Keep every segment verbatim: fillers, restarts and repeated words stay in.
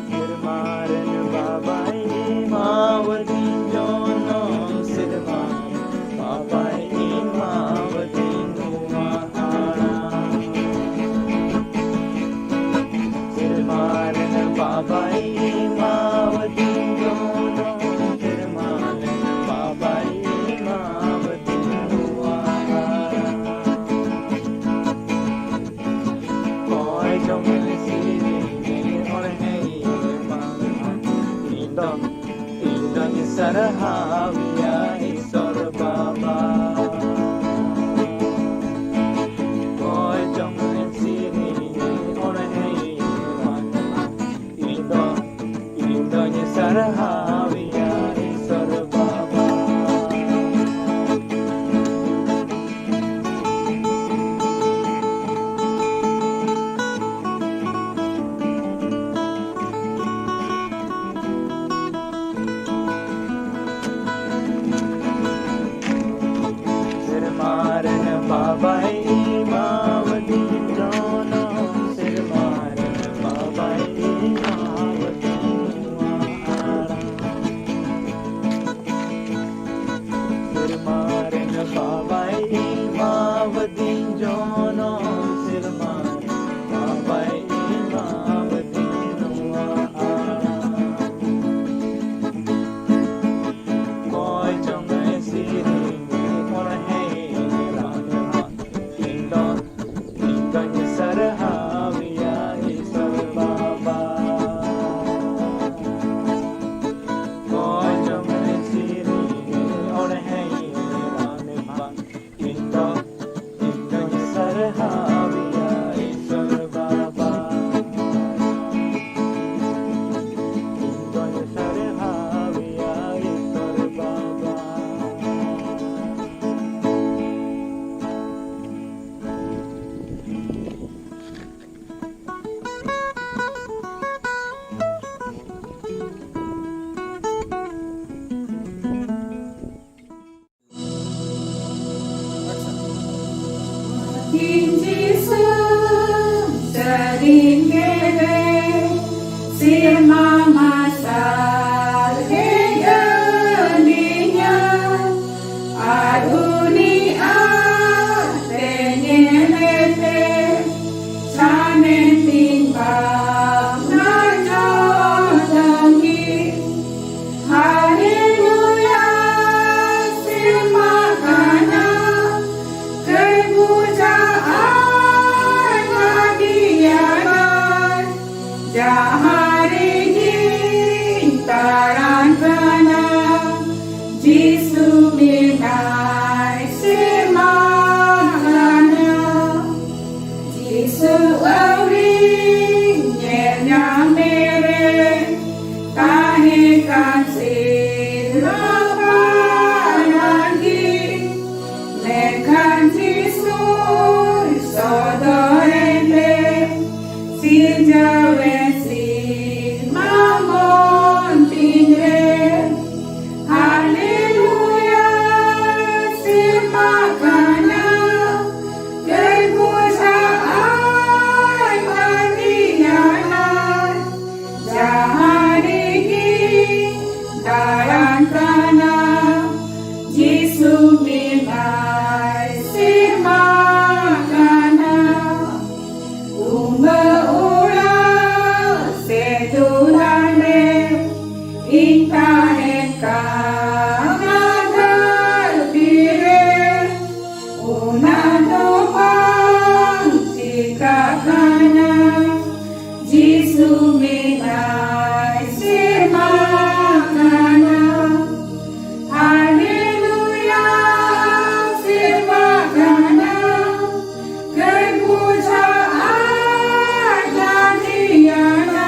ᱥᱮᱨᱢᱟ ᱨᱮᱱ ᱵᱟᱵᱟᱭ ᱮᱢᱟᱣᱟᱫᱤᱧ ᱡᱚᱱᱚᱢ, ᱥᱮᱨᱢᱟ ᱨᱮᱱ ᱵᱟᱵᱟᱭ ᱮᱢᱟᱣᱟᱫᱤᱧ ᱱᱚᱣᱟ ᱟᱲᱟᱝ᱾ ᱥᱮᱨᱢᱟ ᱨᱮᱱ ᱵᱟᱵᱟᱭ ᱮᱢᱟᱣᱟᱫᱤᱧ ᱡᱚᱱᱚᱢ, ᱥᱮᱨᱢᱟ ᱨᱮᱱ ᱵᱟᱵᱟᱭ ᱮᱢᱟᱣᱟᱫᱤᱧ ᱱᱚᱣᱟ ᱟᱲᱟᱝ᱾ ᱚᱠᱚᱭ ᱪᱚᱝ ᱥᱮᱨᱮᱧᱮ ᱚᱬᱦᱮᱭᱮ ᱵᱟᱝ, ᱤᱧ ᱫᱚ, ᱤᱧ ᱫᱚᱧ ᱥᱟᱨᱦᱟᱣᱮᱭᱟ ᱤᱥᱚᱨ ᱵᱟᱵᱟ᱾ ᱚᱠᱚᱭ ᱪᱚᱝ ᱥᱮᱨᱮᱧᱮ ᱚᱬᱦᱮᱭᱮ ᱵᱟᱝ, ᱤᱧ ᱫᱚ, ᱤᱧ ᱫᱚᱧ ᱥᱟᱨᱦᱟᱣᱮᱭᱟ ᱤᱥᱚᱨ ᱵᱟᱵᱟ᱾ ᱥᱮᱨᱢᱟ ᱨᱮᱱ ᱵᱟᱵᱟᱭ ᱮᱢᱟᱣᱟᱫᱤᱧ ᱡᱚᱱᱚᱢ, ᱥᱮᱨᱢᱟ ᱨᱮᱱ ᱵᱟᱵᱟᱭ ᱮᱢᱟᱣᱟᱫᱤᱧ ᱱᱚᱣᱟ ᱟᱲᱟᱝ᱾ ᱥᱮᱨᱢᱟ ᱯᱟᱨᱟᱱ ᱜᱮ, ᱢᱮᱱᱠᱷᱟᱱ ᱡᱤᱥᱩᱭ ᱥᱚᱫᱚᱨᱮᱱ ᱞᱮ, ᱥᱤᱨᱡᱟᱹᱣᱮᱱ ᱥᱮᱨᱢᱟ ᱢᱚᱱ ᱛᱤᱧ ᱨᱮ᱾ ᱦᱟᱞᱮᱞᱩᱭᱟ, ᱥᱮᱨᱢᱟ ᱠᱟᱱᱟ, ᱠᱟᱹᱡ ᱵᱩᱡᱷᱟᱹᱜᱼᱟᱭ ᱢᱟᱹᱱᱢᱤᱭᱟᱱᱟᱭ᱾ ᱡᱟᱦᱟᱸ ᱨᱮᱜᱮ ᱫᱟᱬᱟᱱ ᱠᱟᱱᱟ, ᱡᱤᱥᱩ ᱢᱮᱱᱟᱭ ᱥᱮᱨᱢᱟ ᱠᱟᱱᱟ᱾ ᱠᱩᱢᱵᱟᱹ ᱚᱲᱟᱜ ᱥᱮ ᱫᱩᱞᱟᱱ ᱨᱮ ᱤᱧ ᱛᱟᱦᱮᱱ ᱠᱟᱱᱟ ᱫᱷᱟᱹᱨᱛᱤ ᱨᱮ᱾ ᱚᱱᱟ ᱫᱚ ᱵᱟᱝ ᱪᱤᱠᱟᱹᱜ ᱠᱟᱱᱟ, ᱡᱤᱥᱩ ᱢᱮᱱᱟᱭ ᱥᱮᱨᱢᱟ ᱠᱟᱱᱟ᱾ ᱦᱟᱞᱮᱞᱩᱭᱟ, ᱥᱮᱨᱢᱟ ᱠᱟᱱᱟ, ᱠᱟᱹᱡ ᱵᱩᱡᱷᱟᱹᱜᱼᱟ ᱡᱟᱹᱱᱤᱭᱟᱱᱟ᱾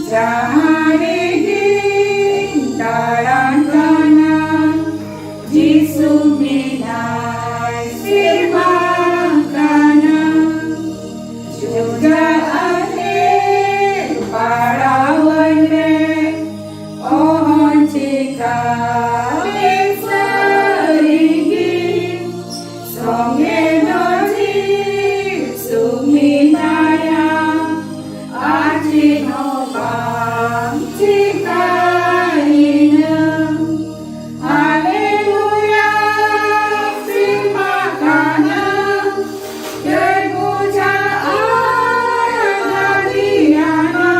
ᱡᱟᱦᱟᱸ ᱨᱮᱜᱮᱧ ᱫᱟᱬᱟᱱ ᱠᱟᱱᱟ, ᱡᱤᱥᱩ ᱢᱮᱱᱟᱭ ᱥᱮᱨᱢᱟ ᱠᱟᱱᱟ᱾ ᱪᱩᱡᱟᱹ ᱟᱛᱮ ᱯᱟᱲᱟᱣᱟᱹᱧ ᱢᱮ, ᱚᱦᱚᱧ ᱪᱤᱠᱟᱹ ᱥᱟᱹᱨᱤᱜᱮ᱾ ᱥᱚᱸᱜᱮ ᱫᱚ ᱡᱤᱥᱩ ᱢᱮᱱᱟᱭᱟ, ᱟᱨ ᱪᱮᱫ ᱦᱚᱸ ᱵᱟᱝ ᱪᱤᱠᱟᱹᱭᱤᱧᱟ᱾ ᱦᱟᱞᱮᱞᱩᱭᱟ, ᱥᱮᱨᱢᱟ ᱠᱟᱱᱟ, ᱪᱮᱫ ᱵᱩᱡᱷᱟᱹᱜᱼᱟ ᱡᱟᱹᱱᱤᱭᱟᱱᱟ᱾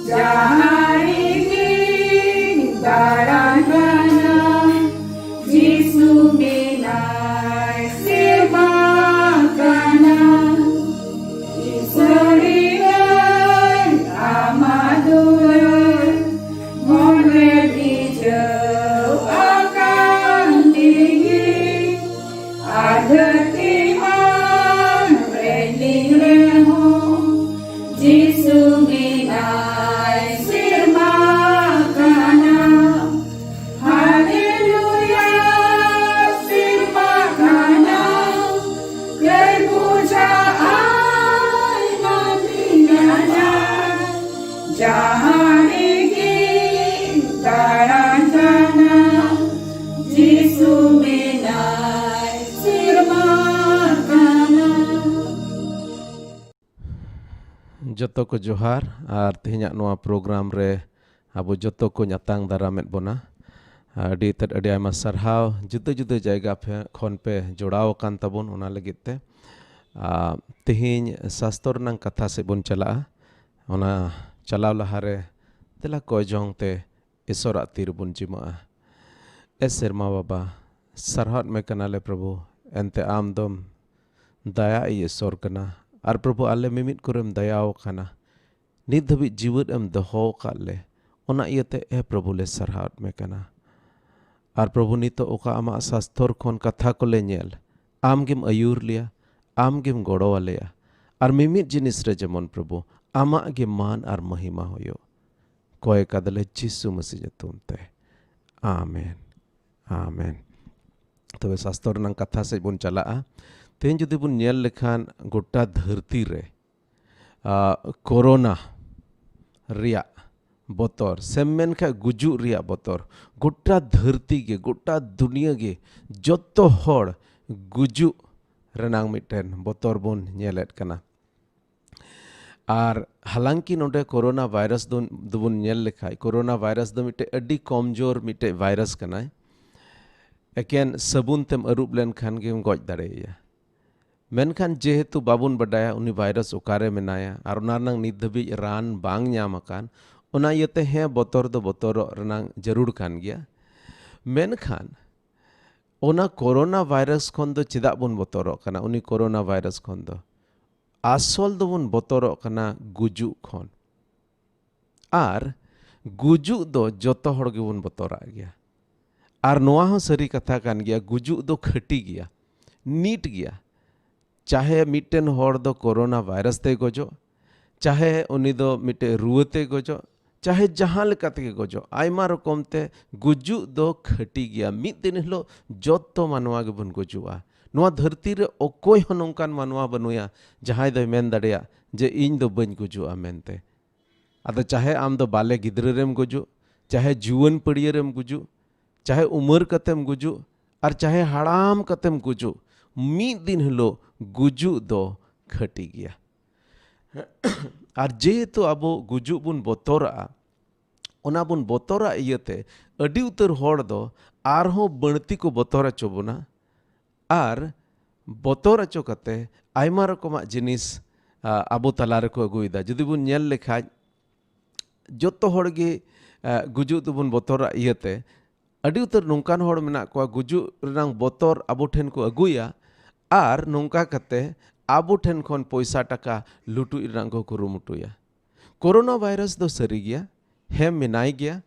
ᱡᱟᱦᱟᱸ ᱨᱮᱜᱮᱧ ᱫᱟᱬᱟᱱ ᱠᱟᱱᱟ, ᱡᱚᱛᱚ ᱠᱚ ᱡᱚᱦᱟᱨ᱾ ᱟᱨ ᱛᱮᱦᱮᱧᱟᱜ ᱱᱚᱣᱟ ᱯᱨᱳᱜᱨᱟᱢ ᱨᱮ ᱟᱵᱚ ᱡᱚᱛᱚ ᱠᱚ ᱧᱟᱛᱟᱝ ᱫᱟᱨᱟᱢᱮᱫ ᱵᱚᱱᱟ᱾ ᱟᱹᱰᱤ ᱛᱮᱫ ᱟᱹᱰᱤ ᱟᱭᱢᱟ ᱥᱟᱨᱦᱟᱣ, ᱡᱩᱫᱟᱹ ᱡᱩᱫᱟᱹ ᱡᱟᱭᱜᱟ ᱯᱷᱮ-, ᱠᱷᱚᱱ ᱯᱮ ᱡᱚᱲᱟᱣ ᱟᱠᱟᱱ ᱛᱟᱵᱚᱱ, ᱚᱱᱟ ᱞᱟᱹᱜᱤᱫ ᱛᱮ᱾ ᱟᱨ ᱛᱮᱦᱮᱧ ᱥᱟᱥᱛᱚᱨ ᱨᱮᱱᱟᱜ ᱠᱟᱛᱷᱟ ᱥᱮᱫ ᱵᱚᱱ ᱪᱟᱞᱟᱜᱼᱟ᱾ ᱚᱱᱟ ᱪᱟᱞᱟᱣ ᱞᱟᱦᱟᱨᱮ ᱫᱮᱞᱟ ᱠᱚᱭ ᱡᱚᱝ ᱛᱮ ᱤᱥᱚᱨᱟᱜ ᱛᱤ ᱨᱮᱵᱚᱱ ᱡᱤᱢᱟᱹᱜᱼᱟ᱾ ᱮ ᱥᱮᱨᱢᱟ ᱵᱟᱵᱟ, ᱥᱟᱨᱦᱟᱣᱮᱫ ᱢᱮ ᱠᱟᱱᱟᱞᱮ ᱯᱨᱚᱵᱷᱩ, ᱮᱱᱛᱮ ᱟᱢ ᱫᱚᱢ ᱫᱟᱭᱟ ᱤᱡ ᱤᱥᱚᱨ ᱠᱟᱱᱟ᱾ ᱟᱨ ᱯᱨᱚᱵᱷᱩ, ᱟᱞᱮ ᱢᱤᱢᱤᱫ ᱠᱚᱨᱮᱢ ᱫᱟᱭᱟᱣ ᱠᱟᱱᱟ, ᱱᱤᱛ ᱫᱷᱟᱹᱵᱤᱡ ᱡᱤᱣᱮᱫ ᱮᱢ ᱫᱚᱦᱚ ᱟᱠᱟᱫ ᱞᱮ, ᱚᱱᱟ ᱤᱭᱟᱹᱛᱮ ᱮ ᱯᱨᱚᱵᱷᱩ ᱞᱮ ᱥᱟᱨᱦᱟᱣᱮᱫ ᱢᱮ ᱠᱟᱱᱟ᱾ ᱟᱨ ᱯᱨᱚᱵᱷᱩ, ᱱᱤᱛᱚᱜ ᱚᱠᱟ ᱟᱢᱟᱜ ᱥᱟᱥᱛᱚᱨ ᱠᱷᱚᱱ ᱠᱟᱛᱷᱟ ᱠᱚᱞᱮ ᱧᱮᱞ, ᱟᱢ ᱜᱮᱢ ᱟᱹᱭᱩᱨ ᱞᱮᱭᱟ, ᱟᱢ ᱜᱮᱢ ᱜᱚᱲᱚ ᱟᱞᱮᱭᱟ᱾ ᱟᱨ ᱢᱤᱢᱤᱫ ᱡᱤᱱᱤᱥ ᱨᱮ ᱡᱮᱢᱚᱱ ᱯᱨᱚᱵᱷᱩ, ᱟᱢᱟᱜ ᱜᱮ ᱢᱟᱱ ᱟᱨ ᱢᱚᱦᱤᱢᱟ ᱦᱩᱭᱩᱜ᱾ ᱠᱚᱭ ᱠᱟᱫᱟᱞᱮ ᱡᱤᱥᱩ ᱢᱟᱹᱥᱤ ᱧᱩᱛᱩᱢ ᱛᱮ, ᱟᱢᱮᱱ, ᱟᱢᱮᱱ᱾ ᱛᱚᱵᱮ ᱥᱟᱥᱛᱚᱨ ᱨᱮᱱᱟᱜ ᱠᱟᱛᱷᱟ ᱥᱮᱫ ᱵᱚᱱ ᱪᱟᱞᱟᱜᱼᱟ᱾ ᱛᱮᱦᱮᱧ ᱡᱩᱫᱤ ᱵᱚᱱ ᱧᱮᱞ ᱞᱮᱠᱷᱟᱱ, ᱜᱚᱴᱟ ᱫᱷᱟᱹᱨᱛᱤ ᱨᱮ, ᱟ, ᱠᱳᱨᱳᱱᱟ ᱨᱮᱭᱟᱜ ᱵᱚᱛᱚᱨ, ᱥᱮᱢ ᱢᱮᱱ ᱠᱷᱟᱱ ᱜᱩᱡᱩᱜ ᱨᱮᱭᱟᱜ ᱵᱚᱛᱚᱨ, ᱜᱚᱴᱟ ᱫᱷᱟᱹᱨᱛᱤ ᱜᱮ, ᱜᱚᱴᱟ ᱫᱩᱱᱤᱭᱟᱹ ᱜᱮ, ᱡᱚᱛᱚ ᱦᱚᱲ ᱜᱩᱡᱩᱜ ᱨᱮᱱᱟᱜ ᱢᱤᱫᱴᱮᱱ ᱵᱚᱛᱚᱨ ᱵᱚᱱ ᱧᱮᱞᱮᱫ ᱠᱟᱱᱟ᱾ ᱟᱨ ᱦᱟᱞᱟᱝᱠᱤ ᱱᱚᱰᱮ ᱠᱳᱨᱳᱱᱟ ᱵᱷᱟᱭᱨᱟᱥ ᱫᱚ, ᱫᱚᱵᱚᱱ ᱧᱮᱞ ᱞᱮᱠᱷᱟᱡ, ᱠᱳᱨᱳᱱᱟ ᱵᱷᱟᱭᱨᱟᱥ ᱫᱚ ᱢᱤᱫᱴᱮᱡ ᱟᱹᱰᱤ ᱠᱚᱢᱡᱳᱨ ᱢᱤᱫᱴᱮᱡ ᱵᱷᱟᱭᱨᱟᱥ ᱠᱟᱱᱟᱭ᱾ ᱮᱠᱮᱱ ᱥᱟᱵᱩᱱ ᱛᱮᱢ ᱟᱹᱨᱩᱵ ᱞᱮᱱᱠᱷᱟᱱ ᱜᱮᱢ ᱜᱚᱡ ᱫᱟᱲᱮᱭᱟᱭᱟ᱾ ᱢᱮᱱᱠᱷᱟᱱ ᱡᱮᱦᱮᱛᱩ ᱵᱟᱵᱚᱱ ᱵᱟᱰᱟᱭᱟ ᱩᱱᱤ ᱵᱷᱟᱭᱨᱟᱥ ᱚᱠᱟᱨᱮ ᱢᱮᱱᱟᱭᱟ ᱟᱨ ᱚᱱᱟ ᱨᱮᱱᱟᱜ ᱱᱤᱛ ᱫᱷᱟᱹᱵᱤᱡ ᱨᱟᱱ ᱵᱟᱝ ᱧᱟᱢ ᱟᱠᱟᱱ, ᱚᱱᱟ ᱤᱭᱟᱹᱛᱮ ᱦᱮᱸ, ᱵᱚᱛᱚᱨ ᱫᱚ ᱵᱚᱛᱚᱨᱚᱜ ᱨᱮᱱᱟᱜ ᱡᱟᱹᱨᱩᱲ ᱠᱟᱱ ᱜᱮᱭᱟ᱾ ᱢᱮᱱᱠᱷᱟᱱ ᱚᱱᱟ ᱠᱳᱨᱳᱱᱟ ᱵᱷᱟᱭᱨᱟᱥ ᱠᱷᱚᱱ ᱫᱚ ᱪᱮᱫᱟᱜ ᱵᱚᱱ ᱵᱚᱛᱚᱨᱚᱜ ᱠᱟᱱᱟ? ᱩᱱᱤ ᱠᱳᱨᱳᱱᱟ ᱵᱷᱟᱭᱨᱟᱥ ᱠᱷᱚᱱ ᱫᱚ ᱟᱥᱚᱞ ᱫᱚᱵᱚᱱ ᱵᱚᱛᱚᱨᱚᱜ ᱠᱟᱱᱟ ᱜᱩᱡᱩᱜ ᱠᱷᱚᱱ᱾ ᱟᱨ ᱜᱩᱡᱩᱜ ᱫᱚ ᱡᱚᱛᱚ ᱦᱚᱲ ᱜᱮᱵᱚᱱ ᱵᱚᱛᱚᱨᱟᱜ ᱜᱮᱭᱟ᱾ ᱟᱨ ᱱᱚᱣᱟ ᱦᱚᱸ ᱥᱟᱹᱨᱤ ᱠᱟᱛᱷᱟ ᱠᱟᱱ ᱜᱮᱭᱟ, ᱜᱩᱡᱩᱜ ᱫᱚ ᱠᱷᱟᱹᱴᱤ ᱜᱮᱭᱟ, ᱱᱤᱴ ᱜᱮᱭᱟ᱾ ᱪᱟᱦᱮ ᱢᱤᱫᱴᱮᱱ ᱦᱚᱲ ᱫᱚ ᱠᱳᱨᱳᱱᱟ ᱵᱷᱟᱭᱨᱟᱥ ᱛᱮᱭ ᱜᱚᱡᱚᱜ, ᱪᱟᱦᱮ ᱩᱱᱤ ᱫᱚ ᱢᱤᱫᱴᱮᱱ ᱨᱩᱣᱟᱹ ᱛᱮᱭ ᱜᱚᱡᱚᱜ, ᱪᱟᱦᱮ ᱡᱟᱦᱟᱸ ᱞᱮᱠᱟ ᱛᱮᱜᱮ ᱜᱚᱡᱚᱜ, ᱟᱭᱢᱟ ᱨᱚᱠᱚᱢ ᱛᱮ ᱜᱩᱡᱩᱜ ᱫᱚ ᱠᱷᱟᱹᱴᱤ ᱜᱮᱭᱟ᱾ ᱢᱤᱫ ᱫᱤᱱ ᱦᱤᱞᱳᱜ ᱡᱚᱛᱚ ᱢᱟᱱᱣᱟ ᱜᱮᱵᱚᱱ ᱜᱩᱡᱩᱜᱼᱟ᱾ ᱱᱚᱣᱟ ᱫᱷᱟᱹᱨᱛᱤ ᱨᱮ ᱚᱠᱚᱭ ᱦᱚᱸ ᱱᱚᱝᱠᱟᱱ ᱢᱟᱱᱣᱟ ᱵᱟᱹᱱᱩᱭᱟ ᱡᱟᱦᱟᱸᱭ ᱫᱚᱭ ᱢᱮᱱ ᱫᱟᱲᱮᱭᱟᱜ ᱡᱮ ᱤᱧ ᱫᱚ ᱵᱟᱹᱧ ᱜᱩᱡᱩᱜᱼᱟ ᱢᱮᱱᱛᱮ᱾ ᱟᱫᱚ ᱪᱟᱦᱮ ᱟᱢ ᱫᱚ ᱵᱟᱞᱮ ᱜᱤᱫᱽᱨᱟᱹ ᱨᱮᱢ ᱜᱩᱡᱩᱜ, ᱪᱟᱦᱮ ᱡᱩᱣᱟᱹᱱ ᱯᱟᱹᱲᱭᱟᱹ ᱨᱮᱢ ᱜᱩᱡᱩᱜ, ᱪᱟᱦᱮ ᱩᱢᱟᱹᱨ ᱠᱟᱛᱮᱢ ᱜᱩᱡᱩᱜ, ᱟᱨ ᱪᱟᱦᱮ ᱦᱟᱲᱟᱢ ᱠᱟᱛᱮᱢ ᱜᱩᱡᱩᱜ, ᱢᱤᱫ ᱫᱤᱱ ᱦᱤᱞᱳᱜ ᱜᱩᱡᱩᱜ ᱫᱚ ᱠᱷᱟᱹᱴᱤ ᱜᱮᱭᱟ᱾ ᱟᱨ ᱡᱮᱦᱮᱛᱩ ᱟᱵᱚ ᱜᱩᱡᱩᱜ ᱵᱚᱱ ᱵᱚᱛᱚᱨᱟᱜᱼᱟ, ᱚᱱᱟ ᱵᱚᱱ ᱵᱚᱛᱚᱨᱟᱜ ᱤᱭᱟᱹᱛᱮ ᱟᱹᱰᱤ ᱩᱛᱟᱹᱨ ᱦᱚᱲ ᱫᱚ ᱟᱨᱦᱚᱸ ᱵᱟᱹᱲᱛᱤ ᱠᱚ ᱵᱚᱛᱚᱨ ᱦᱚᱪᱚ ᱵᱚᱱᱟ᱾ ᱟᱨ ᱵᱚᱛᱚᱨ ᱦᱚᱪᱚ ᱠᱟᱛᱮ ᱟᱭᱢᱟ ᱨᱚᱠᱚᱢᱟᱜ ᱡᱤᱱᱤᱥ, ᱟ, ᱟᱵᱚ ᱛᱟᱞᱟ ᱨᱮᱠᱚ ᱟᱹᱜᱩᱭᱮᱫᱟ᱾ ᱡᱩᱫᱤ ᱵᱚᱱ ᱧᱮᱞ ᱞᱮᱠᱷᱟᱡ, ᱡᱚᱛᱚ ᱦᱚᱲ ᱜᱮ, ᱟ, ᱜᱩᱡᱩᱜ ᱫᱚᱵᱚᱱ ᱵᱚᱛᱚᱨᱟᱜ ᱤᱭᱟᱹᱛᱮ ᱟᱹᱰᱤ ᱩᱛᱟᱹᱨ ᱱᱚᱝᱠᱟᱱ ᱦᱚᱲ ᱢᱮᱱᱟᱜ ᱠᱚᱣᱟ, ᱜᱩᱡᱩᱜ ᱨᱮᱱᱟᱜ ᱵᱚᱛᱚᱨ ᱟᱵᱚ ᱴᱷᱮᱱ ᱠᱚ ᱟᱹᱜᱩᱭᱟ ᱟᱨ ᱱᱚᱝᱠᱟ ᱠᱟᱛᱮ ᱟᱵᱚ ᱴᱷᱮᱱ ᱠᱷᱚᱱ ᱯᱚᱭᱥᱟ ᱴᱟᱠᱟ ᱞᱩᱴᱩᱡ ᱨᱮᱱᱟᱜ ᱠᱚ ᱠᱩᱨᱩᱢᱩᱴᱩᱭᱟ᱾ ᱠᱳᱨᱳᱱᱟ ᱵᱷᱟᱭᱨᱟᱥ ᱫᱚ ᱥᱟᱹᱨᱤ ᱜᱮᱭᱟ, ᱦᱮᱸ, ᱢᱮᱱᱟᱭ ᱜᱮᱭᱟ᱾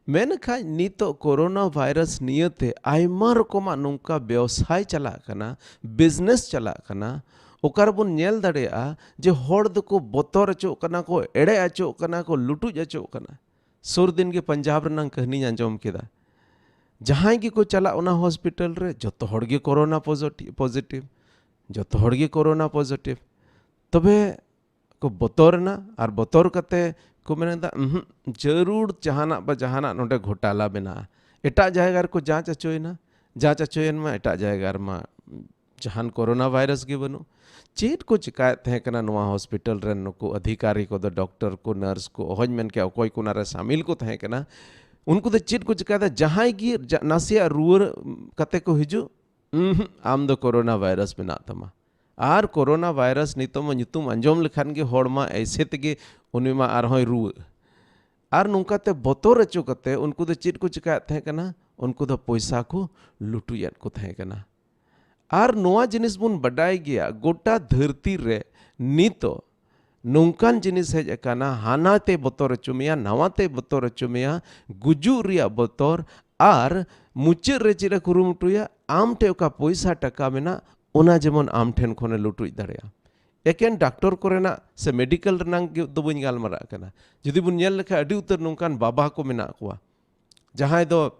ᱢᱮᱱᱠᱷᱟᱱ ᱱᱤᱛᱚᱜ ᱠᱳᱨᱳᱱᱟ ᱵᱷᱟᱭᱨᱟᱥ ᱱᱤᱭᱟᱹᱛᱮ ᱟᱭᱢᱟ ᱨᱚᱠᱚᱢᱟᱜ ᱱᱚᱝᱠᱟ ᱵᱮᱣᱥᱟᱭ ᱪᱟᱞᱟᱜ ᱠᱟᱱᱟ, ᱵᱤᱡᱽᱱᱮᱥ ᱪᱟᱞᱟᱜ ᱠᱟᱱᱟ, ᱚᱠᱟ ᱨᱮᱵᱚᱱ ᱧᱮᱞ ᱫᱟᱲᱮᱭᱟᱜᱼᱟ ᱡᱮ ᱦᱚᱲ ᱫᱚᱠᱚ ᱵᱚᱛᱚᱨ ᱦᱚᱪᱚᱜ ᱠᱟᱱᱟ, ᱠᱚ ᱮᱲᱮ ᱦᱚᱪᱚᱜ ᱠᱟᱱᱟ, ᱠᱚ ᱞᱩᱴᱩᱡ ᱦᱚᱪᱚᱜ ᱠᱟᱱᱟ᱾ ᱥᱩᱨ ᱫᱤᱱ ᱜᱮ ᱯᱟᱧᱡᱟᱵᱽ ᱨᱮᱱᱟᱜ ᱠᱟᱹᱦᱱᱤᱧ ᱟᱸᱡᱚᱢ ᱠᱮᱫᱟ᱾ ᱡᱟᱦᱟᱸᱭ ᱜᱮᱠᱚ ᱪᱟᱞᱟᱜ ᱚᱱᱟ ᱦᱚᱥᱯᱤᱴᱟᱞ ᱨᱮ, ᱡᱚᱛᱚ ᱦᱚᱲ ᱜᱮ ᱠᱳᱨᱳᱱᱟ ᱯᱚᱡᱤᱴᱤᱵᱷ, ᱡᱚᱛᱚ ᱦᱚᱲ ᱜᱮ ᱠᱳᱨᱳᱱᱟ ᱯᱚᱡᱤᱴᱤᱵᱷ᱾ ᱛᱚᱵᱮ ᱠᱚ ᱵᱚᱛᱚᱨ ᱮᱱᱟ, ᱟᱨ ᱵᱚᱛᱚᱨ ᱠᱟᱛᱮ ᱠᱚ ᱢᱮᱱ ᱮᱫᱟ, "ᱩᱸᱦᱩᱸᱜ, ᱡᱟᱹᱨᱩᱲ ᱡᱟᱦᱟᱱᱟᱜ ᱵᱟ ᱡᱟᱦᱟᱱᱟᱜ ᱱᱚᱰᱮ ᱜᱷᱚᱴᱟᱞᱟ ᱢᱮᱱᱟᱜᱼᱟ᱾" ᱮᱴᱟᱜ ᱡᱟᱭᱜᱟ ᱨᱮᱠᱚ ᱡᱟᱸᱪ ᱦᱚᱪᱚᱭᱮᱱᱟ, ᱡᱟᱸᱪ ᱦᱚᱪᱚᱭᱮᱱ ᱢᱟ, ᱮᱴᱟᱜ ᱡᱟᱭᱜᱟ ᱨᱮᱢᱟ ᱡᱟᱦᱟᱱ ᱠᱳᱨᱳᱱᱟ ᱵᱷᱟᱭᱨᱟᱥ ᱜᱮ ᱵᱟᱹᱱᱩᱜ᱾ ᱪᱮᱫ ᱠᱚ ᱪᱤᱠᱟᱭᱮᱫ ᱛᱟᱦᱮᱸ ᱠᱟᱱᱟ ᱱᱚᱣᱟ ᱦᱚᱥᱯᱤᱴᱟᱞ ᱨᱮᱱ ᱱᱩᱠᱩ ᱚᱫᱷᱤᱠᱟᱨᱤ ᱠᱚᱫᱚ, ᱰᱚᱠᱴᱚᱨ ᱠᱚ, ᱱᱟᱨᱥ ᱠᱚ, ᱚᱦᱚᱧ ᱢᱮᱱ ᱠᱮᱭᱟ ᱚᱠᱚᱭ ᱠᱚ ᱚᱱᱟᱨᱮ ᱥᱟᱢᱤᱞ ᱠᱚ ᱛᱟᱦᱮᱸ ᱠᱟᱱᱟ, ᱩᱱᱠᱩ ᱫᱚ ᱪᱮᱫ ᱠᱚ ᱪᱤᱠᱟᱭᱮᱫᱟ? ᱡᱟᱦᱟᱸᱭ ᱜᱮ ᱡᱟ-, ᱱᱟᱥᱮᱭᱟᱜ ᱨᱩᱣᱟᱹ ᱠᱟᱛᱮ ᱠᱚ ᱦᱤᱡᱩᱜ, ᱩᱸᱦᱩᱸᱜ, ᱟᱢ ᱫᱚ ᱠᱳᱨᱳᱱᱟ ᱵᱷᱟᱭᱨᱟᱥ ᱢᱮᱱᱟᱜ ᱛᱟᱢᱟ᱾ ᱟᱨ ᱠᱳᱨᱳᱱᱟ ᱵᱷᱟᱭᱨᱟᱥ ᱱᱤᱛᱚᱜ ᱢᱟ ᱧᱩᱛᱩᱢ ᱟᱸᱡᱚᱢ ᱞᱮᱠᱷᱟᱱ ᱜᱮ ᱦᱚᱲ ᱢᱟ ᱮᱭᱥᱮ ᱛᱮᱜᱮ ᱩᱱᱤ ᱢᱟ ᱟᱨᱦᱚᱸᱭ ᱨᱩᱣᱟᱹᱜ᱾ ᱟᱨ ᱱᱚᱝᱠᱟᱛᱮ ᱵᱚᱛᱚᱨ ᱦᱚᱪᱚ ᱠᱟᱛᱮ ᱩᱱᱠᱩ ᱫᱚ ᱪᱮᱫ ᱠᱚ ᱪᱤᱠᱟᱭᱮᱫ ᱛᱟᱦᱮᱸ ᱠᱟᱱᱟ? ᱩᱱᱠᱩ ᱫᱚ ᱯᱚᱭᱥᱟ ᱠᱚ ᱞᱩᱴᱩᱡᱮᱫ ᱠᱚ ᱛᱟᱦᱮᱸ ᱠᱟᱱᱟ᱾ ᱟᱨ ᱱᱚᱣᱟ ᱡᱤᱱᱤᱥ ᱵᱚᱱ ᱵᱟᱰᱟᱭ ᱜᱮᱭᱟ, ᱜᱚᱴᱟ ᱫᱷᱟᱹᱨᱛᱤ ᱨᱮ ᱱᱤᱛᱚᱜ ᱱᱚᱝᱠᱟᱱ ᱡᱤᱱᱤᱥ ᱦᱮᱡ ᱟᱠᱟᱱᱟ, ᱦᱟᱱᱟ ᱛᱮ ᱵᱚᱛᱚᱨ ᱦᱚᱪᱚ ᱢᱮᱭᱟ, ᱱᱟᱣᱟ ᱛᱮ ᱵᱚᱛᱚᱨ ᱦᱚᱪᱚ ᱢᱮᱭᱟ, ᱜᱩᱡᱩᱜ ᱨᱮᱭᱟᱜ ᱵᱚᱛᱚᱨ, ᱟᱨ ᱢᱩᱪᱟᱹᱫ ᱨᱮ ᱪᱮᱫ ᱮ ᱠᱩᱨᱩᱢᱩᱴᱩᱭᱟ? ᱟᱢ ᱴᱷᱮᱱ ᱚᱠᱟ ᱯᱚᱭᱥᱟ ᱴᱟᱠᱟ ᱢᱮᱱᱟᱜ, ᱚᱱᱟ ᱡᱮᱢᱚᱱ ᱟᱢ ᱴᱷᱮᱱ ᱠᱷᱚᱱᱮ ᱞᱩᱴᱩᱡ ᱫᱟᱲᱮᱭᱟᱜᱼᱟ᱾ ᱮᱠᱮᱱ ᱰᱟᱠᱛᱚᱨ ᱠᱚᱨᱮᱱᱟᱜ ᱥᱮ ᱢᱮᱰᱤᱠᱮᱞ ᱨᱮᱱᱟᱜ ᱜᱮ ᱫᱚ ᱵᱟᱹᱧ ᱜᱟᱞᱢᱟᱨᱟᱜ ᱠᱟᱱᱟ᱾ ᱡᱩᱫᱤ ᱵᱚᱱ ᱧᱮᱞ ᱞᱮᱠᱷᱟᱱ, ᱟᱹᱰᱤ ᱩᱛᱟᱹᱨ ᱱᱚᱝᱠᱟᱱ ᱵᱟᱵᱟ ᱠᱚ ᱢᱮᱱᱟᱜ ᱠᱚᱣᱟ, ᱡᱟᱦᱟᱸᱭ ᱫᱚ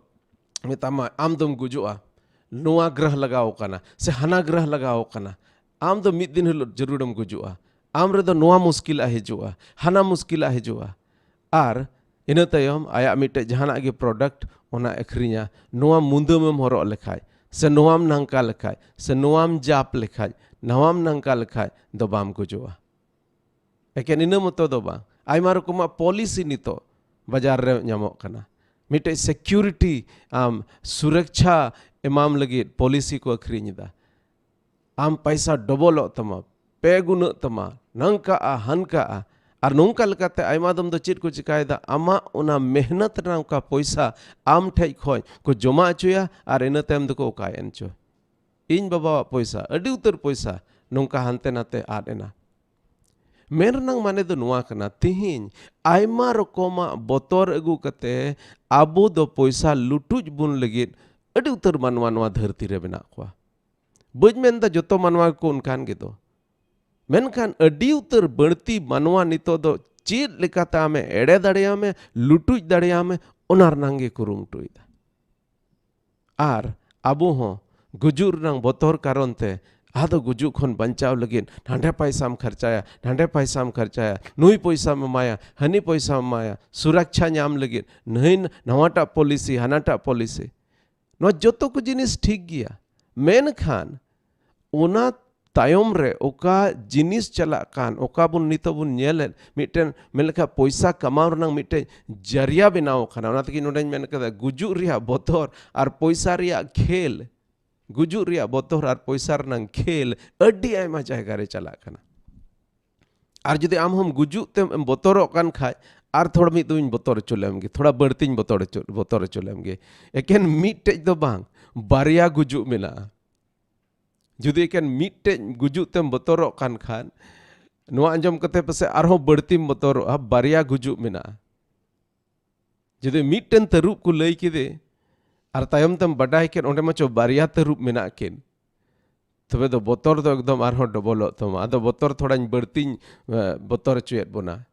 ᱢᱮᱛᱟᱢᱟ, "ᱟᱢ ᱫᱚᱢ ᱜᱩᱡᱩᱜᱼᱟ, ᱱᱚᱣᱟ ᱜᱨᱚᱦ ᱞᱟᱜᱟᱣ ᱠᱟᱱᱟ ᱥᱮ ᱦᱟᱱᱟ ᱜᱨᱚᱦ ᱞᱟᱜᱟᱣ ᱠᱟᱱᱟ, ᱟᱢ ᱫᱚ ᱢᱤᱫ ᱫᱤᱱ ᱦᱤᱞᱳᱜ ᱡᱟᱹᱨᱩᱲᱮᱢ ᱜᱩᱡᱩᱜᱼᱟ, ᱟᱢ ᱨᱮᱫᱚ ᱱᱚᱣᱟ ᱢᱩᱥᱠᱤᱞᱟᱜ ᱦᱤᱡᱩᱜᱼᱟ, ᱦᱟᱱᱟ ᱢᱩᱥᱠᱤᱞᱟᱜ ᱦᱤᱡᱩᱜᱼᱟ᱾" ᱟᱨ ᱤᱱᱟᱹ ᱛᱟᱭᱚᱢ ᱟᱭᱟᱜ ᱢᱤᱫᱴᱮᱡ ᱡᱟᱦᱟᱱᱟᱜ ᱜᱮ ᱯᱨᱚᱰᱟᱠᱴ ᱚᱱᱟ ᱟᱹᱠᱷᱨᱤᱧᱟ, "ᱱᱚᱣᱟ ᱢᱩᱫᱟᱹᱢᱮᱢ ᱦᱚᱨᱚᱜ ᱞᱮᱠᱷᱟᱡ, ᱥᱮ ᱱᱚᱣᱟᱢ ᱱᱟᱝᱠᱟ ᱞᱮᱠᱷᱟᱡ, ᱥᱮ ᱱᱚᱣᱟᱢ ᱡᱟᱯ ᱞᱮᱠᱷᱟᱡ, ᱱᱚᱣᱟᱢ ᱱᱟᱝᱠᱟ ᱞᱮᱠᱷᱟᱡ ᱫᱚ ᱵᱟᱢ ᱜᱩᱡᱩᱜᱼᱟ᱾" ᱮᱠᱮᱱ ᱤᱱᱟᱹ ᱢᱚᱛᱚ ᱫᱚ ᱵᱟᱝ, ᱟᱭᱢᱟ ᱨᱚᱠᱚᱢᱟᱜ ᱯᱚᱞᱤᱥᱤ ᱱᱤᱛᱚᱜ ᱵᱟᱡᱟᱨ ᱨᱮ ᱧᱟᱢᱚᱜ ᱠᱟᱱᱟ᱾ ᱢᱤᱫᱴᱮᱡ ᱥᱤᱠᱤᱭᱩᱨᱤᱴᱤ, ᱟᱢ ᱥᱩᱨᱚᱠᱪᱷᱟ ᱮᱢᱟᱢ ᱞᱟᱹᱜᱤᱫ ᱯᱚᱞᱤᱥᱤ ᱠᱚ ᱟᱹᱠᱷᱨᱤᱧ ᱮᱫᱟ᱾ ᱟᱢ ᱯᱟᱭᱥᱟ ᱰᱚᱵᱚᱞᱚᱜ ᱛᱟᱢᱟ, ᱯᱮ ᱜᱩᱱᱟᱹᱜ ᱛᱟᱢᱟ, ᱱᱚᱝᱠᱟᱜᱼᱟ, ᱦᱟᱱᱠᱟᱜᱼᱟ᱾ ᱟᱨ ᱱᱚᱝᱠᱟ ᱞᱮᱠᱟᱛᱮ ᱟᱭᱢᱟ ᱫᱚᱢ ᱫᱚ ᱪᱮᱫ ᱠᱚ ᱪᱤᱠᱟᱭᱮᱫᱟ? ᱟᱢᱟᱜ ᱚᱱᱟ ᱢᱮᱦᱱᱚᱛ ᱨᱮᱱᱟᱜ ᱚᱠᱟ ᱯᱚᱭᱥᱟ ᱟᱢ ᱴᱷᱮᱡ ᱠᱷᱚᱡ ᱠᱚ ᱡᱚᱢᱟ ᱦᱚᱪᱚᱭᱟ ᱟᱨ ᱤᱱᱟᱹ ᱛᱟᱭᱚᱢ ᱫᱚᱠᱚ ᱚᱠᱟᱭᱮᱱ ᱪᱚ᱾ ᱤᱧ ᱵᱟᱵᱟᱣᱟᱜ ᱯᱚᱭᱥᱟ, ᱟᱹᱰᱤ ᱩᱛᱟᱹᱨ ᱯᱚᱭᱥᱟ ᱱᱚᱝᱠᱟ ᱦᱟᱱᱛᱮ ᱱᱟᱛᱮ ᱟᱫ ᱮᱱᱟ᱾ ᱢᱮᱱ ᱨᱮᱱᱟᱜ ᱢᱟᱱᱮ ᱫᱚ ᱱᱚᱣᱟ ᱠᱟᱱᱟ, ᱛᱤᱦᱤᱧ ᱟᱭᱢᱟ ᱨᱚᱠᱚᱢᱟᱜ ᱵᱚᱛᱚᱨ ᱟᱹᱜᱩ ᱠᱟᱛᱮ ᱟᱵᱚ ᱫᱚ ᱯᱚᱭᱥᱟ ᱞᱩᱴᱩᱡ ᱵᱚᱱ ᱞᱟᱹᱜᱤᱫ ᱟᱹᱰᱤ ᱩᱛᱟᱹᱨ ᱢᱟᱱᱣᱟ ᱱᱚᱣᱟ ᱫᱷᱟᱹᱨᱛᱤ ᱨᱮ ᱢᱮᱱᱟᱜ ᱠᱚᱣᱟ᱾ ᱵᱟᱹᱧ ᱢᱮᱱᱫᱟ ᱡᱚᱛᱚ ᱢᱟᱱᱣᱟ ᱜᱮᱠᱚ ᱚᱱᱠᱟᱱ ᱜᱮᱫᱚ, ᱢᱮᱱᱠᱷᱟᱱ ᱟᱹᱰᱤ ᱩᱛᱟᱹᱨ ᱵᱟᱹᱲᱛᱤ ᱢᱟᱱᱣᱟ ᱱᱤᱛᱚᱜ ᱫᱚ ᱪᱮᱫ ᱞᱮᱠᱟᱛᱮ ᱟᱢᱮ ᱮᱲᱮ ᱫᱟᱲᱮᱭᱟᱢᱮ, ᱞᱩᱴᱩᱡ ᱫᱟᱲᱮᱭᱟᱢᱮ, ᱚᱱᱟ ᱨᱮᱱᱟᱝ ᱜᱮ ᱠᱩᱨᱩᱢᱩᱴᱩᱭᱮᱫᱟ᱾ ᱟᱨ ᱟᱵᱚ ᱦᱚᱸ ᱜᱩᱡᱩᱜ ᱨᱮᱱᱟᱝ ᱵᱚᱛᱚᱨ ᱠᱟᱨᱚᱱ ᱛᱮ ᱟᱫᱚ ᱜᱩᱡᱩᱜ ᱠᱷᱚᱱ ᱵᱟᱧᱪᱟᱣ ᱞᱟᱹᱜᱤᱫ ᱱᱟᱸᱰᱮ ᱯᱟᱭᱥᱟᱢ ᱠᱷᱚᱨᱪᱟᱭᱟ, ᱱᱟᱸᱰᱮ ᱯᱟᱭᱥᱟᱢ ᱠᱷᱚᱨᱪᱟᱭᱟ, ᱱᱩᱭ ᱯᱚᱭᱥᱟᱢ ᱮᱢᱟᱭᱟ, ᱦᱟᱹᱱᱤ ᱯᱚᱭᱥᱟᱢ ᱮᱢᱟᱭᱟ, ᱥᱩᱨᱚᱠᱪᱷᱟ ᱧᱟᱢ ᱞᱟᱹᱜᱤᱫ ᱱᱟᱹᱭ ᱱᱟᱣᱟᱴᱟᱜ ᱯᱚᱞᱤᱥᱤ, ᱦᱟᱱᱟᱴᱟᱜ ᱯᱚᱞᱤᱥᱤ᱾ ᱱᱚᱣᱟ ᱡᱚᱛᱚ ᱠᱚ ᱡᱤᱱᱤᱥ ᱴᱷᱤᱠ ᱜᱮᱭᱟ, ᱢᱮᱱᱠᱷᱟᱱ ᱚᱱᱟ ᱛᱟᱭᱚᱢ ᱨᱮ ᱚᱠᱟ ᱡᱤᱱᱤᱥ ᱪᱟᱞᱟᱜ ᱠᱟᱱ, ᱚᱠᱟ ᱵᱚᱱ ᱱᱤᱛᱚᱜ ᱵᱚᱱ ᱧᱮᱞᱮᱫ, ᱢᱤᱫᱴᱮᱱ ᱢᱮᱱ ᱞᱮᱠᱷᱟᱱ ᱯᱚᱭᱥᱟ ᱠᱟᱢᱟᱣ ᱨᱮᱱᱟᱜ ᱢᱤᱫᱴᱮᱱ ᱡᱟᱨᱤᱭᱟ ᱵᱮᱱᱟᱣ ᱠᱟᱱᱟ᱾ ᱚᱱᱟ ᱛᱮᱜᱮ ᱱᱚᱰᱮᱧ ᱢᱮᱱ ᱠᱟᱫᱟ, ᱜᱩᱡᱩᱜ ᱨᱮᱭᱟᱜ ᱵᱚᱛᱚᱨ ᱟᱨ ᱯᱚᱭᱥᱟ ᱨᱮᱭᱟᱜ ᱠᱷᱮᱞ, ᱜᱩᱡᱩᱜ ᱨᱮᱭᱟᱜ ᱵᱚᱛᱚᱨ ᱟᱨ ᱯᱚᱭᱥᱟ ᱨᱮᱱᱟᱜ ᱠᱷᱮᱞ ᱟᱹᱰᱤ ᱟᱭᱢᱟ ᱡᱟᱭᱜᱟ ᱨᱮ ᱪᱟᱞᱟᱜ ᱠᱟᱱᱟ᱾ ᱟᱨ ᱡᱩᱫᱤ ᱟᱢ ᱦᱚᱸᱢ ᱜᱩᱡᱩᱜ ᱛᱮᱢ ᱵᱚᱛᱚᱨᱚᱜ ᱠᱟᱱ ᱠᱷᱟᱡ, ᱟᱨ ᱛᱷᱚᱲᱟ ᱢᱤᱫ ᱫᱚᱢᱤᱧ ᱵᱚᱛᱚᱨ ᱦᱚᱪᱚ ᱞᱮᱢ ᱜᱮ, ᱛᱷᱚᱲᱟ ᱵᱟᱹᱲᱛᱤᱧ ᱵᱚᱛᱚᱨ ᱦᱚᱪᱚ, ᱵᱚᱛᱚᱨ ᱦᱚᱪᱚ ᱞᱮᱢ ᱜᱮ᱾ ᱮᱠᱮᱱ ᱢᱤᱫᱴᱮᱡ ᱫᱚ ᱵᱟᱝ, ᱵᱟᱨᱭᱟ ᱜᱩᱡᱩᱜ ᱢᱮᱱᱟᱜᱼᱟ᱾ ᱡᱩᱫᱤ ᱮᱠᱮᱱ ᱢᱤᱫᱴᱮᱡ ᱜᱩᱡᱩᱜ ᱛᱮᱢ ᱵᱚᱛᱚᱨᱚᱜ ᱠᱟᱱ ᱠᱷᱟᱱ, ᱱᱚᱣᱟ ᱟᱸᱡᱚᱢ ᱠᱟᱛᱮ ᱯᱟᱥᱮᱡ ᱟᱨᱦᱚᱸ ᱵᱟᱹᱲᱛᱤᱢ ᱵᱚᱛᱚᱨᱚᱜᱼᱟ, ᱵᱟᱨᱭᱟ ᱜᱩᱡᱩᱜ ᱢᱮᱱᱟᱜᱼᱟ᱾ ᱡᱩᱫᱤ ᱢᱤᱫᱴᱮᱱ ᱛᱟᱹᱨᱩᱵ ᱠᱚ ᱞᱟᱹᱭ ᱠᱮᱫᱮ ᱟᱨ ᱛᱟᱭᱚᱢ ᱛᱮᱢ ᱵᱟᱰᱟᱭ ᱠᱮᱫ ᱚᱸᱰᱮ ᱢᱟ ᱪᱚ ᱵᱟᱨᱭᱟ ᱛᱟᱹᱨᱩᱵ ᱢᱮᱱᱟᱜ ᱠᱤᱱ, ᱛᱚᱵᱮ ᱫᱚ ᱵᱚᱛᱚᱨ ᱫᱚ ᱮᱠᱫᱚᱢ ᱟᱨᱦᱚᱸ ᱰᱚᱵᱚᱞᱚᱜ ᱛᱟᱢᱟ᱾ ᱟᱫᱚ ᱵᱚᱛᱚᱨ ᱛᱷᱚᱲᱟᱧ ᱵᱟᱹᱲᱛᱤᱧ, ᱮ, ᱵᱚᱛᱚᱨ ᱦᱚᱪᱚᱭᱮᱫ ᱵᱚᱱᱟ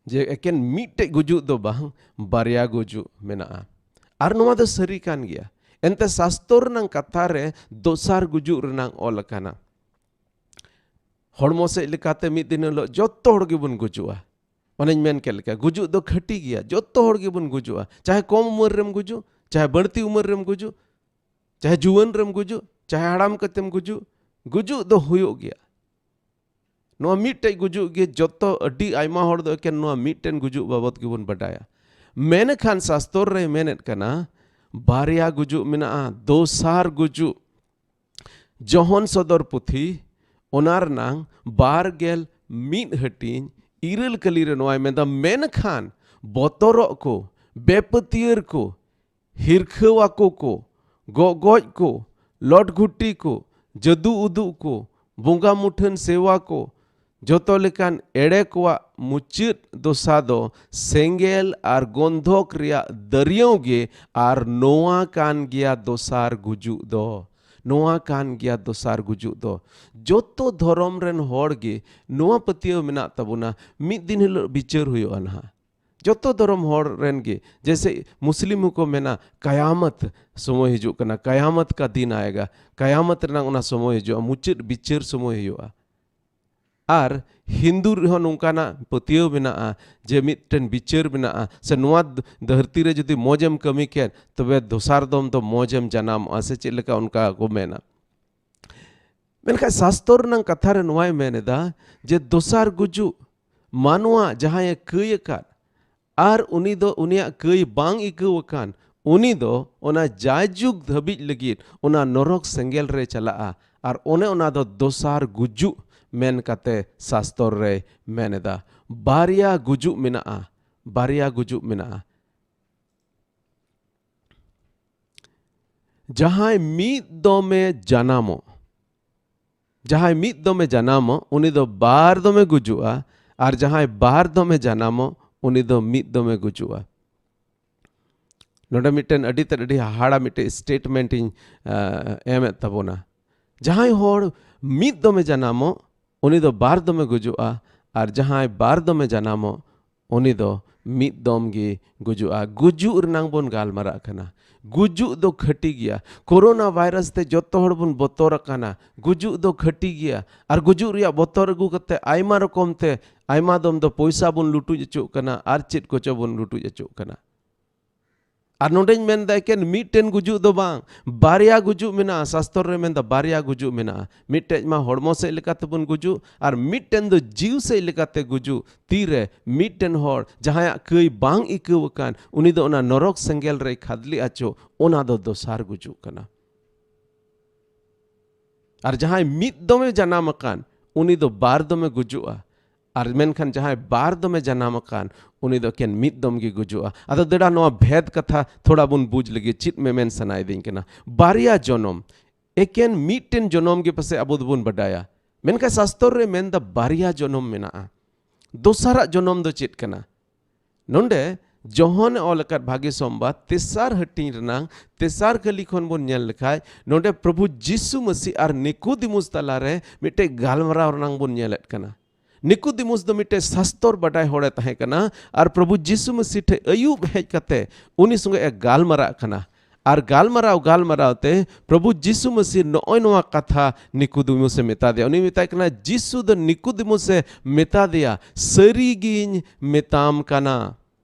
ᱡᱮ ᱮᱠᱮᱱ ᱢᱤᱫᱴᱮᱡ ᱜᱩᱡᱩᱜ ᱫᱚ ᱵᱟᱝ, ᱵᱟᱨᱭᱟ ᱜᱩᱡᱩᱜ ᱢᱮᱱᱟᱜᱼᱟ᱾ ᱟᱨ ᱱᱚᱣᱟ ᱫᱚ ᱥᱟᱹᱨᱤ ᱠᱟᱱ ᱜᱮᱭᱟ᱾ ᱮᱱᱛᱮ ᱥᱟᱥᱛᱚᱨ ᱨᱮᱱᱟᱜ ᱠᱟᱛᱷᱟ ᱨᱮ ᱫᱚᱥᱟᱨ ᱜᱩᱡᱩᱜ ᱨᱮᱱᱟᱜ ᱚᱞ ᱟᱠᱟᱱᱟ᱾ ᱦᱚᱲᱢᱚ ᱥᱮᱫ ᱞᱮᱠᱟᱛᱮ ᱢᱤᱫ ᱫᱤᱱ ᱦᱤᱞᱳᱜ ᱡᱚᱛᱚ ᱦᱚᱲ ᱜᱮᱵᱚᱱ ᱜᱩᱡᱩᱜᱼᱟ᱾ ᱚᱱᱮᱧ ᱢᱮᱱ ᱠᱮᱫ ᱞᱮᱠᱟ, ᱜᱩᱡᱩᱜ ᱫᱚ ᱠᱷᱟᱹᱴᱤ ᱜᱮᱭᱟ, ᱡᱚᱛᱚ ᱦᱚᱲ ᱜᱮᱵᱚᱱ ᱜᱩᱡᱩᱜᱼᱟ᱾ ᱪᱟᱦᱮ ᱠᱚᱢ ᱩᱢᱮᱨ ᱨᱮᱢ ᱜᱩᱡᱩᱜ, ᱪᱟᱦᱮ ᱵᱟᱹᱲᱛᱤ ᱩᱢᱮᱨ ᱨᱮᱢ ᱜᱩᱡᱩᱜ, ᱪᱟᱦᱮ ᱡᱩᱣᱟᱹᱱ ᱨᱮᱢ ᱜᱩᱡᱩᱜ, ᱪᱟᱦᱮ ᱦᱟᱲᱟᱢ ᱠᱟᱛᱮᱢ ᱜᱩᱡᱩᱜ, ᱜᱩᱡᱩᱜ ᱫᱚ ᱦᱩᱭᱩᱜ ᱜᱮᱭᱟ᱾ ᱱᱚᱣᱟ ᱢᱤᱫᱴᱮᱡ ᱜᱩᱡᱩᱜ ᱜᱮ ᱡᱚᱛᱚ, ᱟᱹᱰᱤ ᱟᱭᱢᱟ ᱦᱚᱲ ᱫᱚ ᱮᱠᱮᱱ ᱱᱚᱣᱟ ᱢᱤᱫᱴᱮᱱ ᱜᱩᱡᱩᱜ ᱵᱟᱵᱚᱛ ᱜᱮᱵᱚᱱ ᱵᱟᱰᱟᱭᱟ᱾ ᱢᱮᱱᱠᱷᱟᱱ ᱥᱟᱥᱛᱚᱨ ᱨᱮ ᱢᱮᱱᱮᱫ ᱠᱟᱱᱟ, ᱵᱟᱨᱭᱟ ᱜᱩᱡᱩᱜ ᱢᱮᱱᱟᱜᱼᱟ, ᱫᱚᱥᱟᱨ ᱜᱩᱡᱩᱜ᱾ ᱡᱚᱦᱚᱱ ᱥᱚᱫᱚᱨ ᱯᱩᱛᱷᱤ, ᱚᱱᱟ ᱨᱮᱱᱟᱝ ᱵᱟᱨ ᱜᱮᱞ ᱢᱤᱫ ᱦᱟᱹᱴᱤᱧ ᱤᱨᱟᱹᱞ ᱠᱟᱹᱞᱤ ᱨᱮ ᱱᱚᱣᱟᱭ ᱢᱮᱱᱫᱟ, ᱢᱮᱱᱠᱷᱟᱱ ᱵᱚᱛᱚᱨᱚᱜ ᱠᱚ, ᱵᱮᱯᱟᱹᱛᱭᱟᱹᱨ ᱠᱚ, ᱦᱤᱨᱠᱷᱟᱹᱣ ᱟᱠᱚ ᱠᱚ, ᱜᱚᱜᱚᱡ ᱠᱚ, ᱞᱚᱴᱜᱷᱩᱴᱤ ᱠᱚ, ᱡᱟᱹᱫᱩ ᱩᱫᱩᱜ ᱠᱚ, ᱵᱚᱸᱜᱟ ᱢᱩᱴᱷᱟᱹᱱ ᱥᱮᱣᱟ ᱠᱚ, ᱡᱚᱛᱚ ᱞᱮᱠᱟᱱ ᱮᱲᱮ ᱠᱚᱣᱟᱜ ᱢᱩᱪᱟᱹᱫ ᱫᱚᱥᱟ ᱫᱚ ᱥᱮᱸᱜᱮᱞ ᱟᱨ ᱜᱚᱱᱫᱷᱚᱠ ᱨᱮᱭᱟᱜ ᱫᱟᱹᱨᱭᱟᱹᱣ ᱜᱮ, ᱟᱨ ᱱᱚᱣᱟ ᱠᱟᱱ ᱜᱮᱭᱟ ᱫᱚᱥᱟᱨ ᱜᱩᱡᱩᱜ ᱫᱚ᱾ ᱱᱚᱣᱟ ᱠᱟᱱ ᱜᱮᱭᱟ ᱫᱚᱥᱟᱨ ᱜᱩᱡᱩᱜ ᱫᱚ᱾ ᱡᱚᱛᱚ ᱫᱷᱚᱨᱚᱢ ᱨᱮᱱ ᱦᱚᱲ ᱜᱮ ᱱᱚᱣᱟ ᱯᱟᱹᱛᱭᱟᱹᱣ ᱢᱮᱱᱟᱜ ᱛᱟᱵᱚᱱᱟ, ᱢᱤᱫ ᱫᱤᱱ ᱦᱤᱞᱳᱜ ᱵᱤᱪᱟᱹᱨ ᱦᱩᱭᱩᱜᱼᱟ ᱱᱟᱦᱟᱜ᱾ ᱡᱚᱛᱚ ᱫᱷᱚᱨᱚᱢ ᱦᱚᱲ ᱨᱮᱱ ᱜᱮ, ᱡᱮᱭᱥᱮ ᱢᱩᱥᱞᱤᱢ ᱦᱚᱸᱠᱚ ᱢᱮᱱᱟ, ᱠᱟᱭᱟᱢᱟᱛ ᱥᱚᱢᱚᱭ ᱦᱤᱡᱩᱜ ᱠᱟᱱᱟ, ᱠᱟᱭᱟᱢᱟᱛ ᱠᱟ ᱫᱤᱱ ᱟᱭᱮᱜᱟ, ᱠᱟᱭᱟᱢᱟᱛ ᱨᱮᱱᱟᱜ ᱚᱱᱟ ᱥᱚᱢᱚᱭ ᱦᱤᱡᱩᱜᱼᱟ, ᱢᱩᱪᱟᱹᱫ ᱵᱤᱪᱟᱹᱨ ᱥᱚᱢᱚᱭ ᱦᱩᱭᱩᱜᱼᱟ᱾ ᱟᱨ ᱦᱤᱱᱫᱩ ᱨᱮᱦᱚᱸ ᱱᱚᱝᱠᱟᱱᱟᱜ ᱯᱟᱹᱛᱭᱟᱹᱣ ᱢᱮᱱᱟᱜᱼᱟ ᱡᱮ ᱢᱤᱫᱴᱮᱱ ᱵᱤᱪᱟᱹᱨ ᱢᱮᱱᱟᱜᱼᱟ, ᱥᱮ ᱱᱚᱣᱟ ᱫᱷᱟᱹᱨᱛᱤ ᱨᱮ ᱡᱩᱫᱤ ᱢᱚᱡᱽ ᱮᱢ ᱠᱟᱹᱢᱤ ᱠᱮᱫ, ᱛᱚᱵᱮ ᱫᱚᱥᱟᱨ ᱫᱚᱢ ᱫᱚ ᱢᱚᱡᱽ ᱮᱢ ᱡᱟᱱᱟᱢᱚᱜᱼᱟ, ᱥᱮ ᱪᱮᱫ ᱞᱮᱠᱟ ᱚᱱᱠᱟ ᱠᱚ ᱢᱮᱱᱟ᱾ ᱢᱮᱱᱠᱷᱟᱱ ᱥᱟᱥᱛᱚᱨ ᱨᱮᱱᱟᱜ ᱠᱟᱛᱷᱟ ᱨᱮ ᱱᱚᱣᱟᱭ ᱢᱮᱱ ᱮᱫᱟ ᱡᱮ ᱫᱚᱥᱟᱨ ᱜᱩᱡᱩᱜ, ᱢᱟᱱᱣᱟ ᱡᱟᱦᱟᱸᱭᱮ ᱠᱟᱹᱭ ᱟᱠᱟᱫ, ᱟᱨ ᱩᱱᱤ ᱫᱚ, ᱩᱱᱤᱭᱟᱜ ᱠᱟᱹᱭ ᱵᱟᱝ ᱟᱹᱭᱠᱟᱹᱣ ᱟᱠᱟᱱ, ᱩᱱᱤ ᱫᱚ ᱚᱱᱟ ᱡᱟᱭᱡᱩᱜᱽ ᱫᱷᱟᱹᱵᱤᱡ ᱞᱟᱹᱜᱤᱫ ᱚᱱᱟ ᱱᱚᱨᱚᱠ ᱥᱮᱸᱜᱮᱞ ᱨᱮ ᱪᱟᱞᱟᱜᱼᱟ᱾ ᱟᱨ ᱚᱱᱮ ᱚᱱᱟ ᱫᱚ ᱫᱚᱥᱟᱨ ᱜᱩᱡᱩᱜ ᱢᱮᱱ ᱠᱟᱛᱮ ᱥᱟᱥᱛᱚᱨ ᱨᱮᱭ ᱢᱮᱱ ᱮᱫᱟ᱾ ᱵᱟᱨᱭᱟ ᱜᱩᱡᱩᱜ ᱢᱮᱱᱟᱜᱼᱟ, ᱵᱟᱨᱭᱟ ᱜᱩᱡᱩᱜ ᱢᱮᱱᱟᱜᱼᱟ᱾ ᱡᱟᱦᱟᱸᱭ ᱢᱤᱫ ᱫᱚᱢᱮ ᱡᱟᱱᱟᱢᱚᱜ, ᱡᱟᱦᱟᱸᱭ ᱢᱤᱫ ᱫᱚᱢᱮ ᱡᱟᱱᱟᱢᱚᱜ, ᱩᱱᱤ ᱫᱚ ᱵᱟᱨ ᱫᱚᱢᱮ ᱜᱩᱡᱩᱜᱼᱟ, ᱟᱨ ᱡᱟᱦᱟᱸᱭ ᱵᱟᱨ ᱫᱚᱢᱮ ᱡᱟᱱᱟᱢᱚᱜ, ᱩᱱᱤ ᱫᱚ ᱢᱤᱫ ᱫᱚᱢᱮ ᱜᱩᱡᱩᱜᱼᱟ᱾ ᱱᱚᱰᱮ ᱢᱤᱫᱴᱮᱱ ᱟᱹᱰᱤ ᱛᱮᱫ, ᱟᱹᱰᱤ ᱦᱟᱦᱟᱲᱟ ᱢᱤᱫᱴᱮᱱ statement ᱤᱧ, ᱟ, ᱮᱢᱮᱫ ᱛᱟᱵᱚᱱᱟ᱾ ᱡᱟᱦᱟᱸᱭ ᱦᱚᱲ ᱢᱤᱫ ᱫᱚᱢᱮ ᱡᱟᱱᱟᱢᱚᱜ, ᱩᱱᱤ ᱫᱚ ᱵᱟᱨ ᱫᱚᱢᱮ ᱜᱩᱡᱩᱜᱼᱟ, ᱟᱨ ᱡᱟᱦᱟᱸᱭ ᱵᱟᱨ ᱫᱚᱢᱮ ᱡᱟᱱᱟᱢᱚᱜ, ᱩᱱᱤ ᱫᱚ ᱢᱤᱫ ᱫᱚᱢ ᱜᱮ ᱜᱩᱡᱩᱜᱼᱟ᱾ ᱜᱩᱡᱩᱜ ᱨᱮᱱᱟᱝ ᱵᱚᱱ ᱜᱟᱞᱢᱟᱨᱟᱜ ᱠᱟᱱᱟ᱾ ᱜᱩᱡᱩᱜ ᱫᱚ ᱠᱷᱟᱹᱴᱤ ᱜᱮᱭᱟ᱾ ᱠᱳᱨᱳᱱᱟ ᱵᱷᱟᱭᱨᱟᱥ ᱛᱮ ᱡᱚᱛᱚ ᱦᱚᱲ ᱵᱚᱱ ᱵᱚᱛᱚᱨ ᱟᱠᱟᱱᱟ᱾ ᱜᱩᱡᱩᱜ ᱫᱚ ᱠᱷᱟᱹᱴᱤ ᱜᱮᱭᱟ᱾ ᱟᱨ ᱜᱩᱡᱩᱜ ᱨᱮᱭᱟᱜ ᱵᱚᱛᱚᱨ ᱟᱹᱜᱩ ᱠᱟᱛᱮ ᱟᱭᱢᱟ ᱨᱚᱠᱚᱢ ᱛᱮ, ᱟᱭᱢᱟ ᱫᱚᱢ ᱫᱚ ᱯᱚᱭᱥᱟ ᱵᱚᱱ ᱞᱩᱴᱩᱡ ᱚᱪᱚᱜ ᱠᱟᱱᱟ, ᱟᱨ ᱪᱮᱫ ᱠᱚᱪᱚ ᱵᱚᱱ ᱞᱩᱴᱩᱡ ᱚᱪᱚᱜ ᱠᱟᱱᱟ᱾ ᱟᱨ ᱱᱚᱰᱮᱧ ᱢᱮᱱᱫᱟ, ᱮᱠᱮᱱ ᱢᱤᱫᱴᱮᱱ ᱜᱩᱡᱩᱜ ᱫᱚ ᱵᱟᱝ, ᱵᱟᱨᱭᱟ ᱜᱩᱡᱩᱜ ᱢᱮᱱᱟᱜᱼᱟ᱾ ᱥᱟᱥᱛᱚᱨ ᱨᱮ ᱢᱮᱱᱫᱟ ᱵᱟᱨᱭᱟ ᱜᱩᱡᱩᱜ ᱢᱮᱱᱟᱜᱼᱟ᱾ ᱢᱤᱫᱴᱮᱡ ᱢᱟ ᱦᱚᱲᱢᱚ ᱥᱮᱫ ᱞᱮᱠᱟᱛᱮᱵᱚᱱ ᱜᱩᱡᱩᱜ, ᱟᱨ ᱢᱤᱫᱴᱮᱱ ᱫᱚ ᱡᱤᱣᱤ ᱥᱮᱫ ᱞᱮᱠᱟᱛᱮ ᱜᱩᱡᱩᱜ᱾ ᱛᱤᱨᱮ ᱢᱤᱫᱴᱮᱱ ᱦᱚᱲ ᱡᱟᱦᱟᱸᱭᱟᱜ ᱠᱟᱹᱭ ᱵᱟᱝ ᱟᱹᱭᱠᱟᱹᱣ ᱟᱠᱟᱱ, ᱩᱱᱤ ᱫᱚ ᱚᱱᱟ ᱱᱚᱨᱚᱠ ᱥᱮᱸᱜᱮᱞ ᱨᱮᱭ ᱠᱷᱟᱫᱽᱞᱮ ᱟᱪᱚ, ᱚᱱᱟ ᱫᱚ ᱫᱚᱥᱟᱨ ᱜᱩᱡᱩᱜ ᱠᱟᱱᱟ᱾ ᱟᱨ ᱡᱟᱦᱟᱸᱭ ᱢᱤᱫ ᱫᱚᱢᱮ ᱡᱟᱱᱟᱢ ᱟᱠᱟᱱ, ᱩᱱᱤ ᱫᱚ ᱵᱟᱨ ᱫᱚᱢᱮ ᱜᱩᱡᱩᱜᱼᱟ᱾ ᱟᱨ ᱢᱮᱱᱠᱷᱟᱱ ᱡᱟᱦᱟᱸᱭ ᱵᱟᱨ ᱫᱚᱢᱮ ᱡᱟᱱᱟᱢ ᱟᱠᱟᱱ, ᱩᱱᱤ ᱫᱚ ᱮᱠᱮᱱ ᱢᱤᱫ ᱫᱚᱢ ᱜᱮ ᱜᱩᱡᱩᱜᱼᱟ᱾ ᱟᱫᱚ ᱫᱮᱲᱟ, ᱱᱚᱣᱟ ᱵᱷᱮᱫ ᱠᱟᱛᱷᱟ ᱛᱷᱚᱲᱟ ᱵᱚᱱ ᱵᱩᱡᱽ ᱞᱟᱹᱜᱤᱫ ᱪᱮᱫ ᱢᱮᱢᱮᱱ ᱥᱟᱱᱟᱭᱮᱫᱤᱧ ᱠᱟᱱᱟ᱾ ᱵᱟᱨᱭᱟ ᱡᱚᱱᱚᱢ, ᱮᱠᱮᱱ ᱢᱤᱫᱴᱮᱱ ᱡᱚᱱᱚᱢ ᱜᱮ ᱯᱟᱥᱮᱡ ᱟᱵᱚ ᱫᱚᱵᱚᱱ ᱵᱟᱰᱟᱭᱟ, ᱢᱮᱱᱠᱷᱟᱱ ᱥᱟᱥᱛᱚᱨ ᱨᱮ ᱢᱮᱱᱫᱟ ᱵᱟᱨᱭᱟ ᱡᱚᱱᱚᱢ ᱢᱮᱱᱟᱜᱼᱟ᱾ ᱫᱚᱥᱟᱨᱟᱜ ᱡᱚᱱᱚᱢ ᱫᱚ ᱪᱮᱫ ᱠᱟᱱᱟ? ᱱᱚᱰᱮ ᱡᱚᱦᱚᱱᱮ ᱚᱞ ᱟᱠᱟᱫ ᱵᱷᱟᱜᱮ ᱥᱚᱢᱵᱟᱫ ᱛᱮᱥᱟᱨ ᱦᱟᱹᱴᱤᱧ ᱨᱮᱱᱟᱝ ᱛᱮᱥᱟᱨ ᱠᱟᱹᱞᱤ ᱠᱷᱚᱱ ᱵᱚᱱ ᱧᱮᱞ ᱞᱮᱠᱷᱟᱡ, ᱱᱚᱰᱮ ᱯᱨᱚᱵᱷᱩ ᱡᱤᱥᱩ ᱢᱟᱹᱥᱤ ᱟᱨ ᱱᱤᱠᱳᱫᱤᱢᱩᱥ ᱛᱟᱞᱟᱨᱮ ᱢᱤᱫᱴᱮᱡ ᱜᱟᱞᱢᱟᱨᱟᱣ ᱨᱮᱱᱟᱝ ᱵᱚᱱ ᱧᱮᱞᱮᱫ ᱠᱟᱱᱟ᱾ ᱱᱤᱠᱳᱫᱤᱢᱩᱥ ᱫᱚ ᱢᱤᱫᱴᱮᱡ ᱥᱟᱥᱛᱚᱨ ᱵᱟᱰᱟᱭ ᱦᱚᱲᱮ ᱛᱟᱦᱮᱸ ᱠᱟᱱᱟ, ᱟᱨ ᱯᱨᱚᱵᱷᱩ ᱡᱤᱥᱩ ᱢᱟᱹᱥᱤ ᱴᱷᱮᱡ ᱟᱹᱭᱩᱵ ᱦᱮᱡ ᱠᱟᱛᱮ ᱩᱱᱤ ᱥᱚᱸᱜᱮ ᱮ ᱜᱟᱞᱢᱟᱨᱟᱜ ᱠᱟᱱᱟ᱾ ᱟᱨ ᱜᱟᱞᱢᱟᱨᱟᱣ ᱜᱟᱞᱢᱟᱨᱟᱣ ᱛᱮ ᱯᱨᱚᱵᱷᱩ ᱡᱤᱥᱩ ᱢᱟᱹᱥᱤ ᱱᱚᱜᱼᱚᱭ ᱱᱚᱣᱟ ᱠᱟᱛᱷᱟ ᱱᱤᱠᱳᱫᱤᱢᱩᱥ ᱮ ᱢᱮᱛᱟ ᱫᱮᱭᱟ᱾ ᱩᱱᱤ ᱢᱮᱛᱟᱭ ᱠᱟᱱᱟ, ᱡᱤᱥᱩ ᱫᱚ ᱱᱤᱠᱳᱫᱤᱢᱩᱥ ᱮ ᱢᱮᱛᱟ ᱫᱮᱭᱟ, ᱥᱟᱹᱨᱤ ᱜᱤᱧ ᱢᱮᱛᱟᱢ ᱠᱟᱱᱟ,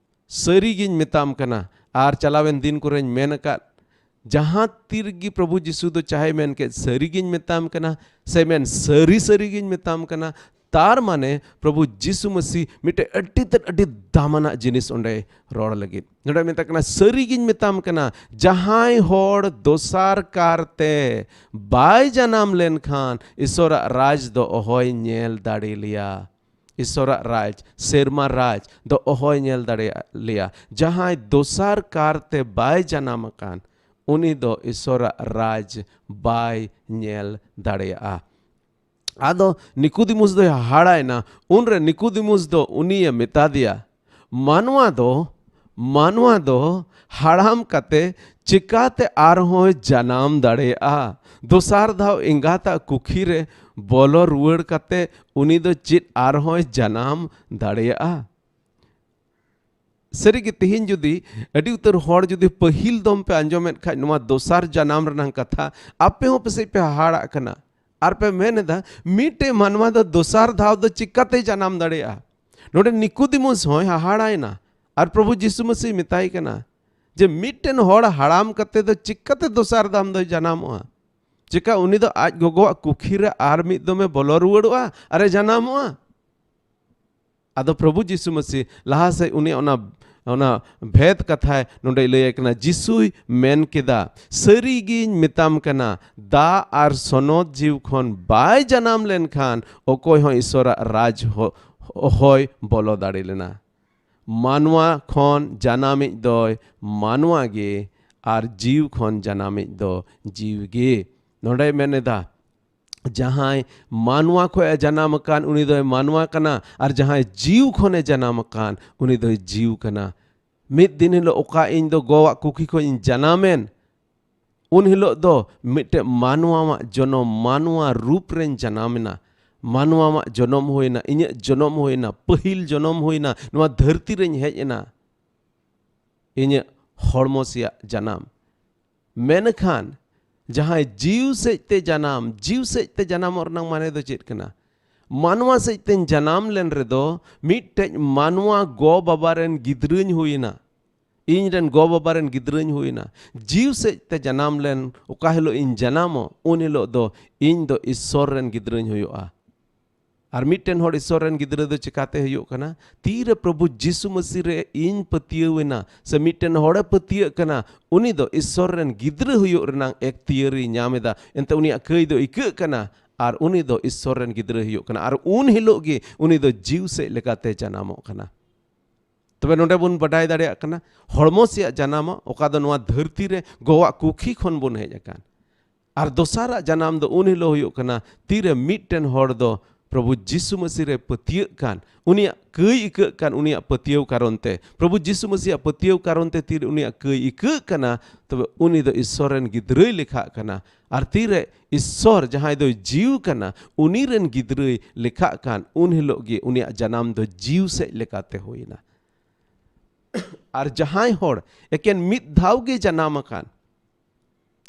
ᱥᱟᱹᱨᱤ ᱜᱤᱧ ᱢᱮᱛᱟᱢ ᱠᱟᱱᱟ᱾ ᱟᱨ ᱪᱟᱞᱟᱣᱮᱱ ᱫᱤᱱ ᱠᱚᱨᱮᱧ ᱢᱮᱱ ᱟᱠᱟᱫ, ᱡᱟᱦᱟᱸ ᱛᱤ ᱨᱮᱜᱮ ᱯᱨᱚᱵᱷᱩ ᱡᱤᱥᱩ ᱫᱚ ᱪᱟᱦᱮ ᱢᱮᱱ ᱠᱮᱫ, ᱥᱟᱹᱨᱤ ᱜᱤᱧ ᱢᱮᱛᱟᱢ ᱠᱟᱱᱟ, ᱥᱮ ᱢᱮᱱ, ᱥᱟᱹᱨᱤ ᱥᱟᱹᱨᱤ ᱜᱤᱧ ᱢᱮᱛᱟᱢ ᱠᱟᱱᱟ, ᱛᱟᱨ ᱢᱟᱱᱮ ᱯᱨᱚᱵᱷᱩ ᱡᱤᱥᱩ ᱢᱟᱹᱥᱤ ᱢᱤᱫᱴᱮᱡ ᱟᱹᱰᱤ ᱛᱮᱫ ᱟᱹᱰᱤ ᱫᱟᱢᱟᱱᱟᱜ ᱡᱤᱱᱤᱥ ᱚᱸᱰᱮ ᱨᱚᱲ ᱞᱟᱹᱜᱤᱫ᱾ ᱱᱚᱰᱮ ᱢᱮᱛᱟᱜ ᱠᱟᱱᱟ, ᱥᱟᱹᱨᱤ ᱜᱤᱧ ᱢᱮᱛᱟᱢ ᱠᱟᱱᱟ, ᱡᱟᱦᱟᱸᱭ ᱦᱚᱲ ᱫᱚᱥᱟᱨ ᱠᱟᱨᱛᱮ ᱵᱟᱭ ᱡᱟᱱᱟᱢ ᱞᱮᱱᱠᱷᱟᱱ ᱤᱥᱚᱨᱟᱜ ᱨᱟᱡᱽ ᱫᱚ ᱚᱦᱚᱭ ᱧᱮᱞ ᱫᱟᱲᱮ ᱞᱮᱭᱟ᱾ ᱤᱥᱚᱨᱟᱜ ᱨᱟᱡᱽ, ᱥᱮᱨᱢᱟ ᱨᱟᱡᱽ ᱫᱚ ᱚᱦᱚᱭ ᱧᱮᱞ ᱫᱟᱲᱮᱭᱟᱜ ᱞᱮᱭᱟ᱾ ᱡᱟᱦᱟᱸᱭ ᱫᱚᱥᱟᱨ ᱠᱟᱨᱛᱮ ᱵᱟᱭ ᱡᱟᱱᱟᱢ ᱟᱠᱟᱱ, ᱩᱱᱤ ᱫᱚ ᱤᱥᱚᱨᱟᱜ ᱨᱟᱡᱽ ᱵᱟᱭ ᱧᱮᱞ ᱫᱟᱲᱮᱭᱟᱜᱼᱟ᱾ ᱟᱫᱚ ᱱᱤᱠᱳᱫᱤᱢᱩᱥ ᱫᱚᱭ ᱦᱟᱦᱟᱲᱟᱭᱮᱱᱟ᱾ ᱩᱱᱨᱮ ᱱᱤᱠᱳᱫᱤᱢᱩᱥ ᱫᱚ ᱩᱱᱤᱭᱮ ᱢᱮᱛᱟ ᱫᱮᱭᱟ, ᱢᱟᱱᱣᱟ ᱫᱚ, ᱢᱟᱱᱣᱟ ᱫᱚ ᱦᱟᱲᱟᱢ ᱠᱟᱛᱮ ᱪᱤᱠᱟᱛᱮ ᱟᱨᱦᱚᱸᱭ ᱡᱟᱱᱟᱢ ᱫᱟᱲᱮᱭᱟᱜᱼᱟ? ᱫᱚᱥᱟᱨ ᱫᱷᱟᱣ ᱮᱸᱜᱟᱛᱟᱜ ᱠᱩᱠᱷᱤ ᱨᱮ ᱵᱚᱞᱚ ᱨᱩᱣᱟᱹᱲ ᱠᱟᱛᱮ ᱩᱱᱤ ᱫᱚ ᱪᱮᱫ ᱟᱨᱦᱚᱸᱭ ᱡᱟᱱᱟᱢ ᱫᱟᱲᱮᱭᱟᱜᱼᱟ? ᱥᱟᱹᱨᱤᱜᱮ, ᱛᱮᱦᱮᱧ ᱡᱩᱫᱤ ᱟᱹᱰᱤ ᱩᱛᱟᱹᱨ ᱦᱚᱲ ᱡᱩᱫᱤ ᱯᱟᱹᱦᱤᱞ ᱫᱚᱢ ᱯᱮ ᱟᱸᱡᱚᱢᱮᱫ ᱠᱷᱟᱡ ᱱᱚᱣᱟ ᱫᱚᱥᱟᱨ ᱡᱟᱱᱟᱢ ᱨᱮᱱᱟᱜ ᱠᱟᱛᱷᱟ, ᱟᱯᱮ ᱦᱚᱸ ᱯᱟᱥᱮᱡ ᱯᱮ ᱦᱟᱦᱟᱲᱟᱜ ᱠᱟᱱᱟ᱾ ᱟᱨ ᱯᱮ ᱢᱮᱱ ᱮᱫᱟ, ᱢᱤᱫᱴᱮᱡ ᱢᱟᱱᱣᱟ ᱫᱚ ᱫᱚᱥᱟᱨ ᱫᱷᱟᱣ ᱫᱚ ᱪᱤᱠᱟᱛᱮᱭ ᱡᱟᱱᱟᱢ ᱫᱟᱲᱮᱭᱟᱜᱼᱟ? ᱱᱚᱰᱮ ᱱᱤᱠᱳᱫᱤᱢᱩᱥ ᱦᱚᱸᱭ ᱦᱟᱦᱟᱲᱟᱭᱮᱱᱟ᱾ ᱟᱨ ᱯᱨᱚᱵᱷᱩ ᱡᱤᱥᱩ ᱢᱟᱹᱥᱤ ᱢᱮᱛᱟᱭ ᱠᱟᱱᱟ, ᱡᱮ ᱢᱤᱫᱴᱮᱱ ᱦᱚᱲ ᱦᱟᱲᱟᱢ ᱠᱟᱛᱮ ᱫᱚ ᱪᱤᱠᱟᱹᱛᱮ ᱫᱚᱥᱟᱨ ᱫᱷᱟᱢ ᱫᱚᱭ ᱡᱟᱱᱟᱢᱚᱜᱼᱟ? ᱪᱤᱠᱟ ᱩᱱᱤ ᱫᱚ ᱟᱡ ᱜᱚᱜᱚᱣᱟᱜ ᱠᱩᱠᱷᱤ ᱨᱮ ᱟᱨ ᱢᱤᱫ ᱫᱚᱢᱮ ᱵᱚᱞᱚ ᱨᱩᱣᱟᱹᱲᱚᱜᱼᱟ ᱟᱨᱮ ᱡᱟᱱᱟᱢᱚᱜᱼᱟ? ᱟᱫᱚ ᱯᱨᱚᱵᱷᱩ ᱡᱤᱥᱩ ᱢᱟᱹᱥᱤ ᱞᱟᱦᱟ ᱥᱮᱫ ᱩᱱᱤ ᱚᱱᱟ, ᱚᱱᱟ ᱵᱷᱮᱫ ᱠᱟᱛᱷᱟᱭ ᱱᱚᱰᱮᱭ ᱞᱟᱹᱭᱟᱭ ᱠᱟᱱᱟ᱾ ᱡᱤᱥᱩᱭ ᱢᱮᱱ ᱠᱮᱫᱟ, "ᱥᱟᱹᱨᱤ ᱜᱤᱧ ᱢᱮᱛᱟᱢ ᱠᱟᱱᱟ, ᱫᱟᱜ ᱟᱨ ᱥᱚᱱᱚᱛ ᱡᱤᱣᱤ ᱠᱷᱚᱱ ᱵᱟᱭ ᱡᱟᱱᱟᱢ ᱞᱮᱱᱠᱷᱟᱱ ᱚᱠᱚᱭ ᱦᱚᱸ ᱤᱥᱚᱨᱟᱜ ᱨᱟᱡᱽ ᱦᱚ-, ᱦᱚᱭ ᱵᱚᱞᱚ ᱫᱟᱲᱮ ᱞᱮᱱᱟ᱾ ᱢᱟᱱᱣᱟ ᱠᱷᱚᱱ ᱡᱟᱱᱟᱢᱤᱡ ᱫᱚᱭ ᱢᱟᱱᱣᱟ ᱜᱮ, ᱟᱨ ᱡᱤᱣᱤ ᱠᱷᱚᱱ ᱡᱟᱱᱟᱢᱤᱡ ᱫᱚ ᱡᱤᱣᱤ ᱜᱮ᱾" ᱱᱚᱰᱮᱭ ᱢᱮᱱ ᱮᱫᱟ, ᱡᱟᱦᱟᱸᱭ ᱢᱟᱱᱣᱟ ᱠᱷᱚᱱ ᱮ ᱡᱟᱱᱟᱢ ᱟᱠᱟᱱ, ᱩᱱᱤ ᱫᱚᱭ ᱢᱟᱱᱣᱟ ᱠᱟᱱᱟ, ᱟᱨ ᱡᱟᱦᱟᱸᱭ ᱡᱤᱣᱤ ᱠᱷᱚᱱ ᱮ ᱡᱟᱱᱟᱢ ᱟᱠᱟᱱ, ᱩᱱᱤ ᱫᱚᱭ ᱡᱤᱣᱤ ᱠᱟᱱᱟ᱾ ᱢᱤᱫ ᱫᱤᱱ ᱦᱤᱞᱳᱜ ᱚᱠᱟ ᱤᱧ ᱫᱚ ᱜᱚᱣᱟᱜ ᱠᱩᱠᱷᱤ ᱠᱷᱚᱱ ᱤᱧ ᱡᱟᱱᱟᱢᱮᱱ, ᱩᱱ ᱦᱤᱞᱳᱜ ᱫᱚ ᱢᱤᱫᱴᱮᱡ ᱢᱟᱱᱣᱟᱣᱟᱜ ᱡᱚᱱᱚᱢ, ᱢᱟᱱᱣᱟ ᱨᱩᱯ ᱨᱮᱧ ᱡᱟᱱᱟᱢ ᱮᱱᱟ, ᱢᱟᱱᱣᱟᱣᱟᱜ ᱡᱚᱱᱚᱢ ᱦᱩᱭᱱᱟ, ᱤᱧᱟᱹᱜ ᱡᱚᱱᱚᱢ ᱦᱩᱭᱱᱟ, ᱯᱟᱹᱦᱤᱞ ᱡᱚᱱᱚᱢ ᱦᱩᱭᱱᱟ, ᱱᱚᱣᱟ ᱫᱷᱟᱹᱨᱛᱤ ᱨᱮᱧ ᱦᱮᱡ ᱮᱱᱟ ᱤᱧᱟᱹᱜ ᱦᱚᱲᱢᱚ ᱥᱮᱭᱟᱜ ᱡᱟᱱᱟᱢ᱾ ᱢᱮᱱᱠᱷᱟᱱ ᱡᱟᱦᱟᱸᱭ ᱡᱤᱣ ᱥᱮᱡ ᱛᱮ ᱡᱟᱱᱟᱢ, ᱡᱤᱣ ᱥᱮᱡ ᱛᱮ ᱡᱟᱱᱟᱢᱚᱜ ᱨᱮᱱᱟᱜ ᱢᱟᱱᱮ ᱫᱚ ᱪᱮᱫ ᱠᱟᱱᱟ? ᱢᱟᱱᱣᱟ ᱥᱮᱡ ᱛᱮᱧ ᱡᱟᱱᱟᱢ ᱞᱮᱱ ᱨᱮᱫᱚ ᱢᱤᱫᱴᱮᱡ ᱢᱟᱱᱣᱟ ᱜᱚ ᱵᱟᱵᱟ ᱨᱮᱱ ᱜᱤᱫᱽᱨᱟᱹᱧ ᱦᱩᱭᱱᱟ, ᱤᱧ ᱨᱮᱱ ᱜᱚ ᱵᱟᱵᱟ ᱨᱮᱱ ᱜᱤᱫᱽᱨᱟᱹᱧ ᱦᱩᱭᱱᱟ᱾ ᱡᱤᱣ ᱥᱮᱡ ᱛᱮ ᱡᱟᱱᱟᱢ ᱞᱮᱱ ᱚᱠᱟ ᱦᱤᱞᱳᱜ ᱤᱧ ᱡᱟᱱᱟᱢᱚᱜ, ᱩᱱ ᱦᱤᱞᱳᱜ ᱫᱚ ᱤᱧ ᱫᱚ ᱤᱥᱥᱚᱨ ᱨᱮᱱ ᱜᱤᱫᱽᱨᱟᱹᱧ ᱦᱩᱭᱩᱜᱼᱟ᱾ ᱟᱨ ᱢᱤᱫᱴᱮᱱ ᱦᱚᱲ ᱤᱥᱥᱚᱨ ᱨᱮᱱ ᱜᱤᱫᱽᱨᱟᱹ ᱫᱚ ᱪᱤᱠᱟᱛᱮ ᱦᱩᱭᱩᱜ ᱠᱟᱱᱟ? ᱛᱤᱨᱮ ᱯᱨᱚᱵᱷᱩ ᱡᱤᱥᱩ ᱢᱟᱹᱥᱤ ᱨᱮ ᱤᱧ ᱯᱟᱹᱛᱭᱟᱹᱣ ᱮᱱᱟ, ᱥᱮ ᱢᱤᱫᱴᱮᱱ ᱦᱚᱲᱮ ᱯᱟᱹᱛᱭᱟᱹᱜ ᱠᱟᱱᱟ, ᱩᱱᱤ ᱫᱚ ᱤᱥᱥᱚᱨ ᱨᱮᱱ ᱜᱤᱫᱽᱨᱟᱹ ᱦᱩᱭᱩᱜ ᱨᱮᱱᱟᱜ ᱮᱠᱛᱤᱭᱟᱹᱨᱤ ᱧᱟᱢ ᱮᱫᱟ᱾ ᱮᱱᱛᱮ ᱩᱱᱤᱭᱟᱜ ᱠᱟᱹᱭ ᱫᱚ ᱤᱠᱟᱹᱜ ᱠᱟᱱᱟ, ᱟᱨ ᱩᱱᱤ ᱫᱚ ᱤᱥᱥᱚᱨ ᱨᱮᱱ ᱜᱤᱫᱽᱨᱟᱹ ᱦᱩᱭᱩᱜ ᱠᱟᱱᱟ᱾ ᱟᱨ ᱩᱱ ᱦᱤᱞᱳᱜ ᱜᱮ ᱩᱱᱤ ᱫᱚ ᱡᱤᱣ ᱥᱮᱡ ᱞᱮᱠᱟᱛᱮ ᱡᱟᱱᱟᱢᱚᱜ ᱠᱟᱱᱟ᱾ ᱛᱚᱵᱮ ᱱᱚᱰᱮ ᱵᱚᱱ ᱵᱟᱰᱟᱭ ᱫᱟᱲᱮᱭᱟᱜ ᱠᱟᱱᱟ, ᱦᱚᱲᱢᱚ ᱥᱮᱭᱟᱜ ᱡᱟᱱᱟᱢ, ᱚᱠᱟ ᱫᱚ ᱱᱚᱣᱟ ᱫᱷᱟᱹᱨᱛᱤ ᱨᱮ ᱜᱚᱣᱟᱜ ᱠᱩᱠᱷᱤ ᱠᱷᱚᱱ ᱵᱚᱱ ᱦᱮᱡ ᱟᱠᱟᱱ᱾ ᱟᱨ ᱫᱚᱥᱟᱨᱟᱜ ᱡᱟᱱᱟᱢ ᱫᱚ ᱩᱱ ᱦᱤᱞᱳᱜ ᱦᱩᱭᱩᱜ ᱠᱟᱱᱟ, ᱛᱤᱨᱮ ᱢᱤᱫᱴᱮᱱ ᱦᱚᱲ ᱫᱚ ᱯᱨᱚᱵᱷᱩ ᱡᱤᱥᱩ ᱢᱟᱹᱥᱤ ᱨᱮ ᱯᱟᱹᱛᱭᱟᱹᱜ ᱠᱟᱱ, ᱩᱱᱤᱭᱟᱜ ᱠᱟᱹᱭ ᱤᱠᱟᱹᱜ ᱠᱟᱱ, ᱩᱱᱤᱭᱟᱜ ᱯᱟᱹᱛᱭᱟᱹᱣ ᱠᱟᱨᱚᱱ ᱛᱮ, ᱯᱨᱚᱵᱷᱩ ᱡᱤᱥᱩ ᱢᱟᱹᱥᱤᱭᱟᱜ ᱯᱟᱹᱛᱭᱟᱹᱣ ᱠᱟᱨᱚᱱ ᱛᱮ ᱛᱤᱨᱮ ᱩᱱᱤᱭᱟᱜ ᱠᱟᱹᱭ ᱤᱠᱟᱹᱜ ᱠᱟᱱᱟ, ᱛᱚᱵᱮ ᱩᱱᱤ ᱫᱚ ᱤᱥᱥᱚᱨ ᱨᱮᱱ ᱜᱤᱫᱽᱨᱟᱹᱭ ᱞᱮᱠᱷᱟᱜ ᱠᱟᱱᱟ᱾ ᱟᱨ ᱛᱤᱨᱮ ᱤᱥᱥᱚᱨ, ᱡᱟᱦᱟᱸᱭ ᱫᱚᱭ ᱡᱤᱣᱤ ᱠᱟᱱᱟ, ᱩᱱᱤ ᱨᱮᱱ ᱜᱤᱫᱽᱨᱟᱹᱭ ᱞᱮᱠᱷᱟᱜ ᱠᱟᱱ, ᱩᱱ ᱦᱤᱞᱳᱜ ᱜᱮ ᱩᱱᱤᱭᱟᱜ ᱡᱟᱱᱟᱢ ᱫᱚ ᱡᱤᱣ ᱥᱮᱡ ᱞᱮᱠᱟᱛᱮ ᱦᱩᱭᱱᱟ᱾ ᱟᱨ ᱡᱟᱦᱟᱸᱭ ᱦᱚᱲ ᱮᱠᱮᱱ ᱢᱤᱫ ᱫᱷᱟᱣ ᱜᱮ ᱡᱟᱱᱟᱢ ᱟᱠᱟᱱ,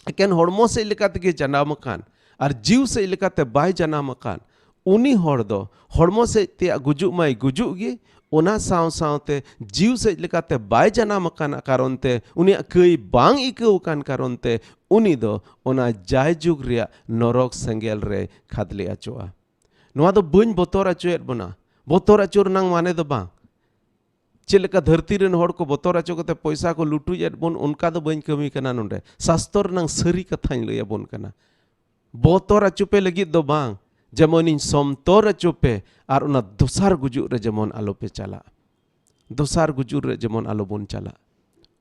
ᱮᱠᱮᱱ ᱦᱚᱲᱢᱚ ᱥᱮᱡ ᱞᱮᱠᱟ ᱛᱮᱜᱮ ᱡᱟᱱᱟᱢ ᱟᱠᱟᱱ, ᱟᱨ ᱡᱤᱣ ᱥᱮᱡ ᱞᱮᱠᱟᱛᱮ ᱵᱟᱭ ᱡᱟᱱᱟᱢ ᱟᱠᱟᱱ, ᱩᱱᱤ ᱦᱚᱲ ᱫᱚ ᱦᱚᱲᱢᱚ ᱥᱮᱡ ᱛᱮᱭᱟᱜ ᱜᱩᱡᱩᱜ ᱢᱟᱭ ᱜᱩᱡᱩᱜ ᱜᱮ, ᱚᱱᱟ ᱥᱟᱶ ᱥᱟᱶᱛᱮ ᱡᱤᱣ ᱥᱮᱫ ᱞᱮᱠᱟᱛᱮ ᱵᱟᱭ ᱡᱟᱱᱟᱢ ᱟᱠᱟᱱ ᱠᱟᱨᱚᱱ ᱛᱮ, ᱩᱱᱤᱭᱟᱜ ᱠᱟᱹᱭ ᱵᱟᱝ ᱟᱹᱭᱠᱟᱹᱣ ᱟᱠᱟᱱ ᱠᱟᱨᱚᱱ ᱛᱮ, ᱩᱱᱤ ᱫᱚ ᱚᱱᱟ ᱡᱟᱭᱡᱩᱜᱽ ᱨᱮᱭᱟᱜ ᱱᱚᱨᱚᱠ ᱥᱮᱸᱜᱮᱞ ᱨᱮ ᱠᱷᱟᱫᱽᱞᱮ ᱟᱪᱚᱜᱼᱟ᱾ ᱱᱚᱣᱟ ᱫᱚ ᱵᱟᱹᱧ ᱵᱚᱛᱚᱨ ᱟᱪᱚᱭᱮᱫ ᱵᱚᱱᱟ᱾ ᱵᱚᱛᱚᱨ ᱟᱪᱚ ᱨᱮᱱᱟᱜ ᱢᱟᱱᱮ ᱫᱚ ᱵᱟᱝ, ᱪᱮᱫ ᱞᱮᱠᱟ ᱫᱷᱟᱹᱨᱛᱤ ᱨᱮᱱ ᱦᱚᱲ ᱠᱚ ᱵᱚᱛᱚᱨ ᱟᱪᱚ ᱠᱟᱛᱮ ᱯᱚᱭᱥᱟ ᱠᱚ ᱞᱩᱴᱩᱡ ᱮᱫ ᱵᱚᱱ, ᱚᱱᱠᱟ ᱫᱚ ᱵᱟᱹᱧ ᱠᱟᱹᱢᱤ ᱠᱟᱱᱟ᱾ ᱱᱚᱰᱮ ᱥᱟᱥᱛᱚᱨ ᱨᱮᱱᱟᱜ ᱥᱟᱹᱨᱤ ᱠᱟᱛᱷᱟᱧ ᱞᱟᱹᱭ ᱟᱵᱚᱱ ᱠᱟᱱᱟ᱾ ᱵᱚᱛᱚᱨ ᱟᱪᱚ ᱯᱮ ᱞᱟᱹᱜᱤᱫ ᱫᱚ ᱵᱟᱝ, ᱡᱮᱢᱚᱱᱤᱧ ᱥᱚᱢᱛᱚᱨ ᱟᱪᱚ ᱯᱮ ᱟᱨ ᱚᱱᱟ ᱫᱚᱥᱟᱨ ᱜᱩᱡᱩᱜ ᱨᱮ ᱡᱮᱢᱚᱱ ᱟᱞᱚ ᱯᱮ ᱪᱟᱞᱟᱜ᱾ ᱫᱚᱥᱟᱨ ᱜᱩᱡᱩᱜ ᱨᱮ ᱡᱮᱢᱚᱱ ᱟᱞᱚ ᱵᱚᱱ ᱪᱟᱞᱟᱜ᱾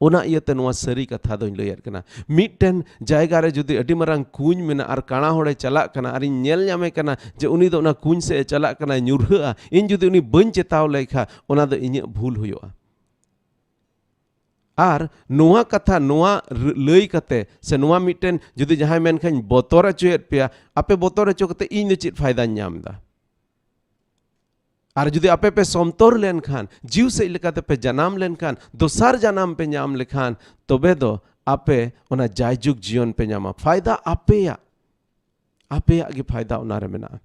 ᱚᱱᱟ ᱤᱭᱟᱹᱛᱮ ᱱᱚᱣᱟ ᱥᱟᱹᱨᱤ ᱠᱟᱛᱷᱟ ᱫᱚᱧ ᱞᱟᱹᱭᱮᱫ ᱠᱟᱱᱟ᱾ ᱢᱤᱫᱴᱮᱱ ᱡᱟᱭᱜᱟ ᱨᱮ ᱡᱩᱫᱤ ᱟᱹᱰᱤ ᱢᱟᱨᱟᱝ ᱠᱩᱧ ᱢᱮᱱᱟᱜᱼᱟ ᱟᱨ ᱠᱟᱬᱟ ᱦᱚᱲᱮ ᱪᱟᱞᱟᱜ ᱠᱟᱱᱟ ᱟᱨᱤᱧ ᱧᱮᱞ ᱧᱟᱢᱮ ᱠᱟᱱᱟ ᱡᱮ ᱩᱱᱤ ᱫᱚ ᱚᱱᱟ ᱠᱩᱧ ᱥᱮᱫ ᱮ ᱪᱟᱞᱟᱜ ᱠᱟᱱᱟ, ᱧᱩᱨᱦᱟᱹᱜᱼᱟ, ᱤᱧ ᱡᱩᱫᱤ ᱩᱱᱤ ᱵᱟᱹᱧ ᱪᱮᱛᱟᱣ ᱞᱮᱠᱷᱟᱱ, ᱚᱱᱟ ᱫᱚ ᱤᱧᱟᱹᱜ ᱵᱷᱩᱞ ᱦᱩᱭᱩᱜᱼᱟ᱾ ᱟᱨ ᱱᱚᱣᱟ ᱠᱟᱛᱷᱟ, ᱱᱚᱣᱟ ᱨ-, ᱞᱟᱹᱭ ᱠᱟᱛᱮ ᱥᱮ ᱱᱚᱣᱟ ᱢᱤᱫᱴᱮᱱ ᱡᱩᱫᱤ ᱡᱟᱦᱟᱸᱭ ᱢᱮᱱᱠᱷᱟᱱ ᱵᱚᱛᱚᱨ ᱦᱚᱪᱚᱭᱮᱫ ᱯᱮᱭᱟ, ᱟᱯᱮ ᱵᱚᱛᱚᱨ ᱦᱚᱪᱚ ᱠᱟᱛᱮ ᱤᱧ ᱫᱚ ᱪᱮᱫ ᱯᱷᱟᱭᱫᱟᱧ ᱧᱟᱢ ᱮᱫᱟ? ᱟᱨ ᱡᱩᱫᱤ ᱟᱯᱮ ᱯᱮ ᱥᱚᱢᱛᱚᱨ ᱞᱮᱱᱠᱷᱟᱱ, ᱡᱤᱣ ᱥᱮᱫ ᱞᱮᱠᱟᱛᱮ ᱯᱮ ᱡᱟᱱᱟᱢ ᱞᱮᱱᱠᱷᱟᱱ, ᱫᱚᱥᱟᱨ ᱡᱟᱱᱟᱢ ᱯᱮ ᱧᱟᱢ ᱞᱮᱠᱷᱟᱱ, ᱛᱚᱵᱮ ᱫᱚ ᱟᱯᱮ ᱚᱱᱟ ᱡᱟᱭᱡᱩᱜᱽ ᱡᱤᱭᱚᱱ ᱯᱮ ᱧᱟᱢᱟ᱾ ᱯᱷᱟᱭᱫᱟ ᱟᱯᱮᱭᱟᱜ, ᱟᱯᱮᱭᱟᱜ ᱜᱮ ᱯᱷᱟᱭᱫᱟ ᱚᱱᱟᱨᱮ ᱢᱮᱱᱟᱜᱼᱟ᱾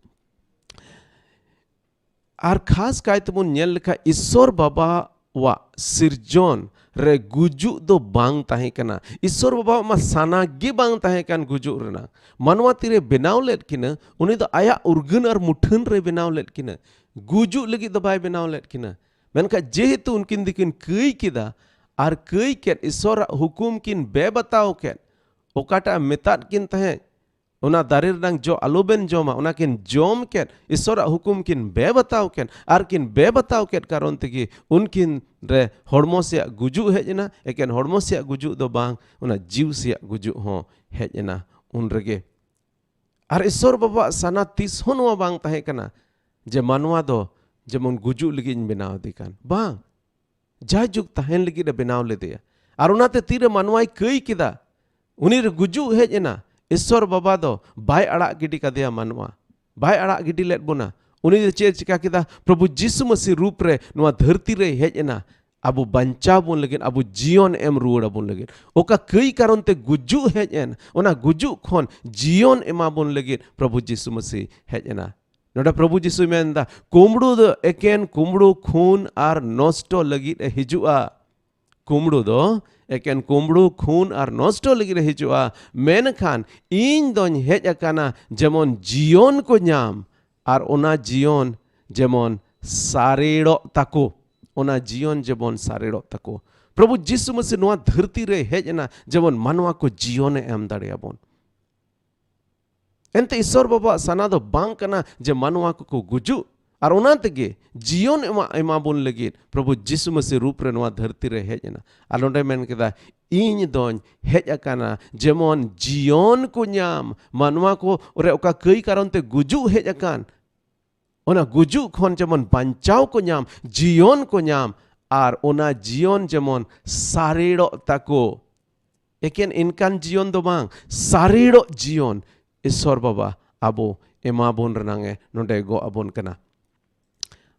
ᱟᱨ ᱠᱷᱟᱥ ᱠᱟᱭ ᱛᱮᱵᱚᱱ ᱧᱮᱞ ᱞᱮᱠᱷᱟᱱ, ᱤᱥᱥᱚᱨ ᱵᱟᱵᱟᱣᱟᱜ ᱥᱤᱨᱡᱚᱱ ᱨᱮ ᱜᱩᱡᱩᱜ ᱫᱚ ᱵᱟᱝ ᱛᱟᱦᱮᱸ ᱠᱟᱱᱟ᱾ ᱤᱥᱥᱚᱨ ᱵᱟᱵᱟᱣᱟᱜ ᱢᱟ ᱥᱟᱱᱟ ᱜᱮ ᱵᱟᱝ ᱛᱟᱦᱮᱸ ᱠᱟᱱ ᱜᱩᱡᱩᱜ ᱨᱮᱱᱟᱜ᱾ ᱢᱟᱱᱣᱟ ᱛᱤᱨᱮ ᱵᱮᱱᱟᱣ ᱞᱮᱫ ᱠᱤᱱᱟᱹ, ᱩᱱᱤ ᱫᱚ ᱟᱭᱟᱜ ᱩᱨᱜᱟᱹᱱ ᱟᱨ ᱢᱩᱴᱷᱟᱹᱱ ᱨᱮ ᱵᱮᱱᱟᱣ ᱞᱮᱫ ᱠᱤᱱᱟᱹ᱾ ᱜᱩᱡᱩᱜ ᱞᱟᱹᱜᱤᱫ ᱫᱚ ᱵᱟᱭ ᱵᱮᱱᱟᱣ ᱞᱮᱫ ᱠᱤᱱᱟᱹ᱾ ᱢᱮᱱᱠᱷᱟᱱ ᱡᱮᱦᱮᱛᱩ ᱩᱱᱠᱤᱱ ᱫᱚᱠᱤᱱ ᱠᱟᱹᱭ ᱠᱮᱫᱟ, ᱟᱨ ᱠᱟᱹᱭ ᱠᱮᱫ, ᱤᱥᱥᱚᱨᱟᱜ ᱦᱩᱠᱩᱢ ᱠᱤᱱ ᱵᱮᱵᱟᱛᱟᱣ ᱠᱮᱫ, ᱚᱠᱟᱴᱟᱜ ᱢᱮᱛᱟᱫ ᱠᱤᱱ ᱛᱟᱦᱮᱸᱫ, ᱚᱱᱟ ᱫᱟᱨᱮ ᱨᱮᱱᱟᱜ ᱡᱚ ᱟᱞᱚᱵᱮᱱ ᱡᱚᱢᱟ, ᱚᱱᱟ ᱠᱤᱱ ᱡᱚᱢ ᱠᱮᱫ, ᱤᱥᱥᱚᱨᱟᱜ ᱦᱩᱠᱩᱢ ᱠᱤᱱ ᱵᱮᱵᱟᱛᱟᱣ ᱠᱮᱫ, ᱟᱨ ᱠᱤᱱ ᱵᱮᱵᱟᱛᱟᱣ ᱠᱮᱫ ᱠᱟᱨᱚᱱ ᱛᱮᱜᱮ ᱩᱱᱠᱤᱱ ᱨᱮ ᱦᱚᱲᱢᱚ ᱥᱮᱭᱟᱜ ᱜᱩᱡᱩᱜ ᱦᱮᱡ ᱮᱱᱟ᱾ ᱮᱠᱮᱱ ᱦᱚᱲᱢᱚ ᱥᱮᱭᱟᱜ ᱜᱩᱡᱩᱜ ᱫᱚ ᱵᱟᱝ, ᱚᱱᱟ ᱡᱤᱣ ᱥᱮᱭᱟᱜ ᱜᱩᱡᱩᱜ ᱦᱚᱸ ᱦᱮᱡ ᱮᱱᱟ ᱩᱱ ᱨᱮᱜᱮ᱾ ᱟᱨ ᱤᱥᱥᱚᱨ ᱵᱟᱵᱟᱣᱟᱜ ᱥᱟᱱᱟ ᱛᱤᱥ ᱦᱚᱸ ᱱᱚᱣᱟ ᱵᱟᱝ ᱛᱟᱦᱮᱸ ᱠᱟᱱᱟ ᱡᱮ ᱢᱟᱱᱣᱟ ᱫᱚ ᱡᱮᱢᱚᱱ ᱜᱩᱡᱩᱜ ᱞᱟᱹᱜᱤᱫ ᱤᱧ ᱵᱮᱱᱟᱣ ᱮᱫᱮ ᱠᱟᱱ, ᱵᱟᱝ, ᱡᱟᱭᱡᱩᱜᱽ ᱛᱟᱦᱮᱱ ᱞᱟᱹᱜᱤᱫ ᱮ ᱵᱮᱱᱟᱣ ᱞᱮᱫᱮᱭᱟ᱾ ᱟᱨ ᱚᱱᱟᱛᱮ ᱛᱤᱨᱮ ᱢᱟᱱᱣᱟᱭ ᱠᱟᱹᱭ ᱠᱮᱫᱟ, ᱩᱱᱤ ᱨᱮ ᱜᱩᱡᱩᱜ ᱦᱮᱡ ᱮᱱᱟ, ᱤᱥᱥᱚᱨ ᱵᱟᱵᱟ ᱫᱚ ᱵᱟᱭ ᱟᱲᱟᱜ ᱜᱤᱰᱤ ᱠᱟᱫᱮᱭᱟ ᱢᱟᱱᱣᱟ, ᱵᱟᱭ ᱟᱲᱟᱜ ᱜᱤᱰᱤ ᱞᱮᱫ ᱵᱚᱱᱟ᱾ ᱩᱱᱤ ᱫᱚ ᱪᱮᱫ ᱮ ᱪᱤᱠᱟ ᱠᱮᱫᱟ? ᱯᱨᱚᱵᱷᱩ ᱡᱤᱥᱩ ᱢᱟᱹᱥᱤ ᱨᱩᱯ ᱨᱮ ᱱᱚᱣᱟ ᱫᱷᱟᱹᱨᱛᱤ ᱨᱮᱭ ᱦᱮᱡ ᱮᱱᱟ, ᱟᱵᱚ ᱵᱟᱧᱪᱟᱣ ᱵᱚᱱ ᱞᱟᱹᱜᱤᱫ, ᱟᱵᱚ ᱡᱤᱭᱚᱱ ᱮᱢ ᱨᱩᱣᱟᱹᱲ ᱟᱵᱚᱱ ᱞᱟᱹᱜᱤᱫ᱾ ᱚᱠᱟ ᱠᱟᱹᱭ ᱠᱟᱨᱚᱱ ᱛᱮ ᱜᱩᱡᱩᱜ ᱦᱮᱡ ᱮᱱ, ᱚᱱᱟ ᱜᱩᱡᱩᱜ ᱠᱷᱚᱱ ᱡᱤᱭᱚᱱ ᱮᱢᱟ ᱵᱚᱱ ᱞᱟᱹᱜᱤᱫ ᱯᱨᱚᱵᱷᱩ ᱡᱤᱥᱩ ᱢᱟᱹᱥᱤ ᱦᱮᱡ ᱮᱱᱟ᱾ ᱱᱚᱰᱮ ᱯᱨᱚᱵᱷᱩ ᱡᱤᱥᱩᱭ ᱢᱮᱱᱫᱟ, ᱠᱩᱢᱵᱽᱲᱩ ᱫᱚ ᱮᱠᱮᱱ ᱠᱩᱢᱵᱽᱲᱩ, ᱠᱷᱩᱱ ᱟᱨ ᱱᱚᱥᱴᱚ ᱞᱟᱹᱜᱤᱫ ᱮ ᱦᱤᱡᱩᱜᱼᱟ᱾ ᱠᱩᱢᱵᱽᱲᱩ ᱫᱚ ᱮᱠᱮᱱ ᱠᱩᱢᱵᱽᱲᱩ, ᱠᱷᱩᱱ ᱟᱨ ᱱᱚᱥᱴᱚ ᱞᱟᱹᱜᱤᱫ ᱮ ᱦᱤᱡᱩᱜᱼᱟ, ᱢᱮᱱᱠᱷᱟᱱ ᱤᱧ ᱫᱚᱧ ᱦᱮᱡ ᱟᱠᱟᱱᱟ ᱡᱮᱢᱚᱱ ᱡᱤᱭᱚᱱ ᱠᱚ ᱧᱟᱢ, ᱟᱨ ᱚᱱᱟ ᱡᱤᱭᱚᱱ ᱡᱮᱢᱚᱱ ᱥᱟᱨᱮᱲᱚᱜ ᱛᱟᱠᱚ᱾ ᱚᱱᱟ ᱡᱤᱭᱚᱱ ᱡᱮᱢᱚᱱ ᱥᱟᱨᱮᱲᱚᱜ ᱛᱟᱠᱚ᱾ ᱯᱨᱚᱵᱷᱩ ᱡᱤᱥᱩ ᱢᱟᱥᱤ ᱱᱚᱣᱟ ᱫᱷᱟᱹᱨᱛᱤ ᱨᱮ ᱦᱮᱡ ᱮᱱᱟ ᱡᱮᱢᱚᱱ ᱢᱟᱱᱣᱟ ᱠᱚ ᱡᱤᱭᱚᱱᱮ ᱮᱢ ᱫᱟᱲᱮᱭᱟᱵᱚᱱ᱾ ᱮᱱᱛᱮ ᱤᱥᱚᱨ ᱵᱟᱵᱟᱣᱟᱜ ᱥᱟᱱᱟ ᱫᱚ ᱵᱟᱝ ᱠᱟᱱᱟ ᱡᱮ ᱢᱟᱱᱣᱟ ᱠᱚᱠᱚ ᱜᱩᱡᱩᱜ, ᱟᱨ ᱚᱱᱟ ᱛᱮᱜᱮ ᱡᱤᱭᱚᱱ ᱮᱢᱟ, ᱮᱢᱟ ᱵᱚᱱ ᱞᱟᱹᱜᱤᱫ ᱯᱨᱚᱵᱷᱩ ᱡᱤᱥᱩ ᱢᱟᱥᱤ ᱨᱩᱯ ᱨᱮ ᱱᱚᱣᱟ ᱫᱷᱟᱹᱨᱛᱤ ᱨᱮ ᱦᱮᱡ ᱮᱱᱟ᱾ ᱟᱨ ᱱᱚᱰᱮ ᱢᱮᱱ ᱠᱮᱫᱟ, ᱤᱧ ᱫᱚᱧ ᱦᱮᱡ ᱟᱠᱟᱱᱟ ᱡᱮᱢᱚᱱ ᱡᱤᱭᱚᱱ ᱠᱚ ᱧᱟᱢ᱾ ᱢᱟᱱᱣᱟ ᱠᱚ ᱨᱮ ᱚᱠᱟ ᱠᱟᱹᱭ ᱠᱟᱨᱚᱱ ᱛᱮ ᱜᱩᱡᱩᱜ ᱦᱮᱡ ᱟᱠᱟᱱ, ᱚᱱᱟ ᱜᱩᱡᱩᱜ ᱠᱷᱚᱱ ᱡᱮᱢᱚᱱ ᱵᱟᱧᱪᱟᱣ ᱠᱚ ᱧᱟᱢ, ᱡᱤᱭᱚᱱ ᱠᱚ ᱧᱟᱢ, ᱟᱨ ᱚᱱᱟ ᱡᱤᱭᱚᱱ ᱡᱮᱢᱚᱱ ᱥᱟᱨᱮᱲᱚᱜ ᱛᱟᱠᱚ᱾ ᱮᱠᱮᱱ ᱤᱱᱠᱟᱱ ᱡᱤᱭᱚᱱ ᱫᱚ ᱵᱟᱝ, ᱥᱟᱨᱮᱲᱚᱜ ᱡᱤᱭᱚᱱ ᱤᱥᱚᱨ ᱵᱟᱵᱟ ᱟᱵᱚ ᱮᱢᱟ ᱵᱚᱱ ᱨᱮᱱᱟᱝ ᱮ ᱱᱚᱰᱮ ᱜᱚᱜ ᱟᱵᱚᱱ ᱠᱟᱱᱟ᱾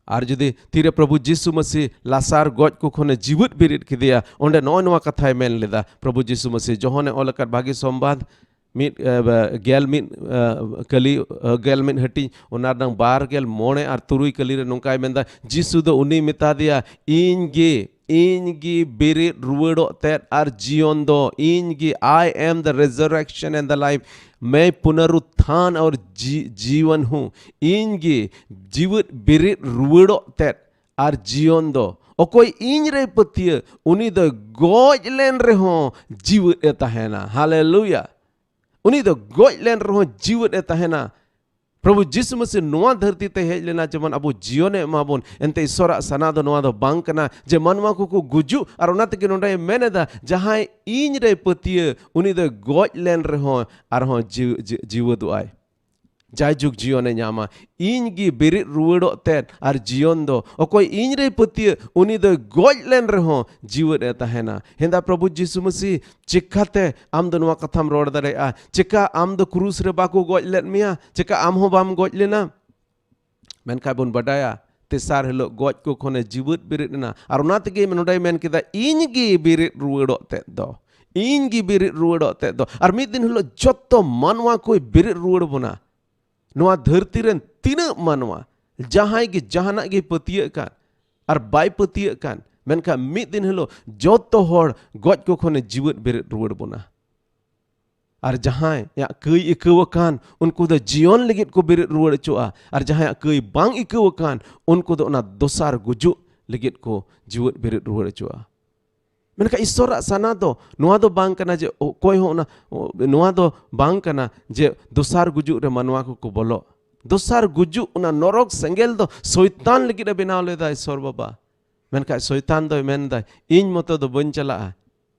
ᱟᱨ ᱡᱩᱫᱤ ᱛᱤᱨᱮ ᱯᱨᱚᱵᱷᱩ ᱡᱤᱥᱩ ᱢᱟᱥᱤ ᱞᱟᱥᱟᱨ ᱜᱚᱡ ᱠᱚ ᱠᱷᱚᱱᱮ ᱡᱤᱣᱮᱫ ᱵᱮᱨᱮᱫ ᱠᱮᱫᱮᱭᱟ, ᱚᱸᱰᱮ ᱱᱚᱜᱼᱚᱭ ᱱᱚᱣᱟ ᱠᱟᱛᱷᱟᱭ ᱢᱮᱱ ᱞᱮᱫᱟ᱾ ᱯᱨᱚᱵᱷᱩ ᱡᱤᱥᱩ ᱢᱟᱥᱤ ᱡᱚᱦᱚᱱᱮ ᱚᱞ ᱟᱠᱟᱫ ᱵᱷᱟᱹᱜᱤ ᱥᱚᱢᱵᱟᱫ ᱢᱤᱫ, ᱮ, ᱵᱟ, ᱜᱮᱞ ᱢᱤᱫ, ᱮ, ᱠᱟᱹᱞᱤ, ᱮ, ᱜᱮᱞ ᱢᱤᱫ ᱦᱟᱹᱴᱤᱧ, ᱚᱱᱟ ᱨᱮᱱᱟᱝ ᱵᱟᱨ ᱜᱮᱞ ᱢᱚᱬᱮ ᱟᱨ ᱛᱩᱨᱩᱭ ᱠᱟᱹᱞᱤ ᱨᱮ ᱱᱚᱝᱠᱟᱭ ᱢᱮᱱᱫᱟ, ᱡᱤᱥᱩ ᱫᱚ ᱩᱱᱤ ᱢᱮᱛᱟ ᱫᱮᱭᱟ, "ᱤᱧ ᱜᱮ, ᱤᱧ ᱜᱮ ᱵᱮᱨᱮᱫ ᱨᱩᱣᱟᱹᱲᱚᱜ ᱛᱮᱫ ᱟᱨ ᱡᱤᱭᱚᱱ ᱫᱚ, ᱤᱧ ᱜᱮ, I am the resurrection and the life, ᱢᱮ ᱯᱩᱱᱟᱨᱩᱛᱷᱟᱱ ᱟᱨ ᱡᱤ-, ᱡᱤᱣᱚᱱ ᱦᱩᱸ, ᱤᱧ ᱜᱮ ᱡᱤᱣᱮᱫ ᱵᱮᱨᱮᱫ ᱨᱩᱣᱟᱹᱲᱚᱜ ᱛᱮᱫ ᱟᱨ ᱡᱤᱭᱚᱱ ᱫᱚ᱾ ᱚᱠᱚᱭ ᱤᱧ ᱨᱮ ᱯᱟᱹᱛᱭᱟᱹ, ᱩᱱᱤ ᱫᱚ ᱜᱚᱡ ᱞᱮᱱ ᱨᱮᱦᱚᱸ ᱡᱤᱣᱮᱫ ᱮ ᱛᱟᱦᱮᱱᱟ᱾" ᱦᱟᱞᱮᱞᱩᱭᱟ᱾ ᱩᱱᱤ ᱫᱚ ᱜᱚᱡ ᱞᱮᱱ ᱨᱮᱦᱚᱸ ᱡᱤᱣᱮᱫ ᱮ ᱛᱟᱦᱮᱱᱟ᱾ ᱯᱨᱚᱵᱷᱩ ᱡᱤᱥᱩ ᱢᱟᱥᱤ ᱱᱚᱣᱟ ᱫᱷᱟᱹᱨᱛᱤ ᱛᱮ ᱦᱮᱡ ᱞᱮᱱᱟ ᱡᱮᱢᱚᱱ ᱟᱵᱚ ᱡᱤᱭᱚᱱᱮ ᱮᱢᱟ ᱵᱚᱱ᱾ ᱮᱱᱛᱮ ᱤᱥᱚᱨᱟᱜ ᱥᱟᱱᱟ ᱫᱚ ᱱᱚᱣᱟ ᱫᱚ ᱵᱟᱝ ᱠᱟᱱᱟ ᱡᱮ ᱢᱟᱱᱣᱟ ᱠᱚᱠᱚ ᱜᱩᱡᱩᱜ, ᱟᱨ ᱚᱱᱟ ᱛᱮᱜᱮ ᱱᱚᱰᱮᱭ ᱢᱮᱱ ᱮᱫᱟ, ᱡᱟᱦᱟᱸᱭ ᱤᱧ ᱨᱮ ᱯᱟᱹᱛᱭᱟᱹ, ᱩᱱᱤ ᱫᱚ ᱜᱚᱡ ᱞᱮᱱ ᱨᱮᱦᱚᱸ ᱟᱨᱦᱚᱸ ᱡᱤᱣ-, ᱡᱤ-, ᱡᱤᱣᱮᱫᱚᱜ ᱟᱭ᱾ ᱡᱟᱭᱡᱩᱜᱽ ᱡᱤᱭᱚᱱᱮ ᱧᱟᱢᱟ᱾ ᱤᱧ ᱜᱮ ᱵᱮᱨᱮᱫ ᱨᱩᱣᱟᱹᱲᱚᱜ ᱛᱮᱫ ᱟᱨ ᱡᱤᱭᱚᱱ ᱫᱚ᱾ ᱚᱠᱚᱭ ᱤᱧ ᱨᱮ ᱯᱟᱹᱛᱭᱟᱹ, ᱩᱱᱤ ᱫᱚᱭ ᱜᱚᱡ ᱞᱮᱱ ᱨᱮᱦᱚᱸ ᱡᱤᱣᱮᱫ ᱮ ᱛᱟᱦᱮᱱᱟ᱾ ᱦᱮᱸᱫᱟ ᱯᱨᱚᱵᱷᱩ ᱡᱤᱥᱩ ᱢᱟᱥᱤ, ᱪᱤᱠᱟᱛᱮ ᱟᱢ ᱫᱚ ᱱᱚᱣᱟ ᱠᱟᱛᱷᱟᱢ ᱨᱚᱲ ᱫᱟᱲᱮᱭᱟᱜᱼᱟ? ᱪᱤᱠᱟ ᱟᱢ ᱫᱚ ᱠᱨᱩᱥ ᱨᱮ ᱵᱟᱠᱚ ᱜᱚᱡ ᱞᱮᱫ ᱢᱮᱭᱟ? ᱪᱤᱠᱟ ᱟᱢ ᱦᱚᱸ ᱵᱟᱢ ᱜᱚᱡ ᱞᱮᱱᱟ? ᱢᱮᱱᱠᱷᱟᱱ ᱵᱚᱱ ᱵᱟᱰᱟᱭᱟ, ᱛᱮᱥᱟᱨ ᱦᱤᱞᱳᱜ ᱜᱚᱡ ᱠᱚ ᱠᱷᱚᱱᱮ ᱡᱤᱣᱮᱫ ᱵᱮᱨᱮᱫ ᱮᱱᱟ᱾ ᱟᱨ ᱚᱱᱟ ᱛᱮᱜᱮ ᱱᱚᱰᱮᱭ ᱢᱮᱱ ᱠᱮᱫᱟ, "ᱤᱧ ᱜᱮ ᱵᱮᱨᱮᱫ ᱨᱩᱣᱟᱹᱲᱚᱜ ᱛᱮᱫ ᱫᱚ, ᱤᱧ ᱜᱮ ᱵᱮᱨᱮᱫ ᱨᱩᱣᱟᱹᱲᱚᱜ ᱛᱮᱫ ᱫᱚ᱾" ᱟᱨ ᱢᱤᱫ ᱫᱤᱱ ᱦᱤᱞᱳᱜ ᱡᱚᱛᱚ ᱢᱟᱱᱣᱟ ᱠᱚᱭ ᱵᱮᱨᱮᱫ ᱨᱩᱣᱟᱹᱲ ᱵᱚᱱᱟ᱾ ᱱᱚᱣᱟ ᱫᱷᱟᱹᱨᱛᱤ ᱨᱮᱱ ᱛᱤᱱᱟᱹᱜ ᱢᱟᱱᱣᱟ, ᱡᱟᱦᱟᱸᱭ ᱜᱮ ᱡᱟᱦᱟᱱᱟᱜ ᱜᱮᱭ ᱯᱟᱹᱛᱭᱟᱹᱜ ᱠᱟᱱ ᱟᱨ ᱵᱟᱭ ᱯᱟᱹᱛᱭᱟᱹᱜ ᱠᱟᱱ, ᱢᱮᱱᱠᱷᱟᱱ ᱢᱤᱫ ᱫᱤᱱ ᱦᱤᱞᱳᱜ ᱡᱚᱛᱚ ᱦᱚᱲ ᱜᱚᱡ ᱠᱚ ᱠᱷᱚᱱᱮ ᱡᱤᱣᱮᱫ ᱵᱮᱨᱮᱫ ᱨᱩᱣᱟᱹᱲ ᱵᱚᱱᱟ᱾ ᱟᱨ ᱡᱟᱦᱟᱸᱭᱟᱜ ᱠᱟᱹᱭ ᱟᱹᱭᱠᱟᱹᱣ ᱟᱠᱟᱱ, ᱩᱱᱠᱩ ᱫᱚ ᱡᱤᱭᱚᱱ ᱞᱟᱹᱜᱤᱫ ᱠᱚ ᱵᱮᱨᱮᱫ ᱨᱩᱣᱟᱹᱲ ᱦᱚᱪᱚᱜᱼᱟ᱾ ᱟᱨ ᱡᱟᱦᱟᱸᱭᱟᱜ ᱠᱟᱹᱭ ᱵᱟᱝ ᱟᱹᱭᱠᱟᱹᱣ ᱟᱠᱟᱱ, ᱩᱱᱠᱩ ᱫᱚ ᱚᱱᱟ ᱫᱚᱥᱟᱨ ᱜᱩᱡᱩᱜ ᱞᱟᱹᱜᱤᱫ ᱠᱚ ᱡᱤᱣᱮᱫ ᱵᱮᱨᱮᱫ ᱨᱩᱣᱟᱹᱲ ᱦᱚᱪᱚᱜᱼᱟ᱾ ᱢᱮᱱᱠᱷᱟᱱ ᱤᱥᱚᱨᱟᱜ ᱥᱟᱱᱟ ᱫᱚ ᱱᱚᱣᱟ ᱫᱚ ᱵᱟᱝ ᱠᱟᱱᱟ ᱡᱮ ᱚᱠᱚᱭ ᱦᱚᱸ ᱚᱱᱟ, ᱱᱚᱣᱟ ᱫᱚ ᱵᱟᱝ ᱠᱟᱱᱟ ᱡᱮ ᱫᱚᱥᱟᱨ ᱜᱩᱡᱩᱜ ᱨᱮ ᱢᱟᱱᱣᱟ ᱠᱚᱠᱚ ᱵᱚᱞᱚᱜ᱾ ᱫᱚᱥᱟᱨ ᱜᱩᱡᱩᱜ, ᱚᱱᱟ ᱱᱚᱨᱚᱠ ᱥᱮᱸᱜᱮᱞ ᱫᱚ ᱥᱚᱭᱛᱟᱱ ᱞᱟᱹᱜᱤᱫ ᱮ ᱵᱮᱱᱟᱣ ᱞᱮᱫᱟ ᱤᱥᱚᱨ ᱵᱟᱵᱟ᱾ ᱢᱮᱱᱠᱷᱟᱱ ᱥᱚᱭᱛᱟᱱ ᱫᱚᱭ ᱢᱮᱱᱫᱟ, "ᱤᱧ ᱢᱚᱛᱚ ᱫᱚ ᱵᱟᱹᱧ ᱪᱟᱞᱟᱜᱼᱟ,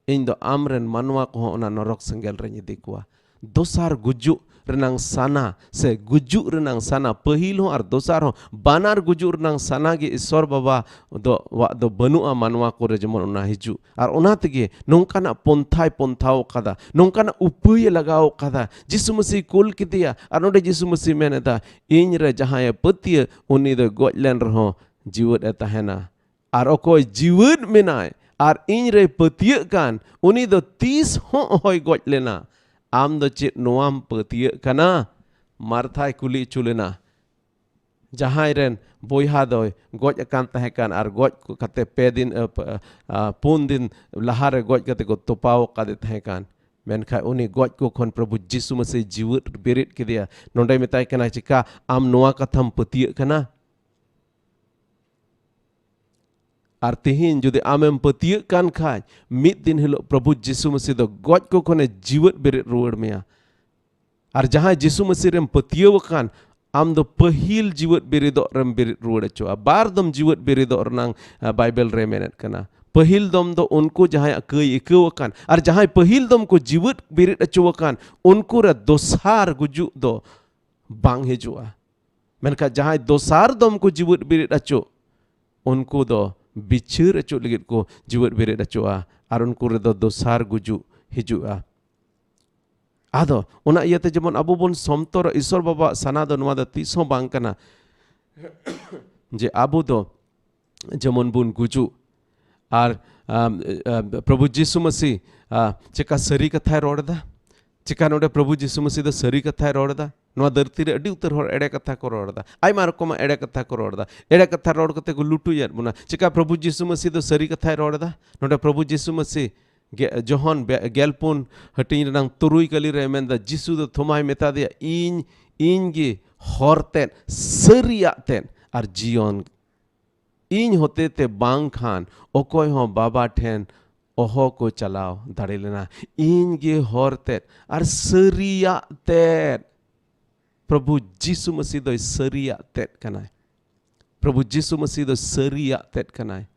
ᱤᱧ ᱫᱚ ᱟᱢᱨᱮᱱ ᱢᱟᱱᱣᱟ ᱠᱚᱦᱚᱸ ᱚᱱᱟ ᱱᱚᱨᱚᱠ ᱥᱮᱸᱜᱮᱞ ᱨᱮᱧ ᱤᱫᱤ ᱠᱚᱣᱟ᱾" ᱫᱚᱥᱟᱨ ᱜᱩᱡᱩᱜ ᱨᱮᱱᱟᱝ ᱥᱟᱱᱟ ᱥᱮ ᱜᱩᱡᱩᱜ ᱨᱮᱱᱟᱝ ᱥᱟᱱᱟ, ᱯᱟᱹᱦᱤᱞ ᱦᱚᱸ ᱟᱨ ᱫᱚᱥᱟᱨ ᱦᱚᱸ, ᱵᱟᱱᱟᱨ ᱜᱩᱡᱩᱜ ᱨᱮᱱᱟᱝ ᱥᱟᱱᱟ ᱜᱮ ᱤᱥᱚᱨ ᱵᱟᱵᱟ ᱫᱚ, ᱣᱟᱜ ᱫᱚ ᱵᱟᱹᱱᱩᱜᱼᱟ ᱢᱟᱱᱣᱟ ᱠᱚᱨᱮ ᱡᱮᱢᱚᱱ ᱚᱱᱟ ᱦᱤᱡᱩᱜ᱾ ᱟᱨ ᱚᱱᱟ ᱛᱮᱜᱮ ᱱᱚᱝᱠᱟᱱᱟᱜ ᱯᱚᱱᱛᱷᱟᱭ ᱯᱚᱱᱛᱷᱟᱣ ᱠᱟᱫᱟ, ᱱᱚᱝᱠᱟᱱᱟᱜ ᱩᱯᱟᱹᱭᱮ ᱞᱟᱜᱟᱣ ᱠᱟᱫᱟ᱾ ᱡᱤᱥᱩ ᱢᱟᱹᱥᱤ ᱠᱩᱞ ᱠᱮᱫᱮᱭᱟ ᱟᱨ ᱱᱚᱰᱮ ᱡᱤᱥᱩ ᱢᱟᱹᱥᱤ ᱢᱮᱱ ᱮᱫᱟ, "ᱤᱧ ᱨᱮ ᱡᱟᱦᱟᱸᱭᱮ ᱯᱟᱹᱛᱭᱟᱹ, ᱩᱱᱤ ᱫᱚ ᱜᱚᱡ ᱞᱮᱱ ᱨᱮᱦᱚᱸ ᱡᱤᱣᱮᱫ ᱮ ᱛᱟᱦᱮᱱᱟ᱾ ᱟᱨ ᱚᱠᱚᱭ ᱡᱤᱣᱮᱫ ᱢᱮᱱᱟᱭ ᱟᱨ ᱤᱧ ᱨᱮᱭ ᱯᱟᱹᱛᱭᱟᱹᱜ ᱠᱟᱱ, ᱩᱱᱤ ᱫᱚ ᱛᱤᱥ ᱦᱚᱸ ᱚᱦᱚᱭ ᱜᱚᱡ ᱞᱮᱱᱟ᱾ ᱟᱢ ᱫᱚ ᱪᱮᱫ ᱱᱚᱣᱟᱢ ᱯᱟᱹᱛᱭᱟᱹᱜ ᱠᱟᱱᱟ?" ᱢᱟᱨᱛᱷᱟᱭ ᱠᱩᱞᱤ ᱦᱚᱪᱚ ᱞᱮᱱᱟ, ᱡᱟᱦᱟᱸᱭ ᱨᱮᱱ ᱵᱚᱭᱦᱟ ᱫᱚᱭ ᱜᱚᱡ ᱟᱠᱟᱱ ᱛᱟᱦᱮᱸ ᱠᱟᱱ ᱟᱨ ᱜᱚᱡ ᱠᱟᱛᱮ ᱯᱮ ᱫᱤᱱ, ᱟ, ᱯ-, ᱟ, ᱯᱩᱱ ᱫᱤᱱ ᱞᱟᱦᱟᱨᱮ ᱜᱚᱡ ᱠᱟᱛᱮ ᱠᱚ ᱛᱚᱯᱟᱣ ᱟᱠᱟᱫᱮ ᱛᱟᱦᱮᱸ ᱠᱟᱱ, ᱢᱮᱱᱠᱷᱟᱱ ᱩᱱᱤ ᱜᱚᱡ ᱠᱚ ᱠᱷᱚᱱ ᱯᱨᱚᱵᱷᱩ ᱡᱤᱥᱩ ᱢᱟᱹᱥᱤ ᱡᱤᱣᱮᱫ ᱵᱮᱨᱮᱫ ᱠᱮᱫᱮᱭᱟ᱾ ᱱᱚᱰᱮ ᱢᱮᱛᱟᱭ ᱠᱟᱱᱟ, ᱪᱮᱠᱟ ᱟᱢ ᱱᱚᱣᱟ ᱠᱟᱛᱷᱟᱢ ᱯᱟᱹᱛᱭᱟᱹᱜ ᱠᱟᱱᱟ? ᱟᱨ ᱛᱤᱦᱤᱧ ᱡᱩᱫᱤ ᱟᱢᱮᱢ ᱯᱟᱹᱛᱭᱟᱹᱜ ᱠᱟᱱ ᱠᱷᱟᱡ, ᱢᱤᱫ ᱫᱤᱱ ᱦᱤᱞᱳᱜ ᱯᱨᱚᱵᱷᱩ ᱡᱤᱥᱩ ᱢᱟᱹᱥᱤ ᱫᱚ ᱜᱚᱡ ᱠᱚ ᱠᱷᱚᱱᱮ ᱡᱤᱣᱮᱫ ᱵᱮᱨᱮᱫ ᱨᱩᱣᱟᱹᱲ ᱢᱮᱭᱟ᱾ ᱟᱨ ᱡᱟᱦᱟᱸᱭ ᱡᱤᱥᱩ ᱢᱟᱹᱥᱤ ᱨᱮᱢ ᱯᱟᱹᱛᱭᱟᱹᱣ ᱟᱠᱟᱱ, ᱟᱢ ᱫᱚ ᱯᱟᱹᱦᱤᱞ ᱡᱤᱣᱮᱫ ᱵᱮᱨᱮᱫᱚᱜ ᱨᱮᱢ ᱵᱮᱨᱮᱫ ᱨᱩᱣᱟᱹᱲ ᱦᱚᱪᱚᱜᱼᱟ᱾ ᱵᱟᱨ ᱫᱚᱢ ᱡᱤᱣᱮᱫ ᱵᱮᱨᱮᱫᱚᱜ ᱨᱮᱱᱟᱝ, ᱟ, ᱵᱟᱭᱵᱮᱞ ᱨᱮ ᱢᱮᱱᱮᱫ ᱠᱟᱱᱟ᱾ ᱯᱟᱹᱦᱤᱞ ᱫᱚᱢ ᱫᱚ ᱩᱱᱠᱩ ᱡᱟᱦᱟᱸᱭᱟᱜ ᱠᱟᱹᱭ ᱟᱹᱭᱠᱟᱹᱣ ᱟᱠᱟᱱ, ᱟᱨ ᱡᱟᱦᱟᱸᱭ ᱯᱟᱹᱦᱤᱞ ᱫᱚᱢ ᱠᱚ ᱡᱤᱣᱮᱫ ᱵᱮᱨᱮᱫ ᱦᱚᱪᱚ ᱟᱠᱟᱱ, ᱩᱱᱠᱩ ᱨᱮ ᱫᱚᱥᱟᱨ ᱜᱩᱡᱩᱜ ᱫᱚ ᱵᱟᱝ ᱦᱤᱡᱩᱜᱼᱟ᱾ ᱢᱮᱱᱠᱷᱟᱱ ᱡᱟᱦᱟᱸᱭ ᱫᱚᱥᱟᱨ ᱫᱚᱢ ᱠᱚ ᱡᱤᱣᱮᱫ ᱵᱮᱨᱮᱫ ᱦᱚᱪᱚ, ᱩᱱᱠᱩ ᱫᱚ ᱵᱤᱪᱟᱹᱨ ᱦᱚᱪᱚ ᱞᱟᱹᱜᱤᱫ ᱠᱚ ᱡᱤᱣᱮᱫ ᱵᱮᱨᱮᱫ ᱦᱚᱪᱚᱜᱼᱟ, ᱟᱨ ᱩᱱᱠᱩ ᱨᱮᱫᱚ ᱫᱚᱥᱟᱨ ᱜᱩᱡᱩᱜ ᱦᱤᱡᱩᱜᱼᱟ᱾ ᱟᱫᱚ ᱚᱱᱟ ᱤᱭᱟᱹᱛᱮ ᱡᱮᱢᱚᱱ ᱟᱵᱚ ᱵᱚᱱ ᱥᱚᱱᱛᱚᱨᱚᱜ, ᱤᱥᱚᱨ ᱵᱟᱵᱟᱣᱟᱜ ᱥᱟᱱᱟ ᱫᱚ ᱱᱚᱣᱟ ᱫᱚ ᱛᱤᱥ ᱦᱚᱸ ᱵᱟᱝ ᱠᱟᱱᱟ ᱡᱮ ᱟᱵᱚ ᱫᱚ ᱡᱮᱢᱚᱱ ᱵᱚᱱ ᱜᱩᱡᱩᱜ᱾ ᱟᱨ, ᱟᱢ, ᱟᱢ, ᱯᱨᱚᱵᱷᱩ ᱡᱤᱥᱩ ᱢᱟᱹᱥᱤ, ᱟ, ᱪᱮᱠᱟ ᱥᱟᱹᱨᱤ ᱠᱟᱛᱷᱟᱭ ᱨᱚᱲ ᱮᱫᱟ? ᱪᱮᱠᱟ ᱱᱚᱰᱮ ᱯᱨᱚᱵᱷᱩ ᱡᱤᱥᱩ ᱢᱟᱹᱥᱤ ᱫᱚ ᱥᱟᱹᱨᱤ ᱠᱟᱛᱷᱟᱭ ᱨᱚᱲ ᱮᱫᱟ? ᱱᱚᱣᱟ ᱫᱷᱟᱹᱨᱛᱤ ᱨᱮ ᱟᱹᱰᱤ ᱩᱛᱟᱹᱨ ᱦᱚᱲ ᱮᱲᱮ ᱠᱟᱛᱷᱟ ᱠᱚ ᱨᱚᱲ ᱮᱫᱟ, ᱟᱭᱢᱟ ᱨᱚᱠᱚᱢᱟᱜ ᱮᱲᱮ ᱠᱟᱛᱷᱟ ᱠᱚ ᱨᱚᱲ ᱮᱫᱟ᱾ ᱮᱲᱮ ᱠᱟᱛᱷᱟ ᱨᱚᱲ ᱠᱟᱛᱮ ᱠᱚ ᱞᱩᱴᱩᱡ ᱮᱫ ᱵᱚᱱᱟ᱾ ᱪᱮᱠᱟ ᱯᱨᱚᱵᱷᱩ ᱡᱤᱥᱩ ᱢᱟᱹᱥᱤ ᱫᱚ ᱥᱟᱹᱨᱤ ᱠᱟᱛᱷᱟᱭ ᱨᱚᱲ ᱮᱫᱟ? ᱱᱚᱰᱮ ᱯᱨᱚᱵᱷᱩ ᱡᱤᱥᱩ ᱢᱟᱹᱥᱤ ᱜᱮ-, ᱡᱚᱦᱚᱱ ᱵᱮ-, ᱜᱮᱞ ᱯᱩᱱ ᱦᱟᱹᱴᱤᱧ ᱨᱮᱱᱟᱝ ᱛᱩᱨᱩᱭ ᱠᱟᱹᱞᱤ ᱨᱮ ᱢᱮᱱᱫᱟ, ᱡᱤᱥᱩ ᱫᱚ ᱛᱷᱚᱢᱟᱭ ᱢᱮᱛᱟ ᱫᱮᱭᱟ, "ᱤᱧ, ᱤᱧ ᱜᱮ ᱦᱚᱨ ᱛᱮᱫ, ᱥᱟᱹᱨᱤᱭᱟᱜ ᱛᱮᱫ ᱟᱨ ᱡᱤᱭᱚᱱ᱾ ᱤᱧ ᱦᱚᱛᱮ ᱛᱮ ᱵᱟᱝ ᱠᱷᱟᱱ ᱚᱠᱚᱭ ᱦᱚᱸ ᱵᱟᱵᱟ ᱴᱷᱮᱱ ᱚᱦᱚ ᱠᱚ ᱪᱟᱞᱟᱣ ᱫᱟᱲᱮ ᱞᱮᱱᱟ᱾ ᱤᱧ ᱜᱮ ᱦᱚᱨ ᱛᱮᱫ ᱟᱨ ᱥᱟᱹᱨᱤᱭᱟᱜ ᱛᱮᱫ᱾" ᱯᱨᱚᱵᱷᱩ ᱡᱤᱥᱩ ᱢᱟᱹᱥᱤ ᱫᱚᱭ ᱥᱟᱹᱨᱤᱭᱟᱜ ᱛᱮᱫ ᱠᱟᱱᱟᱭ᱾ ᱯᱨᱚᱵᱷᱩ ᱡᱤᱥᱩ ᱢᱟᱹᱥᱤ ᱫᱚ ᱥᱟᱹᱨᱤᱭᱟᱜ ᱛᱮᱫ ᱠᱟᱱᱟᱭ᱾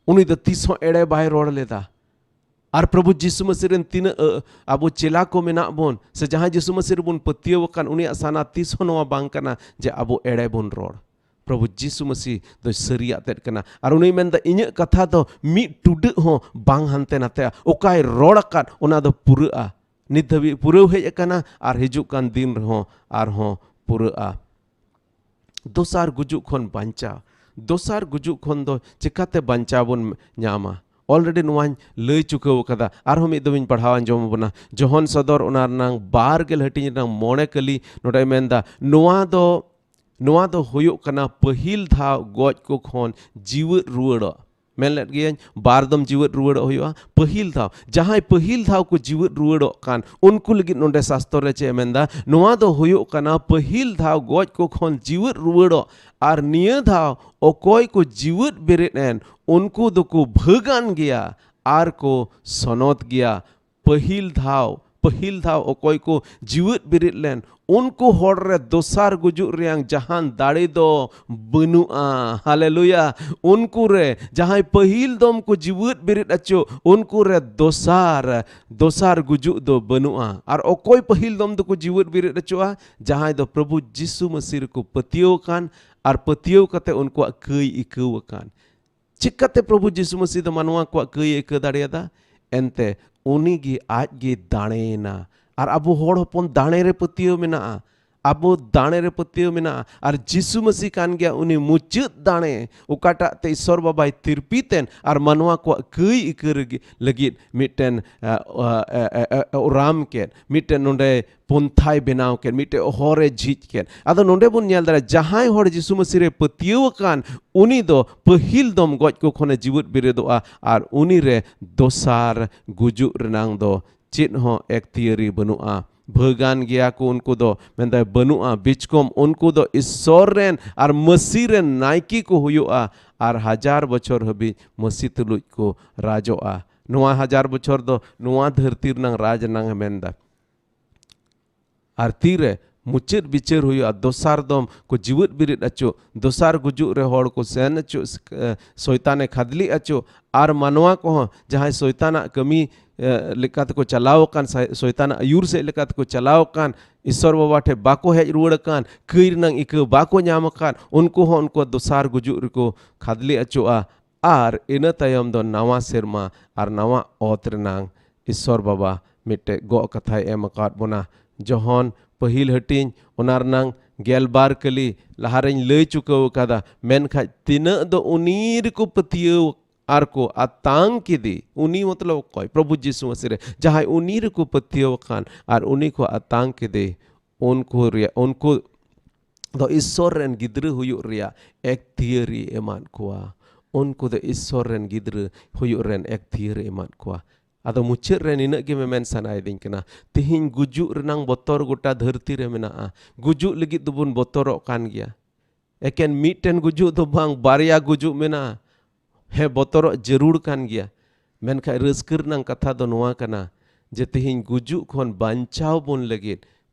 ᱩᱱᱤ ᱫᱚ ᱛᱤᱥ ᱦᱚᱸ ᱮᱲᱮ ᱵᱟᱭ ᱨᱚᱲ ᱞᱮᱫᱟ᱾ ᱟᱨ ᱯᱨᱚᱵᱷᱩ ᱡᱤᱥᱩ ᱢᱟᱹᱥᱤ ᱨᱮᱱ ᱛᱤᱱᱟᱹᱜ, ᱟᱹ, ᱟᱵᱚ ᱪᱮᱞᱟ ᱠᱚ ᱢᱮᱱᱟᱜ ᱵᱚᱱ, ᱥᱮ ᱡᱟᱦᱟᱸᱭ ᱡᱤᱥᱩ ᱢᱟᱹᱥᱤ ᱨᱮᱵᱚᱱ ᱯᱟᱹᱛᱭᱟᱹᱣ ᱟᱠᱟᱱ, ᱩᱱᱤᱭᱟᱜ ᱥᱟᱱᱟ ᱛᱤᱥ ᱦᱚᱸ ᱱᱚᱣᱟ ᱵᱟᱝ ᱠᱟᱱᱟ ᱡᱮ ᱟᱵᱚ ᱮᱲᱮ ᱵᱚᱱ ᱨᱚᱲ᱾ ᱯᱨᱚᱵᱷᱩ ᱡᱤᱥᱩ ᱢᱟᱹᱥᱤ ᱫᱚᱭ ᱥᱟᱹᱨᱤᱭᱟᱜ ᱛᱮᱫ ᱠᱟᱱᱟ᱾ ᱟᱨ ᱩᱱᱤᱭ ᱢᱮᱱᱫᱟ, "ᱤᱧᱟᱹᱜ ᱠᱟᱛᱷᱟ ᱫᱚ ᱢᱤᱫ ᱴᱩᱰᱟᱹᱜ ᱦᱚᱸ ᱵᱟᱝ ᱦᱟᱱᱛᱮ ᱱᱟᱛᱮᱜᱼᱟ, ᱚᱠᱟᱭ ᱨᱚᱲ ᱟᱠᱟᱫ ᱚᱱᱟ ᱫᱚ ᱯᱩᱨᱟᱹᱜᱼᱟ, ᱱᱤᱛ ᱫᱷᱟᱹᱵᱤᱡ ᱯᱩᱨᱟᱹᱣ ᱦᱮᱡ ᱟᱠᱟᱱᱟ ᱟᱨ ᱦᱤᱡᱩᱜ ᱠᱟᱱ ᱫᱤᱱ ᱨᱮᱦᱚᱸ ᱟᱨᱦᱚᱸ ᱯᱩᱨᱟᱹᱜᱼᱟ᱾" ᱫᱚᱥᱟᱨ ᱜᱩᱡᱩᱜ ᱠᱷᱚᱱ ᱵᱟᱧᱪᱟᱣ᱾ ᱫᱚᱥᱟᱨ ᱜᱩᱡᱩᱜ ᱠᱷᱚᱱ ᱫᱚ ᱪᱤᱠᱟᱛᱮ ᱵᱟᱧᱪᱟᱣ ᱵᱚᱱ ᱧᱟᱢᱟ? Already ᱱᱚᱣᱟᱧ ᱞᱟᱹᱭ ᱪᱩᱠᱟᱹᱣ ᱟᱠᱟᱫᱟ, ᱟᱨᱦᱚᱸ ᱢᱤᱫ ᱫᱚᱢᱤᱧ ᱯᱟᱲᱦᱟᱣ ᱟᱸᱡᱚᱢ ᱟᱵᱚᱱᱟ᱾ ᱡᱚᱦᱚᱱ ᱥᱚᱫᱚᱨ ᱚᱱᱟ ᱨᱮᱱᱟᱝ ᱵᱟᱨ ᱜᱮᱞ ᱦᱟᱹᱴᱤᱧ ᱨᱮᱱᱟᱝ ᱢᱚᱬᱮ ᱠᱟᱹᱞᱤ ᱱᱚᱰᱮ ᱢᱮᱱᱫᱟ, ᱱᱚᱣᱟ ᱫᱚ, ᱱᱚᱣᱟ ᱫᱚ ᱦᱩᱭᱩᱜ ᱠᱟᱱᱟ ᱯᱟᱹᱦᱤᱞ ᱫᱷᱟᱣ ᱜᱚᱡ ᱠᱚ ᱠᱷᱚᱱ ᱡᱤᱣᱮᱫ ᱨᱩᱣᱟᱹᱲᱚᱜ᱾ ᱢᱮᱱ ᱞᱮᱫ ᱜᱤᱭᱟᱹᱧ, ᱵᱟᱨ ᱫᱚᱢ ᱡᱤᱣᱮᱫ ᱨᱩᱣᱟᱹᱲᱚᱜ ᱦᱩᱭᱩᱜᱼᱟ᱾ ᱯᱟᱹᱦᱤᱞ ᱫᱷᱟᱣ, ᱡᱟᱦᱟᱸᱭ ᱯᱟᱹᱦᱤᱞ ᱫᱷᱟᱣ ᱠᱚ ᱡᱤᱣᱮᱫ ᱨᱩᱣᱟᱹᱲᱚᱜ ᱠᱟᱱ, ᱩᱱᱠᱩ ᱞᱟᱹᱜᱤᱫ ᱱᱚᱰᱮ ᱥᱟᱥᱛᱚᱨ ᱨᱮ ᱪᱮᱫ ᱮ ᱢᱮᱱᱫᱟ? ᱱᱚᱣᱟ ᱫᱚ ᱦᱩᱭᱩᱜ ᱠᱟᱱᱟ ᱯᱟᱹᱦᱤᱞ ᱫᱷᱟᱣ ᱜᱚᱡ ᱠᱚ ᱠᱷᱚᱱ ᱡᱤᱣᱮᱫ ᱨᱩᱣᱟᱹᱲᱚᱜ᱾ ᱟᱨ ᱱᱤᱭᱟᱹ ᱫᱷᱟᱣ ᱚᱠᱚᱭ ᱠᱚ ᱡᱤᱣᱮᱫ ᱵᱮᱨᱮᱫ ᱮᱱ, ᱩᱱᱠᱩ ᱫᱚᱠᱚ ᱵᱷᱟᱹᱜᱟᱱ ᱜᱮᱭᱟ ᱟᱨ ᱠᱚ ᱥᱚᱱᱚᱛ ᱜᱮᱭᱟ᱾ ᱯᱟᱹᱦᱤᱞ ᱫᱷᱟᱣ, ᱯᱟᱹᱦᱤᱞ ᱫᱷᱟᱣ ᱚᱠᱚᱭ ᱠᱚ ᱡᱤᱣᱮᱫ ᱵᱮᱨᱮᱫ ᱞᱮᱱ, ᱩᱱᱠᱩ ᱦᱚᱲ ᱨᱮ ᱫᱚᱥᱟᱨ ᱜᱩᱡᱩᱜ ᱨᱮᱭᱟᱝ ᱡᱟᱦᱟᱱ ᱫᱟᱲᱮ ᱫᱚ ᱵᱟᱹᱱᱩᱜᱼᱟ᱾ ᱦᱟᱞᱮᱞᱩᱭᱟ! ᱩᱱᱠᱩ ᱨᱮ ᱡᱟᱦᱟᱸᱭ ᱯᱟᱹᱦᱤᱞ ᱫᱚᱢ ᱠᱚ ᱡᱤᱣᱮᱫ ᱵᱮᱨᱮᱫ ᱚᱪᱚ, ᱩᱱᱠᱩ ᱨᱮ ᱫᱚᱥᱟᱨ, ᱫᱚᱥᱟᱨ ᱜᱩᱡᱩᱜ ᱫᱚ ᱵᱟᱹᱱᱩᱜᱼᱟ᱾ ᱟᱨ ᱚᱠᱚᱭ ᱯᱟᱹᱦᱤᱞ ᱫᱚᱢ ᱫᱚᱠᱚ ᱡᱤᱣᱮᱫ ᱵᱮᱨᱮᱫ ᱚᱪᱚᱜᱼᱟ? ᱡᱟᱦᱟᱸᱭ ᱫᱚ ᱯᱨᱚᱵᱷᱩ ᱡᱤᱥᱩ ᱢᱟᱹᱥᱤ ᱨᱮᱠᱚ ᱯᱟᱹᱛᱭᱟᱹᱣ ᱟᱠᱟᱱ ᱟᱨ ᱯᱟᱹᱛᱭᱟᱹᱣ ᱠᱟᱛᱮ ᱩᱱᱠᱩᱣᱟᱜ ᱠᱟᱹᱭ ᱟᱹᱭᱠᱟᱹᱣ ᱟᱠᱟᱱ᱾ ᱪᱤᱠᱟᱛᱮ ᱯᱨᱚᱵᱷᱩ ᱡᱤᱥᱩ ᱢᱟᱹᱥᱤ ᱫᱚ ᱢᱟᱱᱣᱟ ᱠᱚᱣᱟᱜ ᱠᱟᱹᱭ ᱮ ᱟᱹᱭᱠᱟᱹᱣ ᱫᱟᱲᱮᱭᱟᱫᱟ? ᱮᱱᱛᱮ ᱩᱱᱤ ᱜᱮ ᱟᱡ ᱜᱮ ᱫᱟᱲᱮᱭᱮᱱᱟ᱾ ᱟᱨ ᱟᱵᱚ ᱦᱚᱲ ᱦᱚᱯᱚᱱ ᱫᱟᱲᱮ ᱨᱮ ᱯᱟᱹᱛᱭᱟᱹᱣ ᱢᱮᱱᱟᱜᱼᱟ᱾ ᱟᱵᱚ ᱫᱟᱲᱮ ᱨᱮ ᱯᱟᱹᱛᱭᱟᱹᱣ ᱢᱮᱱᱟᱜᱼᱟ᱾ ᱟᱨ ᱡᱤᱥᱩ ᱢᱟᱹᱥᱤ ᱠᱟᱱ ᱜᱮᱭᱟ ᱩᱱᱤ ᱢᱩᱪᱟᱹᱫ ᱫᱟᱲᱮ, ᱚᱠᱟᱴᱟᱜ ᱛᱮ ᱤᱥᱥᱚᱨ ᱵᱟᱵᱟᱭ ᱛᱤᱨᱯᱤᱛ ᱮᱱ ᱟᱨ ᱢᱟᱱᱣᱟ ᱠᱚᱣᱟᱜ ᱠᱟᱹᱭ ᱤᱠᱟᱹ ᱨᱮᱜᱮ ᱞᱟᱹᱜᱤᱫ ᱢᱤᱫᱴᱮᱱ, ᱟ, ᱟ, ᱟ, ᱟ, ᱟ, ᱚᱨᱟᱢ ᱠᱮᱫ, ᱢᱤᱫᱴᱮᱱ ᱱᱚᱰᱮ ᱯᱚᱱᱛᱷᱟᱭ ᱵᱮᱱᱟᱣ ᱠᱮᱫ, ᱢᱤᱫᱴᱮᱱ ᱦᱚᱨᱮ ᱡᱷᱤᱡ ᱠᱮᱫ᱾ ᱟᱫᱚ ᱱᱚᱰᱮ ᱵᱚᱱ ᱧᱮᱞ ᱫᱟᱲᱮᱭᱟᱜᱼᱟ, ᱡᱟᱦᱟᱸᱭ ᱦᱚᱲ ᱡᱤᱥᱩ ᱢᱟᱹᱥᱤ ᱨᱮ ᱯᱟᱹᱛᱭᱟᱹᱣ ᱟᱠᱟᱱ, ᱩᱱᱤ ᱫᱚ ᱯᱟᱹᱦᱤᱞ ᱫᱚᱢ ᱜᱚᱡ ᱠᱚ ᱠᱷᱚᱱᱮ ᱡᱤᱣᱮᱫ ᱵᱮᱨᱮᱫᱚᱜᱼᱟ ᱟᱨ ᱩᱱᱤ ᱨᱮ ᱫᱚᱥᱟᱨ ᱜᱩᱡᱩᱜ ᱨᱮᱱᱟᱝ ᱫᱚ ᱪᱮᱫ ᱦᱚᱸ ᱮᱠᱛᱤᱭᱟᱹᱨᱤ ᱵᱟᱹᱱᱩᱜᱼᱟ᱾ ᱵᱷᱟᱹᱜᱟᱱ ᱜᱮᱭᱟ ᱠᱚ ᱩᱱᱠᱩ ᱫᱚ, ᱢᱮᱱᱫᱟᱭ ᱵᱟᱹᱱᱩᱜᱼᱟ᱾ ᱵᱤᱪᱠᱚᱢ ᱩᱱᱠᱩ ᱫᱚ ᱤᱥᱥᱚᱨ ᱨᱮᱱ ᱟᱨ ᱢᱟᱹᱥᱤ ᱨᱮᱱ ᱱᱟᱭᱠᱮ ᱠᱚ ᱦᱩᱭᱩᱜᱼᱟ ᱟᱨ ᱦᱟᱡᱟᱨ ᱵᱚᱪᱷᱚᱨ ᱦᱟᱹᱵᱤᱡ ᱢᱟᱹᱥᱤ ᱛᱩᱞᱩᱡ ᱠᱚ ᱨᱟᱡᱚᱜᱼᱟ᱾ ᱱᱚᱣᱟ ᱦᱟᱡᱟᱨ ᱵᱚᱪᱷᱚᱨ ᱫᱚ ᱱᱚᱣᱟ ᱫᱷᱟᱹᱨᱛᱤ ᱨᱮᱱᱟᱝ ᱨᱟᱡᱽ ᱨᱮᱱᱟᱝ ᱮ ᱢᱮᱱᱫᱟ᱾ ᱟᱨ ᱛᱤᱨᱮ ᱢᱩᱪᱟᱹᱫ ᱵᱤᱪᱟᱹᱨ ᱦᱩᱭᱩᱜᱼᱟ, ᱫᱚᱥᱟᱨ ᱫᱚᱢ ᱠᱚ ᱡᱤᱣᱮᱫ ᱵᱮᱨᱮᱫ ᱟᱪᱚ, ᱫᱚᱥᱟᱨ ᱜᱩᱡᱩᱜ ᱨᱮ ᱦᱚᱲ ᱠᱚ ᱥᱮᱱ ᱟᱪᱚ, ᱮ, ᱥᱚᱭᱛᱟᱱᱮ ᱠᱷᱟᱫᱽᱞᱮ ᱟᱪᱚ, ᱟᱨ ᱢᱟᱱᱣᱟ ᱠᱚᱦᱚᱸ ᱡᱟᱦᱟᱸᱭ ᱥᱚᱭᱛᱟᱱᱟᱜ ᱠᱟᱹᱢᱤ, ᱮ, ᱞᱮᱠᱟ ᱛᱮᱠᱚ ᱪᱟᱞᱟᱣ ᱟᱠᱟᱱ, ᱥᱟᱭ-, ᱥᱚᱭᱛᱟᱱᱟᱜ ᱟᱹᱭᱩᱨ ᱥᱮᱫ ᱞᱮᱠᱟ ᱛᱮᱠᱚ ᱪᱟᱞᱟᱣ ᱟᱠᱟᱱ, ᱤᱥᱥᱚᱨ ᱵᱟᱵᱟ ᱴᱷᱮᱱ ᱵᱟᱠᱚ ᱦᱮᱡ ᱨᱩᱣᱟᱹᱲ ᱟᱠᱟᱱ, ᱠᱟᱹᱭ ᱨᱮᱱᱟᱝ ᱤᱠᱟᱹ ᱵᱟᱠᱚ ᱧᱟᱢ ᱟᱠᱟᱫ, ᱩᱱᱠᱩ ᱦᱚᱸ ᱩᱱᱠᱩ ᱫᱚᱥᱟᱨ ᱜᱩᱡᱩᱜ ᱨᱮᱠᱚ ᱠᱷᱟᱫᱽᱞᱮ ᱟᱪᱚᱜᱼᱟ᱾ ᱟᱨ ᱤᱱᱟᱹ ᱛᱟᱭᱚᱢ ᱫᱚ ᱱᱟᱣᱟ ᱥᱮᱨᱢᱟ ᱟᱨ ᱱᱟᱣᱟ ᱚᱛ ᱨᱮᱱᱟᱝ ᱤᱥᱥᱚᱨ ᱵᱟᱵᱟ ᱢᱤᱫᱴᱮᱡ ᱜᱚᱜ ᱠᱟᱛᱷᱟᱭ ᱮᱢ ᱟᱠᱟᱫ ᱵᱚᱱᱟ᱾ ᱡᱚᱦᱚᱱ ᱯᱟᱹᱦᱤᱞ ᱦᱟᱹᱴᱤᱧ, ᱚᱱᱟ ᱨᱮᱱᱟᱝ ᱜᱮᱞᱵᱟᱨ ᱠᱟᱹᱞᱤ ᱞᱟᱦᱟᱨᱮᱧ ᱞᱟᱹᱭ ᱪᱩᱠᱟᱹᱣ ᱟᱠᱟᱫᱟ, ᱢᱮᱱᱠᱷᱟᱡ ᱛᱤᱱᱟᱹᱜ ᱫᱚ ᱩᱱᱤ ᱨᱮᱠᱚ ᱯᱟᱹᱛᱭᱟᱹᱣ ᱟᱨ ᱠᱚ ᱟᱛᱟᱝ ᱠᱮᱫᱮ, ᱩᱱᱤ ᱢᱚᱛᱞᱚᱵ ᱚᱠᱚᱭ? ᱯᱨᱚᱵᱷᱩ ᱡᱤᱥᱩ ᱢᱟᱹᱥᱤ ᱨᱮ ᱡᱟᱦᱟᱸᱭ ᱩᱱᱤ ᱨᱮᱠᱚ ᱯᱟᱹᱛᱭᱟᱹᱣ ᱟᱠᱟᱱ ᱟᱨ ᱩᱱᱤ ᱠᱚ ᱟᱛᱟᱝ ᱠᱮᱫᱮ, ᱩᱱᱠᱩ ᱨᱮᱭᱟᱜ, ᱩᱱᱠᱩ ᱫᱚ ᱤᱥᱥᱚᱨ ᱨᱮᱱ ᱜᱤᱫᱽᱨᱟᱹ ᱦᱩᱭᱩᱜ ᱨᱮᱭᱟᱜ ᱮᱠᱛᱤᱭᱟᱹᱨᱤ ᱮᱢᱟᱫ ᱠᱚᱣᱟ᱾ ᱩᱱᱠᱩ ᱫᱚ ᱤᱥᱥᱚᱨ ᱨᱮᱱ ᱜᱤᱫᱽᱨᱟᱹ ᱦᱩᱭᱩᱜ ᱨᱮᱱ ᱮᱠᱛᱤᱭᱟᱹᱨᱤ ᱮᱢᱟᱫ ᱠᱚᱣᱟ᱾ ᱟᱫᱚ ᱢᱩᱪᱟᱹᱫ ᱨᱮ ᱱᱤᱱᱟᱹᱜ ᱜᱮ ᱢᱮᱢᱮᱱ ᱥᱟᱱᱟᱭᱮᱫᱤᱧ ᱠᱟᱱᱟ, ᱛᱤᱦᱤᱧ ᱜᱩᱡᱩᱜ ᱨᱮᱱᱟᱝ ᱵᱚᱛᱚᱨ ᱜᱚᱴᱟ ᱫᱷᱟᱹᱨᱛᱤ ᱨᱮ ᱢᱮᱱᱟᱜᱼᱟ᱾ ᱜᱩᱡᱩᱜ ᱞᱟᱹᱜᱤᱫ ᱫᱚᱵᱚᱱ ᱵᱚᱛᱚᱨᱚᱜ ᱠᱟᱱ ᱜᱮᱭᱟ᱾ ᱮᱠᱮᱱ ᱢᱤᱫᱴᱮᱱ ᱜᱩᱡᱩᱜ ᱫᱚ ᱵᱟᱝ, ᱵᱟᱨᱭᱟ ᱜᱩᱡᱩᱜ ᱢᱮᱱᱟᱜᱼᱟ᱾ ᱦᱮᱸ, ᱵᱚᱛᱚᱨᱚᱜ ᱡᱟᱹᱨᱩᱲ ᱠᱟᱱ ᱜᱮᱭᱟ, ᱢᱮᱱᱠᱷᱟᱱ ᱨᱟᱹᱥᱠᱟᱹ ᱨᱮᱱᱟᱝ ᱠᱟᱛᱷᱟ ᱫᱚ ᱱᱚᱣᱟ ᱠᱟᱱᱟ ᱡᱮ ᱛᱤᱦᱤᱧ ᱜᱩᱡᱩᱜ ᱠᱷᱚᱱ ᱵᱟᱧᱪᱟᱣ ᱵᱚᱱ ᱞᱟᱹᱜᱤᱫ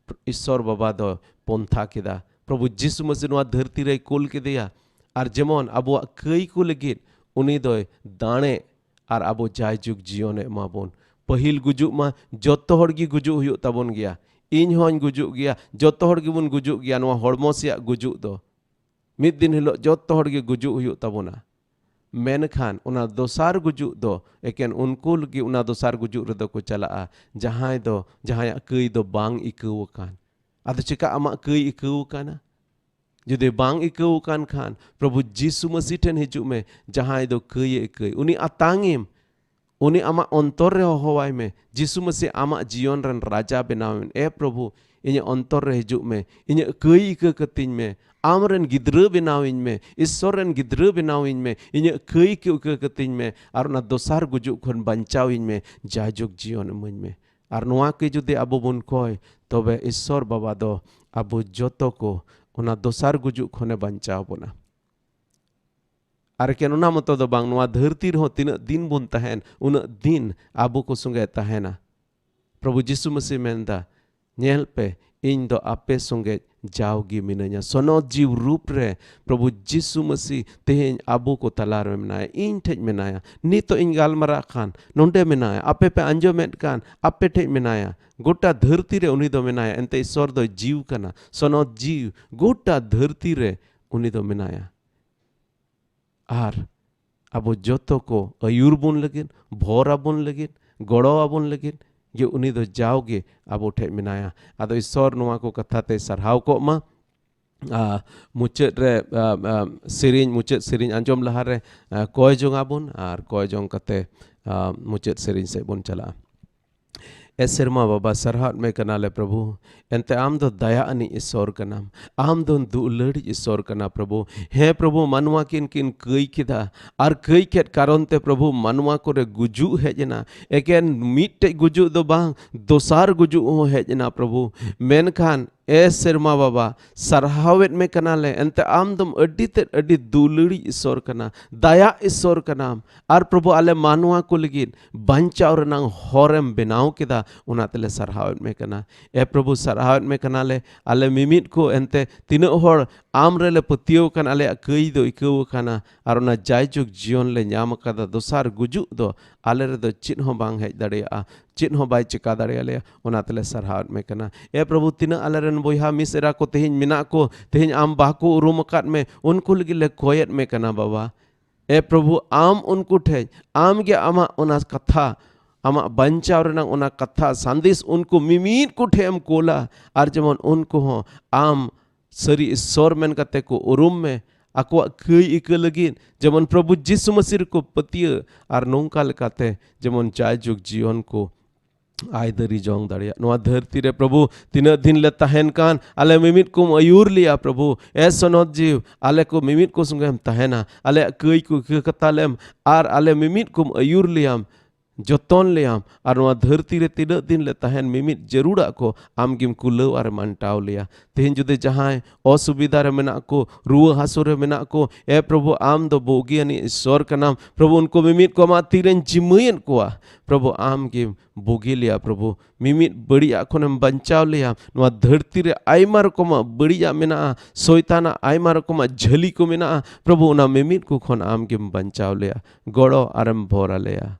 ᱤᱥᱥᱚᱨ ᱵᱟᱵᱟ ᱫᱚᱭ ᱯᱚᱱᱛᱷᱟ ᱠᱮᱫᱟ᱾ ᱯᱨᱚᱵᱷᱩ ᱡᱤᱥᱩ ᱢᱟᱹᱥᱤ ᱱᱚᱣᱟ ᱫᱷᱟᱹᱨᱛᱤ ᱨᱮᱭ ᱠᱩᱞ ᱠᱮᱫᱮᱭᱟ᱾ ᱟᱨ ᱡᱮᱢᱚᱱ ᱟᱵᱚᱣᱟᱜ ᱠᱟᱹᱭ ᱠᱚ ᱞᱟᱹᱜᱤᱫ ᱩᱱᱤ ᱫᱚᱭ ᱫᱟᱲᱮ ᱟᱨ ᱟᱵᱚ ᱡᱟᱭᱡᱩᱜᱽ ᱡᱤᱭᱚᱱᱮ ᱮᱢᱟ ᱵᱚᱱ᱾ ᱯᱟᱹᱦᱤᱞ ᱜᱩᱡᱩᱜ ᱢᱟ ᱡᱚᱛᱚ ᱦᱚᱲ ᱜᱮ ᱜᱩᱡᱩᱜ ᱦᱩᱭᱩᱜ ᱛᱟᱵᱚᱱ ᱜᱮᱭᱟ᱾ ᱤᱧ ᱦᱚᱸᱧ ᱜᱩᱡᱩᱜ ᱜᱮᱭᱟ, ᱡᱚᱛᱚ ᱦᱚᱲ ᱜᱮᱵᱚᱱ ᱜᱩᱡᱩᱜ ᱜᱮᱭᱟ᱾ ᱱᱚᱣᱟ ᱦᱚᱲᱢᱚ ᱥᱮᱭᱟᱜ ᱜᱩᱡᱩᱜ ᱫᱚ ᱢᱤᱫ ᱫᱤᱱ ᱦᱤᱞᱳᱜ ᱡᱚᱛᱚ ᱦᱚᱲ ᱜᱮ ᱜᱩᱡᱩᱜ ᱦᱩᱭᱩᱜ ᱛᱟᱵᱚᱱᱟ᱾ ᱢᱮᱱᱠᱷᱟᱱ ᱚᱱᱟ ᱫᱚᱥᱟᱨ ᱜᱩᱡᱩᱜ ᱫᱚ ᱮᱠᱮᱱ ᱩᱱᱠᱩ ᱞᱟᱹᱜᱤᱫ ᱚᱱᱟ ᱫᱚᱥᱟᱨ ᱜᱩᱡᱩᱜ ᱨᱮᱫᱚ ᱠᱚ ᱪᱟᱞᱟᱜᱼᱟ, ᱡᱟᱦᱟᱸᱭ ᱫᱚ, ᱡᱟᱦᱟᱸᱭᱟᱜ ᱠᱟᱹᱭ ᱫᱚ ᱵᱟᱝ ᱤᱠᱟᱹᱣ ᱟᱠᱟᱱ᱾ ᱟᱫᱚ ᱪᱮᱠᱟ ᱟᱢᱟᱜ ᱠᱟᱹᱭ ᱟᱹᱭᱠᱟᱹᱣ ᱠᱟᱱᱟ? ᱡᱩᱫᱤ ᱵᱟᱝ ᱟᱹᱭᱠᱟᱹᱣ ᱠᱟᱱ ᱠᱷᱟᱱ, ᱯᱨᱚᱵᱷᱩ ᱡᱤᱥᱩ ᱢᱟᱹᱥᱤ ᱴᱷᱮᱱ ᱦᱤᱡᱩᱜ ᱢᱮ, ᱡᱟᱦᱟᱸᱭ ᱫᱚ ᱠᱟᱹᱭ ᱮ ᱟᱹᱭᱠᱟᱹᱣ᱾ ᱩᱱᱤ ᱟᱛᱟᱝ ᱮᱢ, ᱩᱱᱤ ᱟᱢᱟᱜ ᱚᱱᱛᱚᱨ ᱨᱮ ᱦᱚᱦᱚᱣᱟᱭ ᱢᱮ᱾ ᱡᱤᱥᱩ ᱢᱟᱹᱥᱤ ᱟᱢᱟᱜ ᱡᱤᱭᱚᱱ ᱨᱮᱱ ᱨᱟᱡᱟ ᱵᱮᱱᱟᱣ ᱮᱢ᱾ ᱮ ᱯᱨᱚᱵᱷᱩ, ᱤᱧᱟᱹᱜ ᱚᱱᱛᱚᱨ ᱨᱮ ᱦᱤᱡᱩᱜ ᱢᱮ, ᱤᱧᱟᱹᱜ ᱠᱟᱹᱭ ᱟᱹᱭᱠᱟᱹᱣ ᱠᱟᱹᱛᱤᱧ ᱢᱮ, ᱟᱢ ᱨᱮᱱ ᱜᱤᱫᱽᱨᱟᱹ ᱵᱮᱱᱟᱣ ᱤᱧ ᱢᱮ, ᱤᱥᱥᱚᱨ ᱨᱮᱱ ᱜᱤᱫᱽᱨᱟᱹ ᱵᱮᱱᱟᱣ ᱤᱧ ᱢᱮ, ᱤᱧᱟᱹᱜ ᱠᱟᱹᱭ ᱟᱹᱭᱠᱟᱹᱣ ᱠᱟᱹᱛᱤᱧ ᱢᱮ, ᱟᱨ ᱚᱱᱟ ᱫᱚᱥᱟᱨ ᱜᱩᱡᱩᱜ ᱠᱷᱚᱱ ᱵᱟᱧᱪᱟᱣ ᱤᱧ ᱢᱮ, ᱡᱟᱭᱡᱩᱜᱽ ᱡᱤᱭᱚᱱ ᱤᱢᱟᱹᱧ ᱢᱮ᱾ ᱟᱨ ᱱᱚᱣᱟ ᱠᱚ ᱡᱩᱫᱤ ᱟᱵᱚ ᱵᱚᱱ ᱠᱚᱭ, ᱛᱚᱵᱮ ᱤᱥᱥᱚᱨ ᱵᱟᱵᱟ ᱫᱚ ᱟᱵᱚ ᱡᱚᱛᱚ ᱠᱚ ᱚᱱᱟ ᱫᱚᱥᱟᱨ ᱜᱩᱡᱩᱜ ᱠᱷᱚᱱᱮ ᱵᱟᱧᱪᱟᱣ ᱵᱚᱱᱟ᱾ ᱟᱨ ᱮᱠᱮᱱ ᱚᱱᱟ ᱢᱚᱛᱚ ᱫᱚ ᱵᱟᱝ, ᱱᱚᱣᱟ ᱫᱷᱟᱹᱨᱛᱤ ᱨᱮᱦᱚᱸ ᱛᱤᱱᱟᱹᱜ ᱫᱤᱱ ᱵᱚᱱ ᱛᱟᱦᱮᱱ, ᱩᱱᱟᱹᱜ ᱫᱤᱱ ᱟᱵᱚ ᱠᱚ ᱥᱚᱸᱜᱮ ᱛᱟᱦᱮᱱᱟ᱾ ᱯᱨᱚᱵᱷᱩ ᱡᱤᱥᱩ ᱢᱟᱹᱥᱤ ᱢᱮᱱᱫᱟ, "ᱧᱮᱞ ᱯᱮ, ᱤᱧ ᱫᱚ ᱟᱯᱮ ᱥᱚᱸᱜᱮ ᱡᱟᱣᱜᱮ ᱢᱤᱱᱟᱹᱧᱟ᱾" ᱥᱚᱱᱚᱛ ᱡᱤᱣ ᱨᱩᱯ ᱨᱮ ᱯᱨᱚᱵᱷᱩ ᱡᱤᱥᱩ ᱢᱟᱹᱥᱤ ᱛᱮᱦᱮᱧ ᱟᱵᱚ ᱠᱚ ᱛᱟᱞᱟ ᱨᱮ ᱢᱮᱱᱟᱭᱟ, ᱤᱧ ᱴᱷᱮᱡ ᱢᱮᱱᱟᱭᱟ᱾ ᱱᱤᱛᱚᱜ ᱤᱧ ᱜᱟᱞᱢᱟᱨᱟᱜ ᱠᱟᱱ ᱱᱚᱰᱮ ᱢᱮᱱᱟᱭᱟ, ᱟᱯᱮ ᱯᱮ ᱟᱸᱡᱚᱢᱮᱫ ᱠᱟᱱ ᱟᱯᱮ ᱴᱷᱮᱡ ᱢᱮᱱᱟᱭᱟ, ᱜᱚᱴᱟ ᱫᱷᱟᱹᱨᱛᱤ ᱨᱮ ᱩᱱᱤ ᱫᱚ ᱢᱮᱱᱟᱭᱟ᱾ ᱮᱱᱛᱮ ᱤᱥᱥᱚᱨ ᱫᱚ ᱡᱤᱣ ᱠᱟᱱᱟ, ᱥᱚᱱᱚᱛ ᱡᱤᱣ ᱜᱚᱴᱟ ᱫᱷᱟᱹᱨᱛᱤ ᱨᱮ ᱩᱱᱤ ᱫᱚ ᱢᱮᱱᱟᱭᱟ᱾ ᱟᱨ ᱟᱵᱚ ᱡᱚᱛᱚ ᱠᱚ ᱟᱹᱭᱩᱨ ᱵᱚᱱ ᱞᱟᱹᱜᱤᱫ, ᱵᱷᱚᱨ ᱟᱵᱚᱱ ᱞᱟᱹᱜᱤᱫ, ᱜᱚᱲᱚ ᱟᱵᱚᱱ ᱞᱟᱹᱜᱤᱫ ᱜᱮ ᱩᱱᱤ ᱫᱚ ᱡᱟᱣᱜᱮ ᱟᱵᱚ ᱴᱷᱮᱡ ᱢᱮᱱᱟᱭᱟ᱾ ᱟᱫᱚ ᱤᱥᱥᱚᱨ ᱱᱚᱣᱟ ᱠᱚ ᱠᱟᱛᱷᱟ ᱛᱮ ᱥᱟᱨᱦᱟᱣ ᱠᱚᱜ ᱢᱟ᱾ ᱟ, ᱢᱩᱪᱟᱹᱫ ᱨᱮ, ᱟ, ᱟ, ᱥᱮᱨᱮᱧ, ᱢᱩᱪᱟᱹᱫ ᱥᱮᱨᱮᱧ ᱟᱸᱡᱚᱢ ᱞᱟᱦᱟᱨᱮ, ᱟ, ᱠᱚᱭ ᱡᱚᱝ ᱟᱵᱚᱱ ᱟᱨ ᱠᱚᱭ ᱡᱚᱝ ᱠᱟᱛᱮ, ᱟ, ᱢᱩᱪᱟᱹᱫ ᱥᱮᱨᱮᱧ ᱥᱮᱫ ᱵᱚᱱ ᱪᱟᱞᱟᱜᱼᱟ᱾ ᱮ ᱥᱮᱨᱢᱟ ᱵᱟᱵᱟ, ᱥᱟᱨᱦᱟᱣᱮᱫ ᱢᱮ ᱠᱟᱱᱟᱞᱮ ᱯᱨᱚᱵᱷᱩ, ᱮᱱᱛᱮ ᱟᱢ ᱫᱚ ᱫᱟᱭᱟ ᱟᱹᱱᱤᱡ ᱤᱥᱥᱚᱨ ᱠᱟᱱᱟᱢ, ᱟᱢ ᱫᱚ ᱫᱩᱞᱟᱹᱲᱤᱡ ᱤᱥᱥᱚᱨ ᱠᱟᱱᱟ ᱯᱨᱚᱵᱷᱩ᱾ ᱦᱮᱸ ᱯᱨᱚᱵᱷᱩ, ᱢᱟᱱᱣᱟ ᱠᱤᱱ ᱠᱤᱱ ᱠᱟᱹᱭ ᱠᱮᱫᱟ, ᱟᱨ ᱠᱟᱹᱭ ᱠᱮᱫ ᱠᱟᱨᱚᱱ ᱛᱮ ᱯᱨᱚᱵᱷᱩ ᱢᱟᱱᱣᱟ ᱠᱚᱨᱮ ᱜᱩᱡᱩᱜ ᱦᱮᱡ ᱮᱱᱟ᱾ ᱮᱠᱮᱱ ᱢᱤᱫᱴᱮᱡ ᱜᱩᱡᱩᱜ ᱫᱚ ᱵᱟᱝ, ᱫᱚᱥᱟᱨ ᱜᱩᱡᱩᱜ ᱦᱚᱸ ᱦᱮᱡ ᱮᱱᱟ ᱯᱨᱚᱵᱷᱩ᱾ ᱢᱮᱱᱠᱷᱟᱱ ᱮ ᱥᱮᱨᱢᱟ ᱵᱟᱵᱟ, ᱥᱟᱨᱦᱟᱣᱮᱫ ᱢᱮ ᱠᱟᱱᱟᱞᱮ, ᱮᱱᱛᱮ ᱟᱢ ᱫᱚᱢ ᱟᱹᱰᱤ ᱛᱮᱫ ᱟᱹᱰᱤ ᱫᱩᱞᱟᱹᱲᱤᱡ ᱤᱥᱥᱚᱨ ᱠᱟᱱᱟ, ᱫᱟᱭᱟ ᱤᱥᱥᱚᱨ ᱠᱟᱱᱟᱢ᱾ ᱟᱨ ᱯᱨᱚᱵᱷᱩ, ᱟᱞᱮ ᱢᱟᱱᱣᱟ ᱠᱚ ᱞᱟᱹᱜᱤᱫ ᱵᱟᱧᱪᱟᱣ ᱨᱮᱱᱟᱝ ᱦᱚᱨᱮᱢ ᱵᱮᱱᱟᱣ ᱠᱮᱫᱟ, ᱚᱱᱟ ᱛᱮᱞᱮ ᱥᱟᱨᱦᱟᱣᱮᱫ ᱢᱮ ᱠᱟᱱᱟ᱾ ᱮ ᱯᱨᱚᱵᱷᱩ, ᱥᱟᱨᱦᱟᱣᱮᱫ ᱢᱮ ᱠᱟᱱᱟᱞᱮ, ᱟᱞᱮ ᱢᱤᱢᱤᱫ ᱠᱚ ᱮᱱᱛᱮ ᱛᱤᱱᱟᱹᱜ ᱦᱚᱲ ᱟᱢ ᱨᱮᱞᱮ ᱯᱟᱹᱛᱭᱟᱹᱣ ᱟᱠᱟᱱ, ᱟᱞᱮᱭᱟᱜ ᱠᱟᱹᱭ ᱫᱚ ᱟᱹᱭᱠᱟᱹᱣ ᱟᱠᱟᱱᱟ, ᱟᱨ ᱚᱱᱟ ᱡᱟᱭᱡᱩᱜᱽ ᱡᱤᱭᱚᱱ ᱞᱮ ᱧᱟᱢ ᱟᱠᱟᱫᱟ, ᱫᱚᱥᱟᱨ ᱜᱩᱡᱩᱜ ᱫᱚ ᱟᱞᱮ ᱨᱮᱫᱚ ᱪᱮᱫ ᱦᱚᱸ ᱵᱟᱝ ᱦᱮᱡ ᱫᱟᱲᱮᱭᱟᱜᱼᱟ, ᱪᱮᱫ ᱦᱚᱸ ᱵᱟᱭ ᱪᱮᱠᱟ ᱫᱟᱲᱮᱭᱟᱞᱮᱭᱟ᱾ ᱚᱱᱟ ᱛᱮᱞᱮ ᱥᱟᱨᱦᱟᱣᱮᱫ ᱢᱮ ᱠᱟᱱᱟ᱾ ᱮ ᱯᱨᱚᱵᱷᱩ, ᱛᱤᱱᱟᱹᱜ ᱟᱞᱮᱨᱮᱱ ᱵᱚᱭᱦᱟ ᱢᱤᱥᱮᱨᱟ ᱠᱚ ᱛᱮᱦᱮᱧ ᱢᱮᱱᱟᱜ ᱠᱚ, ᱛᱮᱦᱮᱧ ᱟᱢ ᱵᱟᱠᱚ ᱩᱨᱩᱢ ᱟᱠᱟᱫ ᱢᱮ, ᱩᱱᱠᱩ ᱞᱟᱹᱜᱤᱫ ᱞᱮ ᱠᱚᱭᱮᱫ ᱢᱮ ᱠᱟᱱᱟ ᱵᱟᱵᱟ᱾ ᱮ ᱯᱨᱚᱵᱷᱩ, ᱟᱢ ᱩᱱᱠᱩ ᱴᱷᱮᱡ, ᱟᱢ ᱜᱮ ᱟᱢᱟᱜ ᱚᱱᱟ ᱠᱟᱛᱷᱟ ᱟᱢᱟᱜ ᱵᱟᱧᱪᱟᱣ ᱨᱮᱱᱟᱜ ᱚᱱᱟ ᱠᱟᱛᱷᱟ ᱥᱟᱸᱫᱮᱥ ᱩᱱᱠᱩ ᱢᱤᱢᱤᱫ ᱠᱚ ᱴᱷᱮᱱ ᱮᱢ ᱠᱳᱞᱟ, ᱟᱨ ᱡᱮᱢᱚᱱ ᱩᱱᱠᱩ ᱦᱚᱸ ᱟᱢ ᱥᱟᱹᱨᱤ ᱤᱥᱥᱚᱨ ᱢᱮᱱ ᱠᱟᱛᱮ ᱠᱚ ᱩᱨᱩᱢ ᱢᱮ, ᱟᱠᱚᱣᱟᱜ ᱠᱟᱹᱭ ᱤᱠᱟᱹ ᱞᱟᱹᱜᱤᱫ ᱡᱮᱢᱚᱱ ᱯᱨᱚᱵᱷᱩ ᱡᱤᱥᱩ ᱢᱟᱹᱥᱤ ᱨᱮᱠᱚ ᱯᱟᱹᱛᱭᱟᱹ, ᱟᱨ ᱱᱚᱝᱠᱟ ᱞᱮᱠᱟᱛᱮ ᱡᱮᱢᱚᱱ ᱡᱟᱭᱡᱩᱜᱽ ᱡᱤᱭᱚᱱ ᱠᱚ ᱟᱭᱫᱟᱹᱨᱤ ᱡᱚᱝ ᱫᱟᱲᱮᱭᱟᱜ᱾ ᱱᱚᱣᱟ ᱫᱷᱟᱹᱨᱛᱤ ᱨᱮ ᱯᱨᱚᱵᱷᱩ ᱛᱤᱱᱟᱹᱜ ᱫᱤᱱ ᱞᱮ ᱛᱟᱦᱮᱱ ᱠᱟᱱ, ᱟᱞᱮ ᱢᱤᱢᱤᱫ ᱠᱚᱢ ᱟᱹᱭᱩᱨ ᱞᱮᱭᱟ ᱯᱨᱚᱵᱷᱩ᱾ ᱮ ᱥᱚᱱᱚᱛ ᱡᱤᱣ, ᱟᱞᱮ ᱠᱚ ᱢᱤᱢᱤᱫ ᱠᱚ ᱥᱚᱸᱜᱮᱢ ᱛᱟᱦᱮᱱᱟ, ᱟᱞᱮᱭᱟᱜ ᱠᱟᱹᱭ ᱠᱚ ᱤᱠᱟᱹ ᱠᱟᱛᱟᱞᱮᱢ, ᱟᱨ ᱟᱞᱮ ᱢᱤᱢᱤᱫ ᱠᱚᱢ ᱟᱹᱭᱩᱨ ᱞᱮᱭᱟᱢ, ᱡᱚᱛᱚᱱ ᱞᱮᱭᱟᱢ, ᱟᱨ ᱱᱚᱣᱟ ᱫᱷᱟᱹᱨᱛᱤ ᱨᱮ ᱛᱤᱱᱟᱹᱜ ᱫᱤᱱ ᱞᱮ ᱛᱟᱦᱮᱱ, ᱢᱤᱢᱤᱫ ᱡᱟᱹᱨᱩᱲᱟᱜ ᱠᱚ ᱟᱢ ᱜᱮᱢ ᱠᱩᱞᱟᱹᱣ ᱟᱨ ᱢᱟᱱᱴᱟᱣ ᱞᱮᱭᱟ᱾ ᱛᱮᱦᱮᱧ ᱡᱩᱫᱤ ᱡᱟᱦᱟᱸᱭ ᱚᱥᱩᱵᱤᱫᱷᱟ ᱨᱮ ᱢᱮᱱᱟᱜ ᱠᱚ, ᱨᱩᱣᱟᱹ ᱦᱟᱹᱥᱩ ᱨᱮ ᱢᱮᱱᱟᱜ ᱠᱚ, ᱮ ᱯᱨᱚᱵᱷᱩ, ᱟᱢ ᱫᱚ ᱵᱩᱜᱤ ᱟᱹᱱᱤᱡ ᱤᱥᱥᱚᱨ ᱠᱟᱱᱟᱢ᱾ ᱯᱨᱚᱵᱷᱩ, ᱩᱱᱠᱩ ᱢᱤᱢᱤᱫ ᱠᱚ ᱟᱢᱟᱜ ᱛᱤᱨᱮᱧ ᱡᱤᱢᱟᱹᱭᱮᱫ ᱠᱚᱣᱟ᱾ ᱯᱨᱚᱵᱷᱩ, ᱟᱢ ᱜᱮᱢ ᱵᱩᱜᱤ ᱞᱮᱭᱟ᱾ ᱯᱨᱚᱵᱷᱩ, ᱢᱤᱢᱤᱫ ᱵᱟᱹᱲᱤᱡᱟᱜ ᱠᱷᱚᱱᱮᱢ ᱵᱟᱧᱪᱟᱣ ᱞᱮᱭᱟ᱾ ᱱᱚᱣᱟ ᱫᱷᱟᱹᱨᱛᱤ ᱨᱮ ᱟᱭᱢᱟ ᱨᱚᱠᱚᱢᱟᱜ ᱵᱟᱹᱲᱤᱡᱟᱜ ᱢᱮᱱᱟᱜᱼᱟ, ᱥᱚᱭᱛᱟᱱᱟᱜ ᱟᱭᱢᱟ ᱨᱚᱠᱚᱢᱟᱜ ᱡᱷᱟᱹᱞᱤ ᱠᱚ ᱢᱮᱱᱟᱜᱼᱟ᱾ ᱯᱨᱚᱵᱷᱩ, ᱚᱱᱟ ᱢᱤᱢᱤᱫ ᱠᱚ ᱠᱷᱚᱱ ᱟᱢ ᱜᱮᱢ ᱵᱟᱧᱪᱟᱣ ᱞᱮᱭᱟ, ᱜᱚᱲᱚ ᱟᱨᱮᱢ ᱵᱷᱚᱨ ᱟᱞᱮᱭᱟ᱾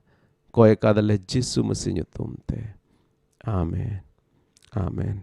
ᱠᱚᱭ ᱠᱟᱫᱟᱞᱮ ᱡᱤᱥᱩ ᱢᱟᱹᱥᱤ ᱧᱩᱛᱩᱢ ᱛᱮ᱾ ᱟᱢᱮᱱ᱾ ᱟᱢᱮᱱ᱾